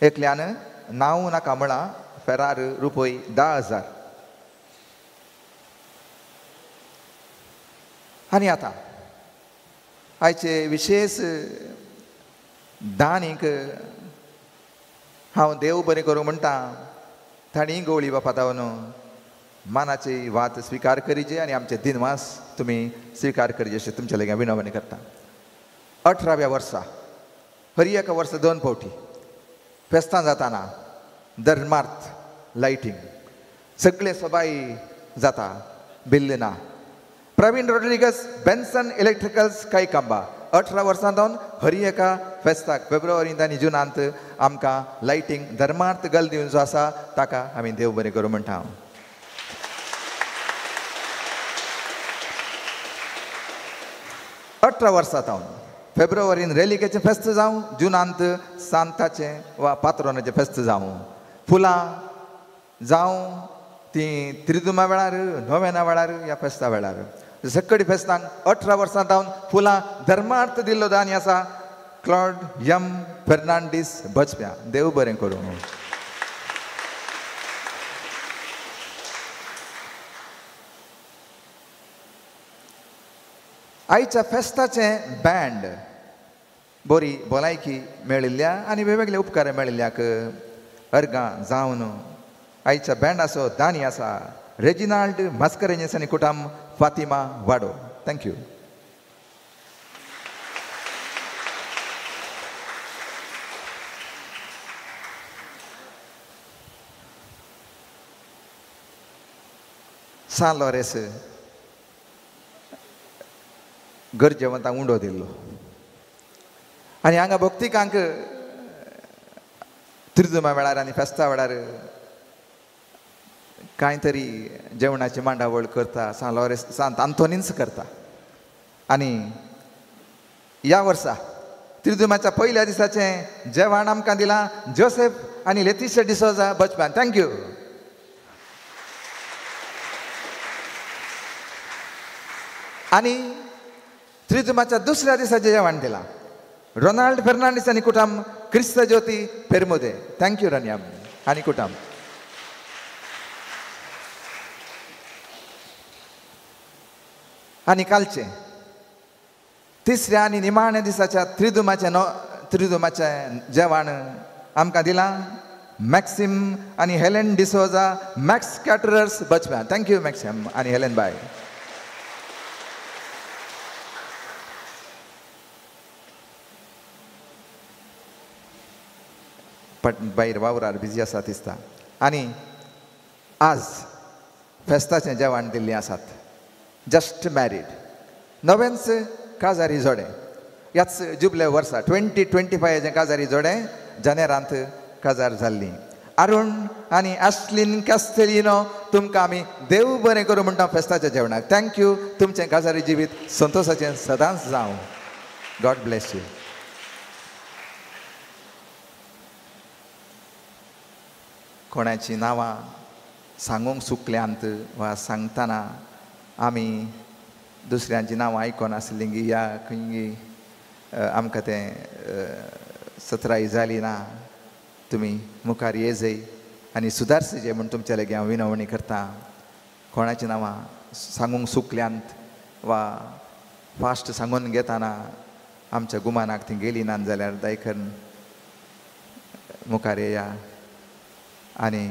एकल्यान नांव नाका म्हळां फेरार रुपय 10000। आनी आतां आयचे विशेष दानीक हांव देव बरें करूं म्हणटा, तांणी गवळी बापा धांवन मानाची वात स्विकार करीजे आनी आमचे दिनवास तुमी स्विकार करीजे अशें तुमच्या लागीं विनवणी करता। 18व्या वर्सा हर एका वर्सा 2 फावटी फेस्तां जाताना धर्मार्थ लायटींग सगळे सबाई जाता बिल्ल ना। प्रवीण रोड्रिगस बेन्सन इलेक्ट्रिकल्स कायकांबा 18 वर्सां जावन हर एका फेस्ताक फेब्रुवारींत आनी जुनांत आमकां लायटींग धर्मार्थ गल दिवन जो आसा ताका आमी देव बरें करूं म्हणटा। 18 वर्सां जावन फेब्रुवारीन रेलिकेचें फेस्त जावं, जुनांत सांताचें वा पात्रोनाचें फेस्त जावं, फुलां जावं तीं त्रिदुमा वेळार, नोवेना वेळार, ह्या फेस्ता वेळार सगळी फेस्तांक 18 वर्सां जावन फुलां धर्मार्थ दिल्लो दानी आसा क्लॉड यम फेर्नांडीस बचप्या। देव बरें करूं। आयच्या फेस्ताचें बँड बरी भलायकी मेळिल्ल्या आनी वेगवेगळे उपकार मेळिल्ल्याक अर्गां जावन आयच्या बँडाचो दानी आसा रेजिनाल्ड मास्करेन्यस आनी कुटाम फातिमा वाडो। Thank you. San Lawrence गरजेवंतांक उंडो दिल्लो आनी हांगा भक्तिकांक त्रिजुमा वेळार आनी फेस्ता वेळार कांय तरी जेवणाची मांडावळ करता सांत लॉरेन्स सांत आंतोनीच करता। आनी ह्या वर्सा त्रिजुमाच्या पयल्या दिसाचें जेवण आमकां दिलां जोसेफ आनी लेतिशा डिसोजा बचप्यान। Thank you. आनी त्रिजुमाच्या दुसऱ्या दिसाचें जेवण दिलां रोनाल्ड फेर्नांडीस आनी कुटाम क्रिस्त ज्योती फेरमुदे। Thank you रन्याम आनी कुटाम। आनी कालचें तिसऱ्या आनी निमाण्या दिसाच्या त्रिदुमाचें त्रिदुमाचें जेवण आमकां दिलां मॅक्सिम आनी हेलेन डिसोजा मॅक्स कॅटरर्स बचप्या। Thank you Maxim आनी हेलेन बाय। भायर वावरार बिजी आसा दिसता. आनी आज फेस्ताचें जेवण दिल्लीं आसात. जस्ट मॅरीड नवेंच काजारी जोडें ह्याच जुबले वर्सा 2025 काजारी जोडें जानेरांत काजार जाल्लीं. अरुण आनी आश्लीन कास्तेलिनो तुमकां आमी देव बरें करूं म्हणटा फेस्ताच्या जेवणाक. Thank you. तुमचें काजारी जिवीत संतोशाचें सदांच जावं. God bless you. कोणाचीं नांवां सांगूंक चुकल्यांत वा सांगतना आमी दुसऱ्यांचीं नांवां आयकोन आसलीं गी या खंय आमकां तें सतराय जाली ना, तुमी मुखार येजय आनी सुदारचे म्हूण तुमच्या लागीं हांव विनवणी करता. कोणाचीं नांवां सांगूंक चुकल्यांत वा फास्ट सांगून घेतना आमच्या गुमानाक ती गेली ना जाल्यार दयकरून मुखार येया आनी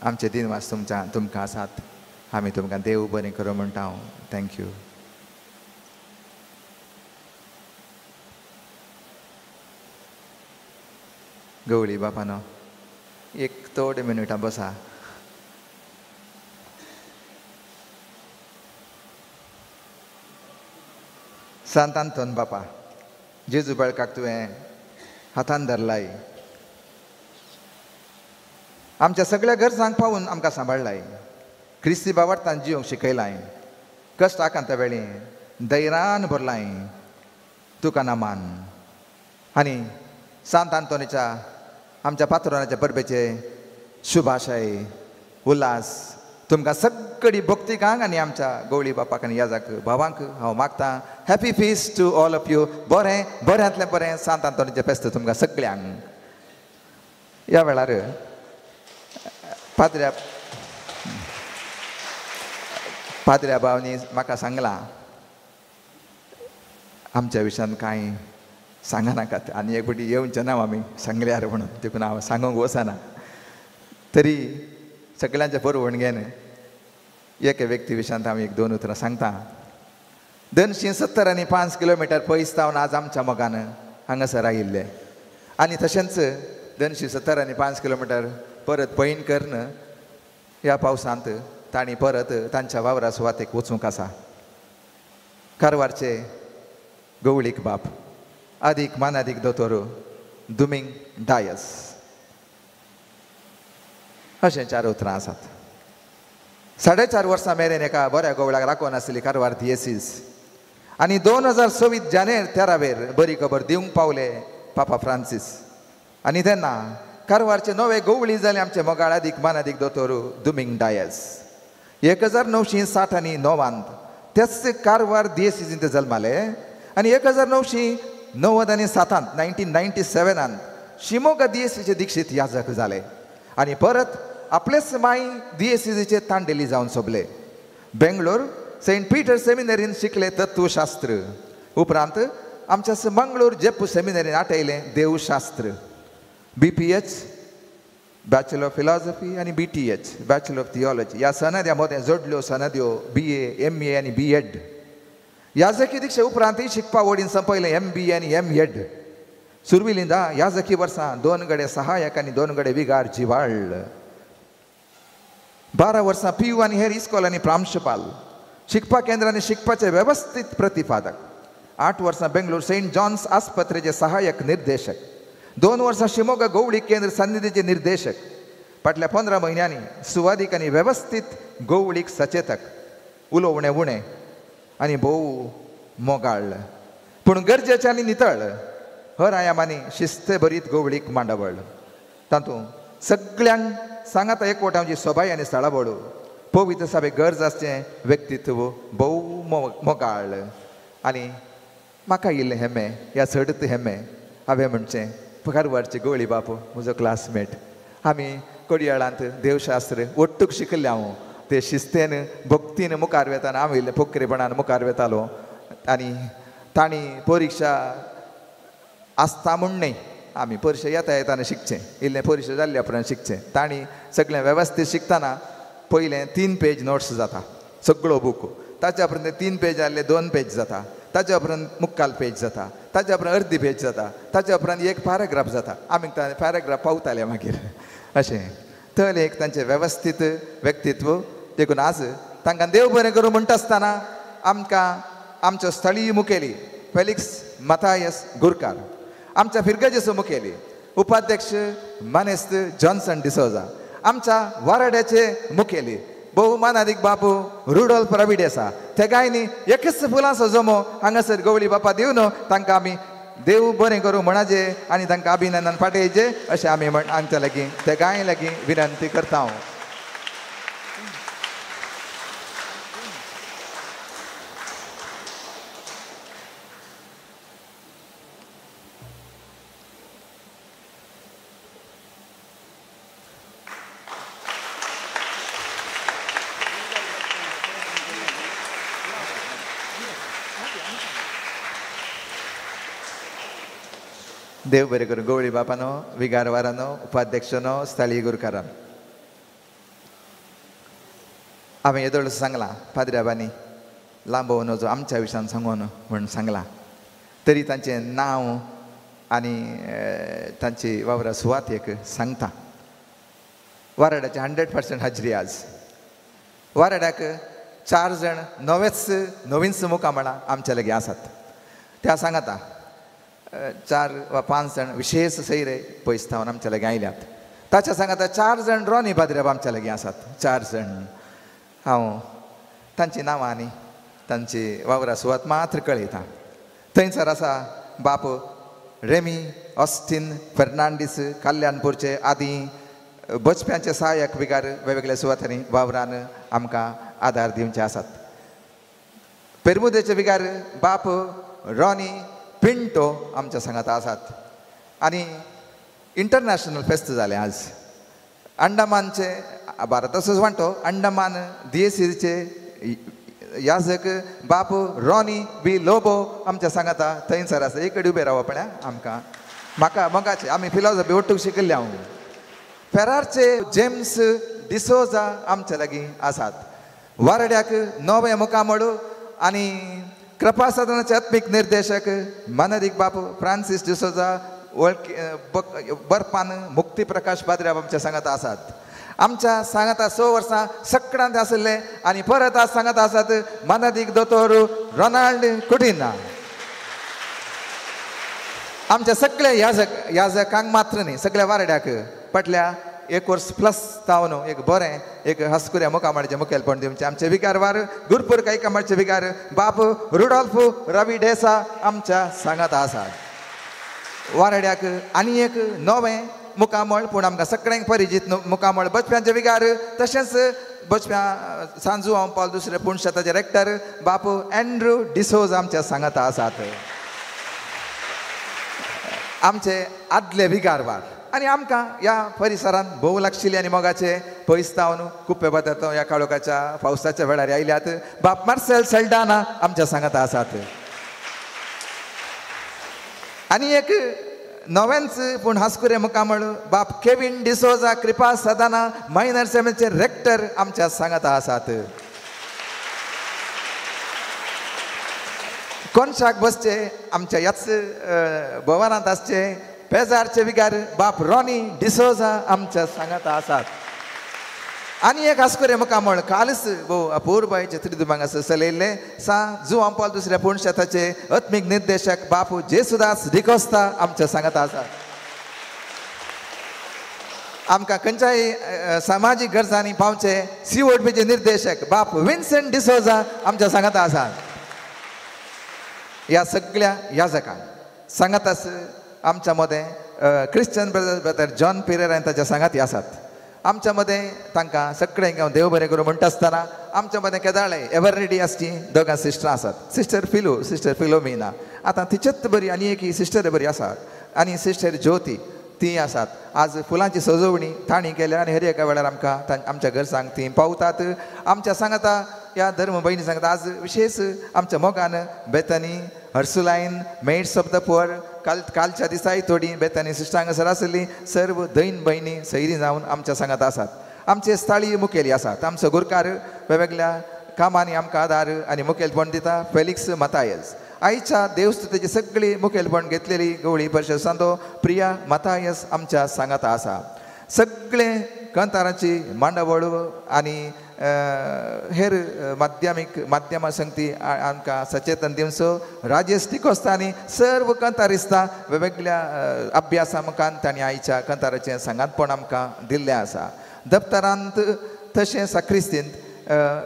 आमचे दिनवास तुमच्या तुमकां आसात. आमी तुमकां देव बरें करूं म्हणटा हांव. Thank you. गवळी बापानो एक थोडे मिनटां बसा. सांत आंतोन बापा, जेजू बाळकाक तुवें हातान धरलाय, आमच्या सगळ्या गरजांक पावून आमकां सांबाळ्ळाय, क्रिस्ती बावडतान जिवंक शिकयलाय, कश्ट आकांता वेळी धैर्यान भरलाय, तुका नमान. आनी सांत आंतोनीच्या आमच्या पात्रोनाच्या परबेचे शुभाशय उल्हास तुमकां सगळी भक्तिकांक आनी आमच्या गवळी बापाक आनी याजाक भावांक हांव मागतां. Happy feast to all of you. बरें बऱ्यांतलें बरें सांत आंतोनीचें फेस्त तुमकां सगळ्यांक. ह्या वेळार पाद्र्या पाद्र्या भावांनी म्हाका सांगलां आमच्या विशयान कांय सांगनाकात आनी एक फावटी येवचें ना आमी सांगल्यार म्हणून, देखून हांव सांगूंक वचना. तरी सगळ्यांचें बरोवण घेन एके व्यक्ती विशयांत हांव एक दोन उतरां सांगता. 275 किलोमिटर पयस जावन आज आमच्या मोगान हांगासर आयिल्ले आनी तशेंच 275 किलोमिटर परत पयण करून ह्या पावसांत तांणी परत तांच्या वावरा सुवातेक वचूंक आसा. कारवारचे गवळीक बाप आदीक मानादीक दोतोर दुमींग डायस अशें चार उतरां आसात. 4.5 वर्सां मेरेन एका बऱ्या गवळाक राखून आसली कारवार दियेसीस आनी 2024 जानेर 13 बरी खबर दिवंक पावले पापा फ्रांसीस आनी तेन्ना कारवारचे नवे गवळी जाले आमचे मोगाळ आदीक मानादीक दोतोर दुमींग डायस. 1960 आनी 9 तेच कारवार दियेसीन ते जल्माले आनी 1997 1997 शिमोगा दियेसीचे दीक्षित याजक जाले आनी परत आपलेच माय दियेसीचे तांडेली जावन सोबले. बेंगलोर सेंट पीटर सेमिनरीन शिकले तत्वशास्त्र, उपरांत आमच्या Mangalore जेप्पू सेमिनरीन आटयलें देवशास्त्र. BPH bachelor of philosophy आनी BTH bachelor of theology ह्या सनद्या मदें जोडल्यो सनद्यो BA MA आनी BEd. याजकी दिक्षे उपरांतय शिकपा वडीन संपयलें MBA आनी MEd. सुरविलिंदा याजकी वर्सां 2 गडे सहायक आनी 2 गडे विगार जिवाळ. 12 वर्सां PU आनी हेर इस्कोलांनी प्रांशपाल, शिकपा केंद्रांनी शिकपाचे वेवस्थीत प्रतिपादक. 8 वर्सां बेंगलोर सेंट जॉन्स आस्पत्रेचे सहायक निर्देशक, 2 वर्सां शिमोगा गवळी केंद्र सन्निधीचे निर्देशक. फाटल्या 15 म्हयन्यांनी सुवादीक आनी वेवस्थीत गवळीक सचेतक, उलोवणें उणें आनी भोव मोगाळ पूण गरजेचें आनी नितळ हर आयामांनी शिस्ते भरीत गवळीक मांडावळ. तातूंत सगळ्यांक सांगाता एकवटांची सोबाय आनी स्थळावळ पवित्र साबे गरज आसचें व्यक्तित्व भोव मोगाळ. आनी म्हाका इल्लें हेमें ह्या चडत हेमें हांवें म्हणचें कारवारची गवळी बापू म्हजो क्लासमेट, आमी कोडयाळांत देवशास्त्र ಒಟ್ಟುक शिकल्ले हांव. ते शिस्तेन भक्तीन मुखार वेताना हांव इल्लें पोखरेपणान मुखार वेतालो आनी तांणी परिक्षा आसता म्हूण न्हय, आमी परिक्षा येता येताना शिकचें, इल्लें परिक्षा जाल्ल्या उपरांत शिकचें. तांणी सगळें वेवस्थीत शिकतना पयलें 3 पेज नोट्स जाता सगळो बूक, ताच्या उपरांत 3 पेज जाल्ले 2 पेज जाता, ताज्या उपरांत मुक्काल पेज जाता, ताज्या उपरांत अर्दी पेज जाता, ताज्या उपरांत एक पॅराग्राफ जाता. आमी पॅराग्राफ पावताले मागीर अशें. तर एक तांचें वेवस्थीत व्यक्तित्व. देखून आज तांकां देव बरें करूं म्हणटा आसतना आमकां आमचो स्थळीय मुखेली फेलिक्स मथायस गुरकार, आमच्या फिरगजेचो मुखेली उपाध्यक्ष मानेस्त जॉन्सन डिसोजा, आमच्या वाराड्याचे मुखेली बहुमानादीक बापू रुडोल्फ रविडेसा, तेगांयनी एकच फुलांचो जमो हांगासर गवळी बापा दिवन तांकां आमी देव बरें करूं म्हणाजे आनी तांकां अभिनंदन पाठयचें अशें आमी म्हण आमच्या लागीं तेगांय लागीं विनंती करता. देव बरें करूं गवळी बापानो, विगारवारानो, उपाध्यक्षानो, स्थळीय गुरकारान. हांवें येदोळ सांगलां पाद्र्याबांनी लांबोवन वचो आमच्या विशयान सांगून म्हूण सांगलां, तरी तांचें नांव आनी तांची वावरा सुवात एक सांगता. वाराड्याचे 100% हाजरी आज. वाराड्याक 4 जाण नवेच नवीन मुखामळां आमच्या लागीं आसात. त्या सांगाता 4 वा 5 जाण विशेष सैरे पयस थावन आमच्या लागीं आयल्यात. ताच्या सांगाता 4 जाण रोनी पाद्र्याब आमच्या लागीं आसात. 4 जाण हांव तांचीं नांवां आनी तांची वावरा सुवात मात्र कळयता. थंयसर आसा बाप रेमी ऑस्टीन फेर्नांडीस, कल्याणपूरचे आदी बचप्यांचे सहायक विगार वेगवेगळ्या सुवातांनी वावरान आमकां आदार दिवचे आसात. पेरमुदेचे विगार बाप रॉनी पिंटो आमच्या सांगाता आसात. आनी इंटरनॅशनल फेस्त जालें आज. अंडमानचे भारताचोच वांटो अंडमान दियेसीचे याजक बाप रॉनी बी लोबो आमच्या सांगाता थंयसर आसा. एक कडेन उबें रावप पळया आमकां म्हाका मोगाचे आमी फिलॉसॉफी ओट्टूक शिकिल्ले हांव. फेरारचे जेम्स डिसोजा आमच्या लागीं आसात. वारड्याक नवें मुखामळ आनी कृपा सदनाचे आत्मीक निर्देशक मानादीक बापू फ्रांसीस डिसोजा वळखी बरपान मुक्ती प्रकाश पाद्र्याब आमच्या सांगाता आसात. आमच्या सांगाता 6 वर्सां सकडांत आशिल्ले आनी परत आज सांगाता आसात मानादीक दोतोर रोनाल्ड कुटिन्हा. आमच्या सगळ्या याजकांक मात्र न्ही, सगळ्या वारड्याक फाटल्या 1 वर्स प्लस जावन एक बरें एक हसकुऱ्या मुखामळाचें मुखेलपण दिवचें आमचे विगारवार गुरपूर कायकामाळचे विगार बाप रुडॉल्फ रवी डेसा आमच्या सांगाता आसात. वारड्याक आनी एक नवें मुखामळ पूण आमकां सगळ्यांक परिचीत मुखामळ बचप्यांचे विगार, तशेंच बचप्यां सांजू हांव पावल दुसरे पुणशेताचे रेक्टर बापू एन्ड्रू डिसोज आमच्या सांगाता आसात. आमचे आदले विगारवार आनी आमकां ह्या परिसरांत भोव लागशिल्ले आनी मोगाचे पयस जावन कुप्पे बातात ह्या काळोखाच्या पावसाच्या वेळार आयल्यात बाप मार्सेल सल्डाना आमच्या सांगाता आसात. आनी एक नवेंच पूण हासकुरे मुखामळ बाप केवीन डिसोजा कृपा सदाना मायनर सेमेचे रेक्टर आमच्या सांगाता आसात. कोनशाक बसचे आमच्या ह्याच भवनांत आसचे पेजारचे विगार बाप रॉनी डिसोजा आमच्या सांगाता आसात. आनी एक हासकुरे मुखामळ कालच भोव अपूर्बायचे त्रिदुबांग चलयल्ले सा जुआं पावल दुसऱ्या पुणशेताचे आत्मीक निर्देशक बापू जेसुदास डिकोस्ता आमच्या सांगाता आसात. आमकां खंयच्याय सामाजीक गरजांनी पावचे सीओडपीचे निर्देशक बाप विन्सेंट डिसोजा आमच्या सांगाता आसात. ह्या सगळ्या याजकांक सांगाताच आमच्या मदें क्रिश्चन ब्रदर जॉन पिरेरा आनी ताच्या सांगाती आसात. आमच्या मदें तांकां सगळ्यांक हांव देव बरें करूं म्हणटा आसतना आमच्या मदें केदाळे एवर रेडी आसची दोगां सिस्टरां आसात, सिस्टर फिलो, सिस्टर फिलोमिना. आतां तिचेच बरी आनी एक सिस्टर बरी आसात आनी सिस्टर ज्योती ती आसात. आज फुलांची सजोवणी तांणी केल्या आनी हर एका वेळार आमकां आमच्या घरसांक ती पावतात. आमच्या सांगाता ह्या धर्म भयणी सांगता आज विशेष आमच्या मोगान Bethany Ursuline maids of the poor काल कालच्या दिसाय थोडी बेतानी सिस्टरां हांगासर आसली सर्व दैन भयणी सैरी जावन आमच्या सांगात आसात. आमचे स्थळीय मुखेली आसात. आमचो गुरकार वेगवेगळ्या कामांनी आमकां आदार आनी मुखेलपण दिता फेलिक्स मतायस. आयच्या देवस्तुतेची सगळी मुखेलपण घेतलेली गवळी परिशद सांदो प्रिया मथायस आमच्या सांगाता आसा. सगळे कंतारांची मांडावळ आनी हेर माध्यमीक माध्यमां संगती आमकां सचेतन दिवचो राजेश डिकोस्ता आनी सर्व कंतारिस्ता वेगवेगळ्या अभ्यासा मुखान तांणी आयच्या कंताराचें सांगातपण आमकां दिल्लें आसा. दप्तरांत तशें साक्रिस्तींत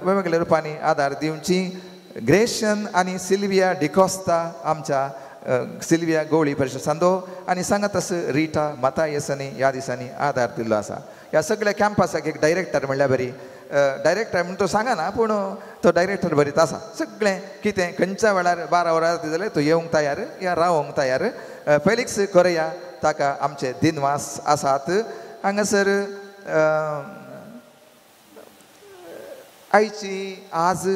वेगवेगळ्या रुपांनी आदार दिवची ग्रेशन आनी सिल्विया डिकोस्ता आमच्या सिल्विया गवळी परिशद सांदो आनी सांगत आस रिटा मथायसांनी ह्या दिसांनी आदार दिल्लो आसा. ह्या सगळ्या कॅम्पासाक एक डायरेक्टर म्हणल्यार बरी डायरेक्टर म्हण तो सांगना पूण तो डायरेक्टर बरीत आसा. सगळें कितें खंयच्या वेळार 12 वरां जाल्यार तो येवंक तयार या रावोंक तयार. फेलिक्स कोरेया ताका आमचे दिनवास आसात. हांगासर आयची आज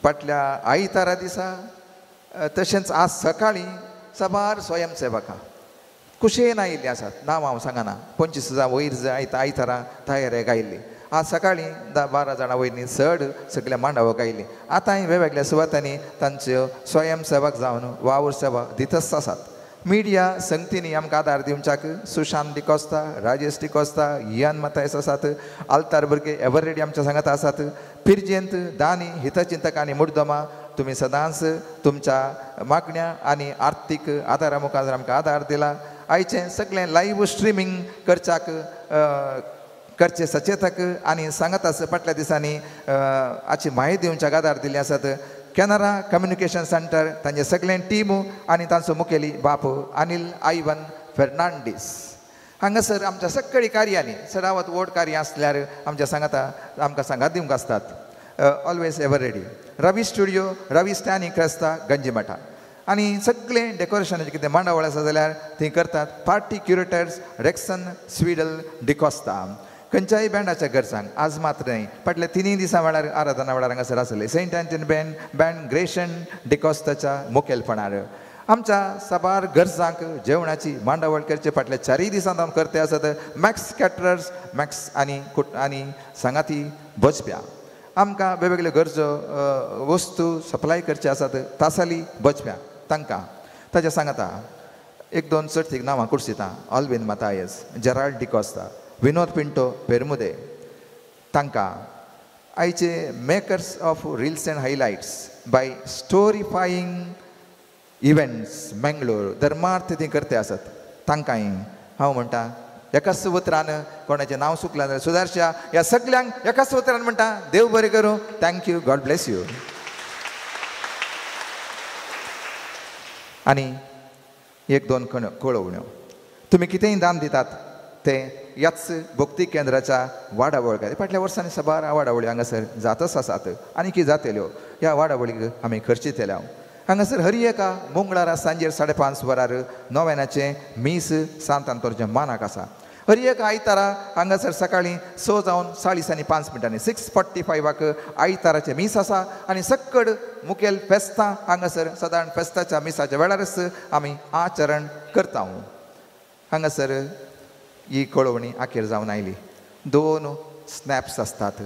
फाटल्या आयतारा दिसा तशेंच आज सकाळीं साबार स्वयंसेवकां कुशेन आयिल्लीं आसात. नांव हांव सांगना 25 जां वयर आयतारा तयारेक आयिल्ली. आज सकाळीं 10-12 जाणां वयर न्ही चड सगळ्या मांडावक आयिल्ली. आतांय वेगवेगळ्या सुवातांनी तांच्यो स्वयंसेवक जावन वावर सेवा दितच आसात. मिडिया संगतींनी आमकां आदार दिवच्याक सुशांत डिकोस्ता, राजेश डिकोस्ता, इयान मथायस आसात. आल्तार भुरगे एवर रेडी आमच्या सांगात आसात. पिरजेंत दानी हितचिंतक आनी मुर्दमा तुमी सदांच तुमच्या मागण्या आनी आर्थीक आदारा मुखार आमकां आदार दिला. आयचें सगळें लायव्ह स्ट्रिमींग करच्याक करचे सचेतक आनी सांगत आसा फाटल्या दिसांनी हाची म्हायती दिवच्याक आदार दिल्ली आसात. कॅनरा कम्युनिकेशन सेंटर तांचे सगळें टीम आनी तांचो मुखेली बाप अनिल आयवन फेर्नांडीस. हांगासर आमच्या सगळीं कार्यांनी चडावत व्हड कार्य आसल्यार आमच्या सांगाता आमकां सांगात दिवंक आसतात. Always ever ready Ravi studio Ravi Stany Cresta Ganjimatha आनी सगळें डेकोरेशनाचें कितें मांडावळ आसा जाल्यार ती करतात. Party curators रेक्सन स्विडल D'Costa. खंयच्याय बँडाच्या गरजांक आज मात्र न्हय फाटल्या 3 दिसां वेळार आराधना वेळार हांगासर आसले saint Anthony band band Gration डिकोस्ताच्या मुखेलपणार. आमच्या साबार गरजांक जेवणाची मांडावळ करचे फाटल्या 4 दिसांत आमी करते आसात. मॅक्स कॅटरर्स मॅक्स आनी आनी सांगाती बचप्या आमकां वेगवेगळ्यो गरजो वस्तू सप्लाय करचे आसात. तासाली बचप्या तांकां ताच्या सांगाता 1-2 चडतीक नांवां कुर्सिता ऑल्विन मथायस, जेराल्ड डिकोस्ता, विनोद पिंटो पेरमुदे तांकां. आयचे makers of reels and highlights by storifying events Mangalore धर्मार्थ ती करते आसात तांकांय हांव म्हणटा एकाच उतरान कोणाचें नांव चुकलां जाल्यार सुदारच्या. ह्या सगल्यांक एकाच उतरान म्हणटा देव बरें करूं. Thank you, God bless you. आनी 1-2 कळोवण्यो. तुमी कितेंय दान दितात तें ह्याच भक्ती केंद्राच्या वाडावळ खातीर. फाटल्या वर्सांनी साबार वाडावळी हांगासर जातच आसात आनी की जातल्यो. ह्या वाडावळीक आमी खर्चितल्या. हांगासर हर एका मंगळारा सांजेर 5:30 वरार नोवेनाचें मीस सांत आंतोनाच्या मानाक आसा. हर एक आयतारा हांगासर सकाळीं 6 जावन 40:05 6:45 आयताराचें मीस आसा. आनी सक्कड मुखेल फेस्तां हांगासर सदां फेस्ताच्या मिसाच्या वेळारच आमी आचरण करता. हांगासर ही कळोवणी आखेर जावन आयली. 2 स्नॅप्स आसतात,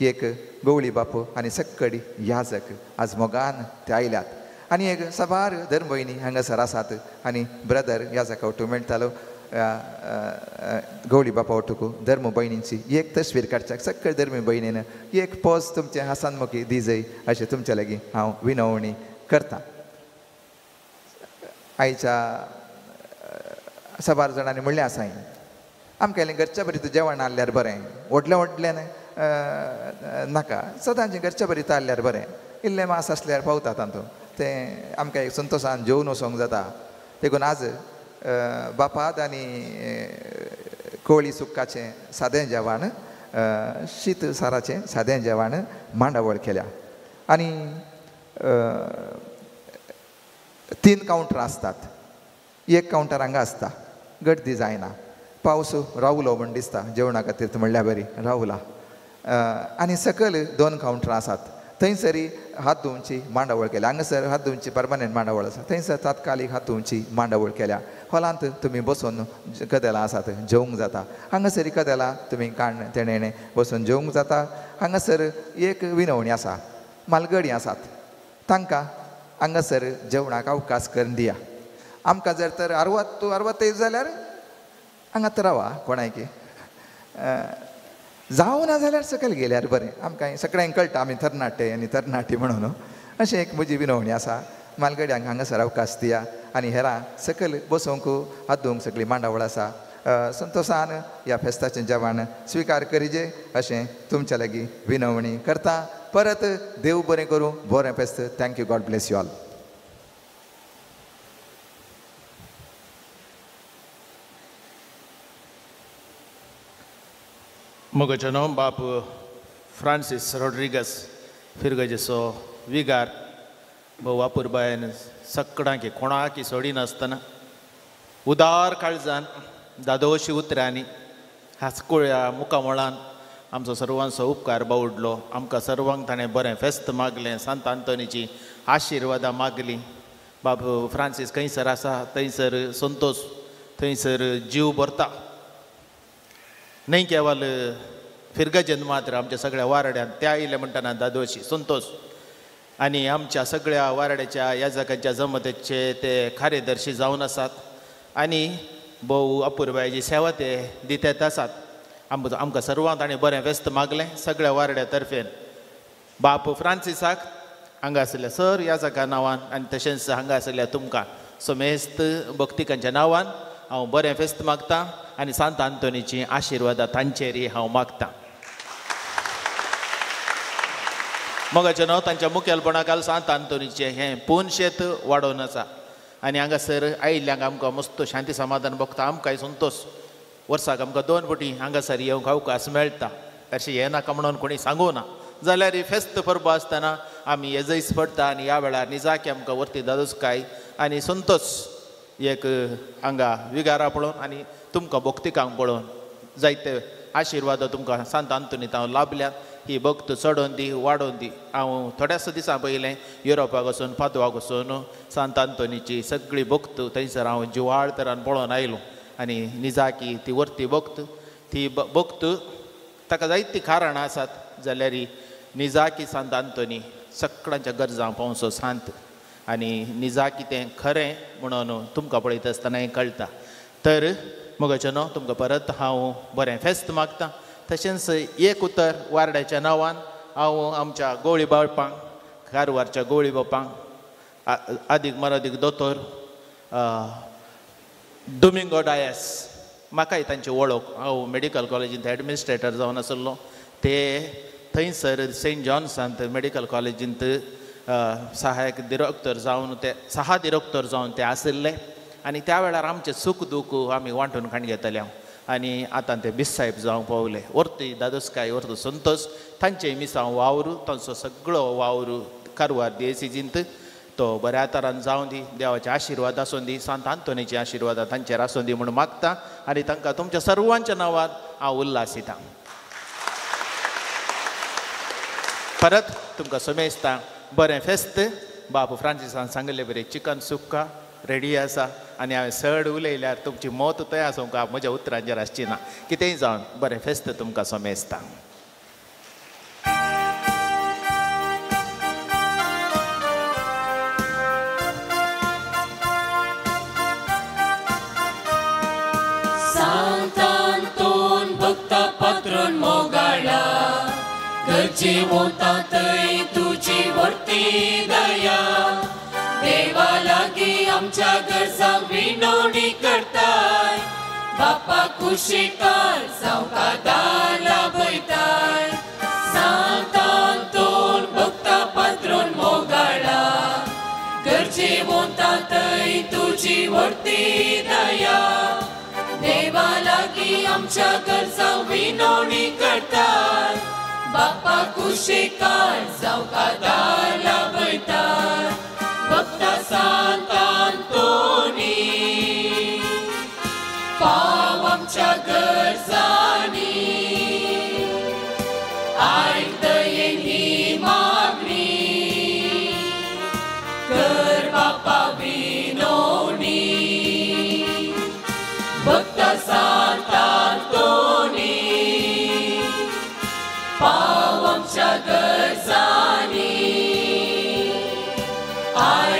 एक गवळी बापू आनी सक्कडी याजक आज मोगान ते आयल्यात. आनी एक साबार धर्मभयणी हांगासर आसात आनी ब्रदर याजका वटू मेळटालो गवळी बापा वटूक धर्म भयणींची एक तस्वीर काडच्याक सक्कड धर्म भयणीन एक पोज तुमचे हासानमुखी दिजय अशें तुमच्या लागीं हांव विनवणी करता. आयच्या साबार जाणांनी म्हणलें आसा आमकां घरच्या बरी जेवण हाडल्यार बरें, व्हडलें व्हडलें नाका, सदांचें घरच्या बरी हाडल्यार बरें, इल्लें मांस आसल्यार पावता तातूंत तें आमकां एक संतोशान जेवन वचोंक जाता. देखून आज बापाद आनी कोळी सुक्काचें सादें जेवण, शीत साराचें सादें जेवण मांडावळ केल्या. आनी 3 कावंटर आसतात. एक कावंटर हांगा आसता, गर्दी जायना, पावस रावलो म्हण दिसता जेवणा खातीर म्हणल्यार बरी रावला. आनी सकयल 2 कावंटरां आसात, थंयसरी हात धुवची मांडावळ केल्या. हांगासर हात धुवची परमनंट मांडावळ आसा, थंयसर तात्कालीक हात धुवची मांडावळ केल्या. हॉलांत तुमी बसून कदेलां आसात जेवंक जाता. हांगासर कदेलां तुमी काण तेणें बसून जेवंक जाता. हांगासर एक विनवणी आसा, मालगडी आसात तांकां हांगासर जेवणाक अवकाश करून दिया. आमकां जर तर अरवत तूं अरवत येत जाल्यार हांगा तर रावा कोणायकी जावं ना जाल्यार सकयल गेल्यार बरें. आमकां सगळ्यांक कळटा आमी तरणाटे आनी तरणाटी म्हणून. अशें एक म्हजी विनवणी आसा. मालगड्यांक हांगासर अवकाश दिया आनी हेरां सकयल बसोवंक हात सगळी मांडावळ आसा. संतोशान ह्या फेस्ताचें जेवण स्विकार करिजे अशें तुमच्या लागीं विनवणी करता. परत देव बरें करूं, बरें फेस्त. Thank you. God bless you all.
मोगाचो न्हू बाप फ्रांसीस रॉड्रिगस फिरगजेचो विगार भोव वापुरबायन सगळ्यांक कोणाकी सोडिनासतना उदार काळजान दादोशी उतरांनी हांसकुळ्या मुखामळान आमचो सर्वांचो उपकार बावडलो. आमकां सर्वांक ताणें बरें फेस्त मागलें, सांत आंतोनीची आशिर्वादां मागली. बाब फ्रांसीस खंयसर आसा थंयसर संतोश, थंयसर जीव भरता. न्हय केवल फिरगजेन मात्र आमच्या सगळ्या वारड्यान त्या आयले म्हणटना दादोशी संतोश आनी आमच्या सगळ्या वारड्याच्या याजकांच्या जमतेचे ते कार्यदर्शी जावन आसात आनी भोव अपुरबायेची सेवा ते दितात आसात. आमकां सर्वांक ताणें बरें व्यस्त मागलें सगळ्या वारड्या तर्फेन. बाप फ्रांसिसाक हांगा आशिल्ल्या सर याजका नांवान आनी तशेंच हांगा आशिल्ल्या तुमकां समेस्त भक्तिकांच्या नांवान हांव बरें फेस्त मागतां आनी सांत आंतोनीची आशिर्वादां तांचेरय हांव मागतां. मोगाचें नांव तांच्या मुखेलपणा काल सांत आंतोनीचें हें पुनशेत वाडोवन आसा आनी हांगासर आयिल्ल्यांक आमकां मस्त शांती समाधान भोगता. आमकांय संतोश. वर्साक आमकां 2 फावटी हांगासर येवंक अवकाश मेळटा. अशें हें नाका म्हणून कोणी सांगू ना जाल्यार फेस्त परबो आसतना आमी येजयस पडटा आनी ह्या वेळार निजाकी आमकां वर्ती दादोसकाय आनी संतोश एक हांगा विगारा पळोवन आनी तुमकां भक्तिकांक पळोवन जायते आशिर्वाद तुमकां सांत आंतोनीत हांव लाभल्यात. ही भक्त चडोवन दी, वाडोवन दी. हांव थोड्याच दिसां पयलें युरोपाक वचून पादवाक वचून सांत आंतोनीची सगळी भक्त थंयसर हांव जिवाळ तरान पळोवन आयलो आनी निजाकी ती वर्ती भक्त, ती भक्त ताका जायतीं कारणां आसात जाल्यार निजाकी सांत आंतोनी सगळ्यांच्या गरजां पावसो सांत आनी निजाकी तें खरें म्हणून तुमकां पळयता आसतना कळटा. तर मोगाचें न्हू तुमकां परत हांव बरें फेस्त मागतां. तशेंच एक उतर वारड्याच्या नांवान हांव आमच्या गोवळी बापांक, कारवारच्या गोवळी बापांक, आदीक मरादीक दोतोर डोमिंगो डायस, म्हाकाय तांची वळख. हांव मेडिकल कॉलेजींत एडमिनिस्ट्रेटर जावन आसलो. ते थंयसर सेंट जॉन्सांत मेडिकल कॉलेजींत सहायक दिरोक्तर जावन ते सहा दिरोक्तर जावन ते आशिल्ले आनी त्या वेळार आमचें सूख दूख आमी वांटून काण घेतले हांव आनी आतां ते बिस्सायब जावंक पावले. वर्ती दादोसकाय, वर्त संतोश, तांचे मिसांव वावर, तांचो सगळो वावर कारवार दियेसीजींत तो बऱ्या तरान जावं दी, देवाचे आशिर्वाद आसूं दी, सांत आंतोनीचे आशिर्वाद तांचेर आसूं दी म्हूण मागता आनी तांकां तुमच्या सर्वांच्या नांवान हांव उल्हास दिता. परत तुमकां समेजता बरें फेस्त. बापू फ्रांसिसान सांगिल्ले बरें चिकन सुक्का रेडी आसा आनी हांवें चड उलयल्यार तुमची मत थंय आसूंक म्हज्या उतरांचेर आसची ना. कितेंय जावन बरें फेस्त तुमकां समेजता.
सांत आंतोन भक्ता पात्रोन मोगाळा, गरजेवंता थंय तुजी वर्ती दया. देवा लागीं आमच्या गरजांक विनवणी करताय, बापा कुशीकार जावंका दार लाभयताय. सांत आंतोन भक्ता पात्रोन मोगाळा, गरजेवंता थंय तुजी वर्ती दया. देवा लागीं आमच्या गरजांक विनवणी करताय, बापा कुशीकार जावंका दार लाभयताय. भक्ता सांत आंतोनी पाव आमच्या गरजांनी, आयक दयेन ही मागणी, कर बापा विनवणी. भक्ता सांत आंतोनी पाव आमच्या गरजांनी, आयक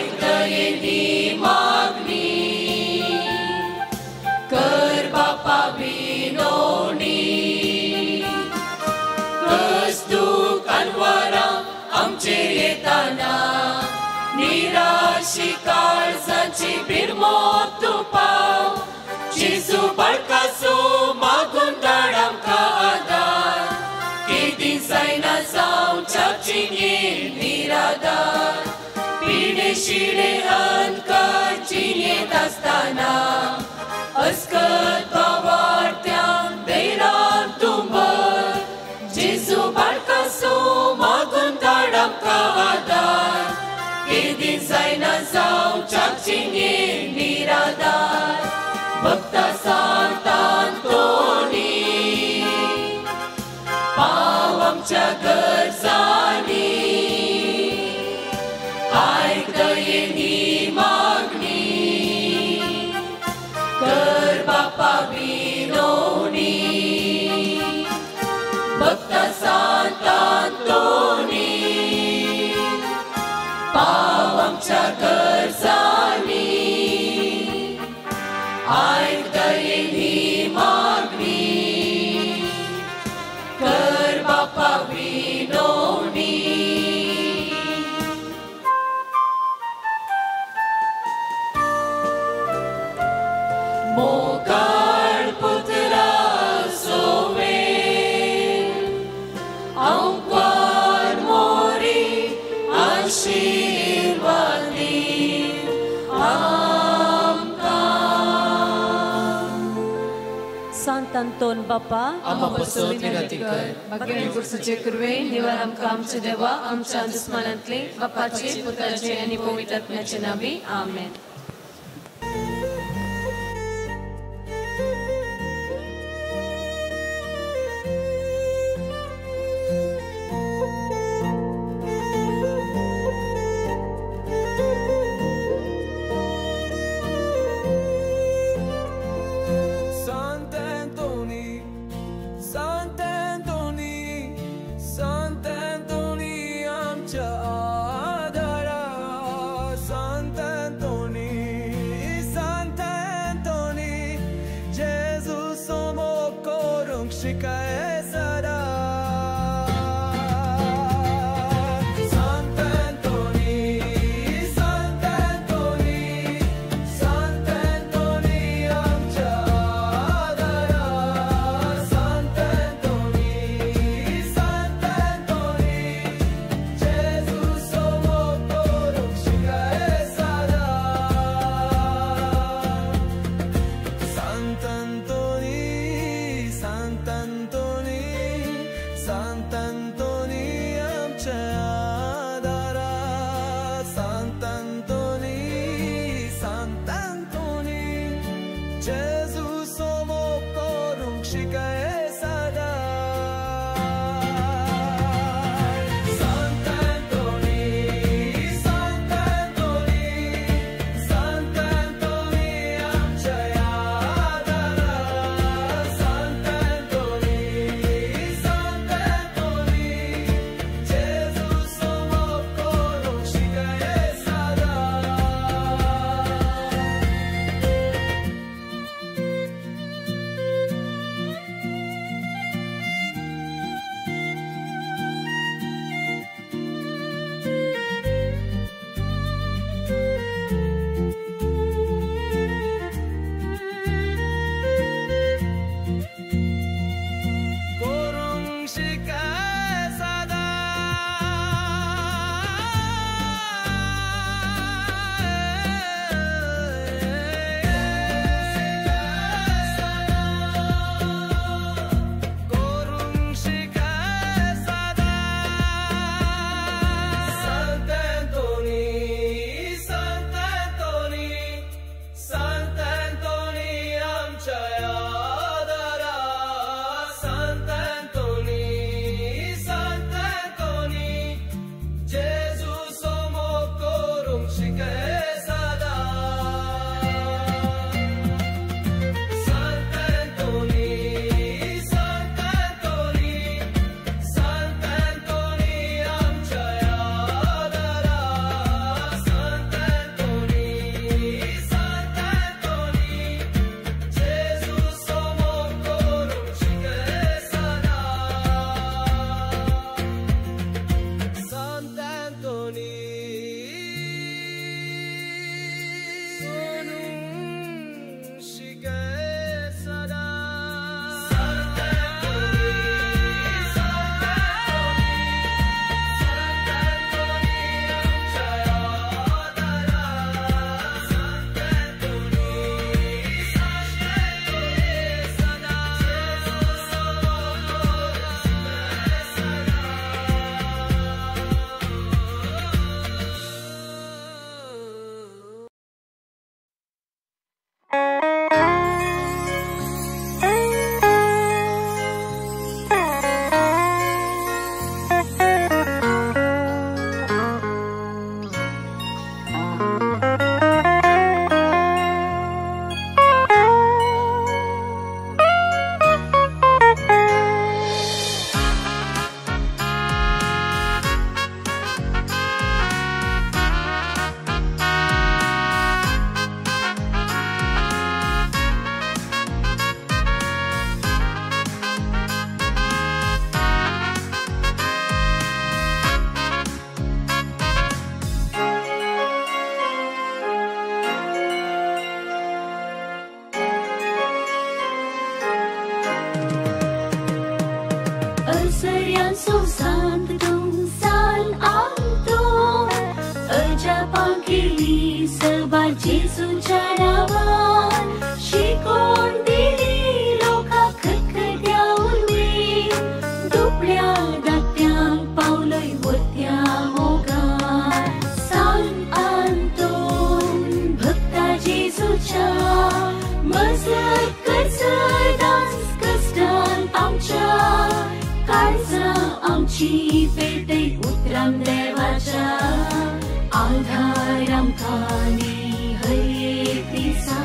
शिडे अंधकार जिणेंत आसतना अस्कत वाडत्या दैरान तूं भर जेजू बाळकासो मागून धाड आमकां आदार केदी जायना जावच्याक जिणेंत निराधार भक्ता सांत आंतोनी पाव आमच्या गरजांनी आयक दयेन ही मागणी कर बापा विनवणी भक्ता सांत आंतोनी पाव आमच्या गरजांनी आयक दयेन ही मागणी कर बापा विनवणी. मोगाळ पुत्रा सोवे अंकार मोरी आशीर्वादी आमकां.
सांत आंतोन बापा
आमा पासत विनंती कर. बाकीणे कुर्सूचे कुरवे निवार आमकां आमचे देवा आमच्या दुस्मानांतले बापाचे पुताचे आनी पवित्र आत्म्याचे नांवी आमेन.
Sant' Antoni, Sant' Antoni, Sant' Antoni.
दुसऱ्यांचो सांत तूं सान आंतोन अजापां केली सभा जेजूच्या नांवान शिकोवन दिली लोकांक खतखत्या उर्बी दुबळ्या धाकट्यांक पावलय वत्या मोगान सान आंतोन भक्ता जेजूच्या मजत कर सदांच कश्टान आमच्या काळजां आमची पेटय उतरां देवाच्या आधार आमकां दी हर दिसा.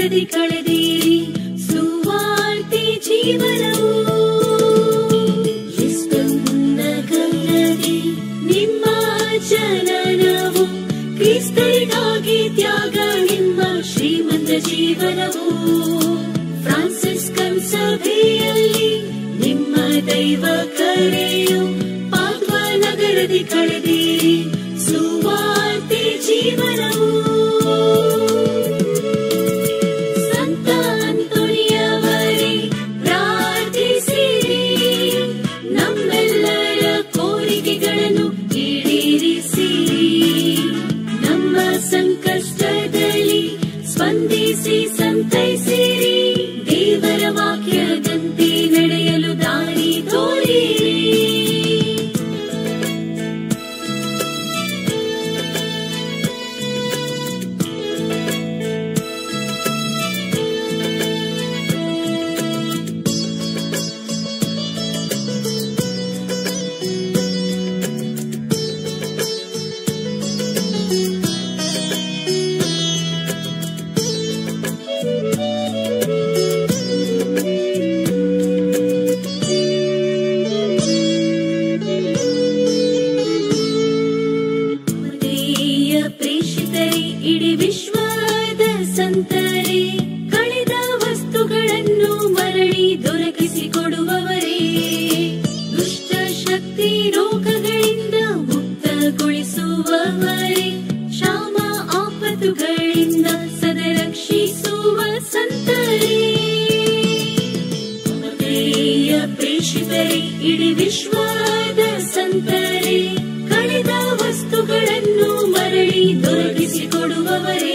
ನಗರದಿ ಕಳೆದಿರಿ ಸುವಾರ್ತೆ ಜೀವನವು. ಲಿಸ್ಬನ್ ನಗರದಿ ನಿಮ್ಮ ಜನನವು, ಕ್ರಿಸ್ತರಿಗಾಗಿ ತ್ಯಾಗ ನಿಮ್ಮ ಶ್ರೀಮಂತ ಜೀವನವು. ಫ್ರಾನ್ಸಿಸ್ಕನ್ ಸಭೆಯಲ್ಲಿ ನಿಮ್ಮ ದೈವ ಕರೆಯು, ಪಾದ್ವ ನಗರದಿ ಕಳೆದಿರಿ ಸುವಾರ್ತೆ ಜೀವನವು. ಸಂತ ಅಂತೋನಿಯವರೇ ಪ್ರಾರ್ಥಿಸಿರಿ, ನಮ್ಮೆಲ್ಲರ ಕೋರಿಕೆಗಳನ್ನು ಈಡೇರಿಸಿರಿ. ನಮ್ಮ ಸಂಕಷ್ಟದಲ್ಲಿ ಸ್ಪಂದಿಸಿ ಸಂತೈಸಿರಿ, ದೇವರ ವಾಕ್ಯದಂತೆ ನಡೆಯಲು ದಾರಿ ತೋರಿರಿ. ಪ್ರೇಷಿತರೇ, ಇಡೀ ವಿಶ್ವದ ಸಂತರೇ, ಕಳೆದ ವಸ್ತುಗಳನ್ನು ಮರಳಿ ದೊರಕಿಸಿಕೊಡುವವರೇ, ದುಷ್ಟ ಶಕ್ತಿ ರೋಗಗಳಿಂದ ಮುಕ್ತಗೊಳಿಸುವವರೇ, ಕ್ಷಾಮ ಆಪತ್ತುಗಳಿಂದ ಸದರಕ್ಷಿಸುವ ಸಂತರೇ. ಪ್ರೇಷಿತರೇ, ಇಡೀ ವಿಶ್ವದ ಸಂತರೇ, ಕಳೆದ ವಸ್ತುಗಳನ್ನು ಮರಳಿ ದೊರಕಿಸಿಕೊಡುವವರೇ.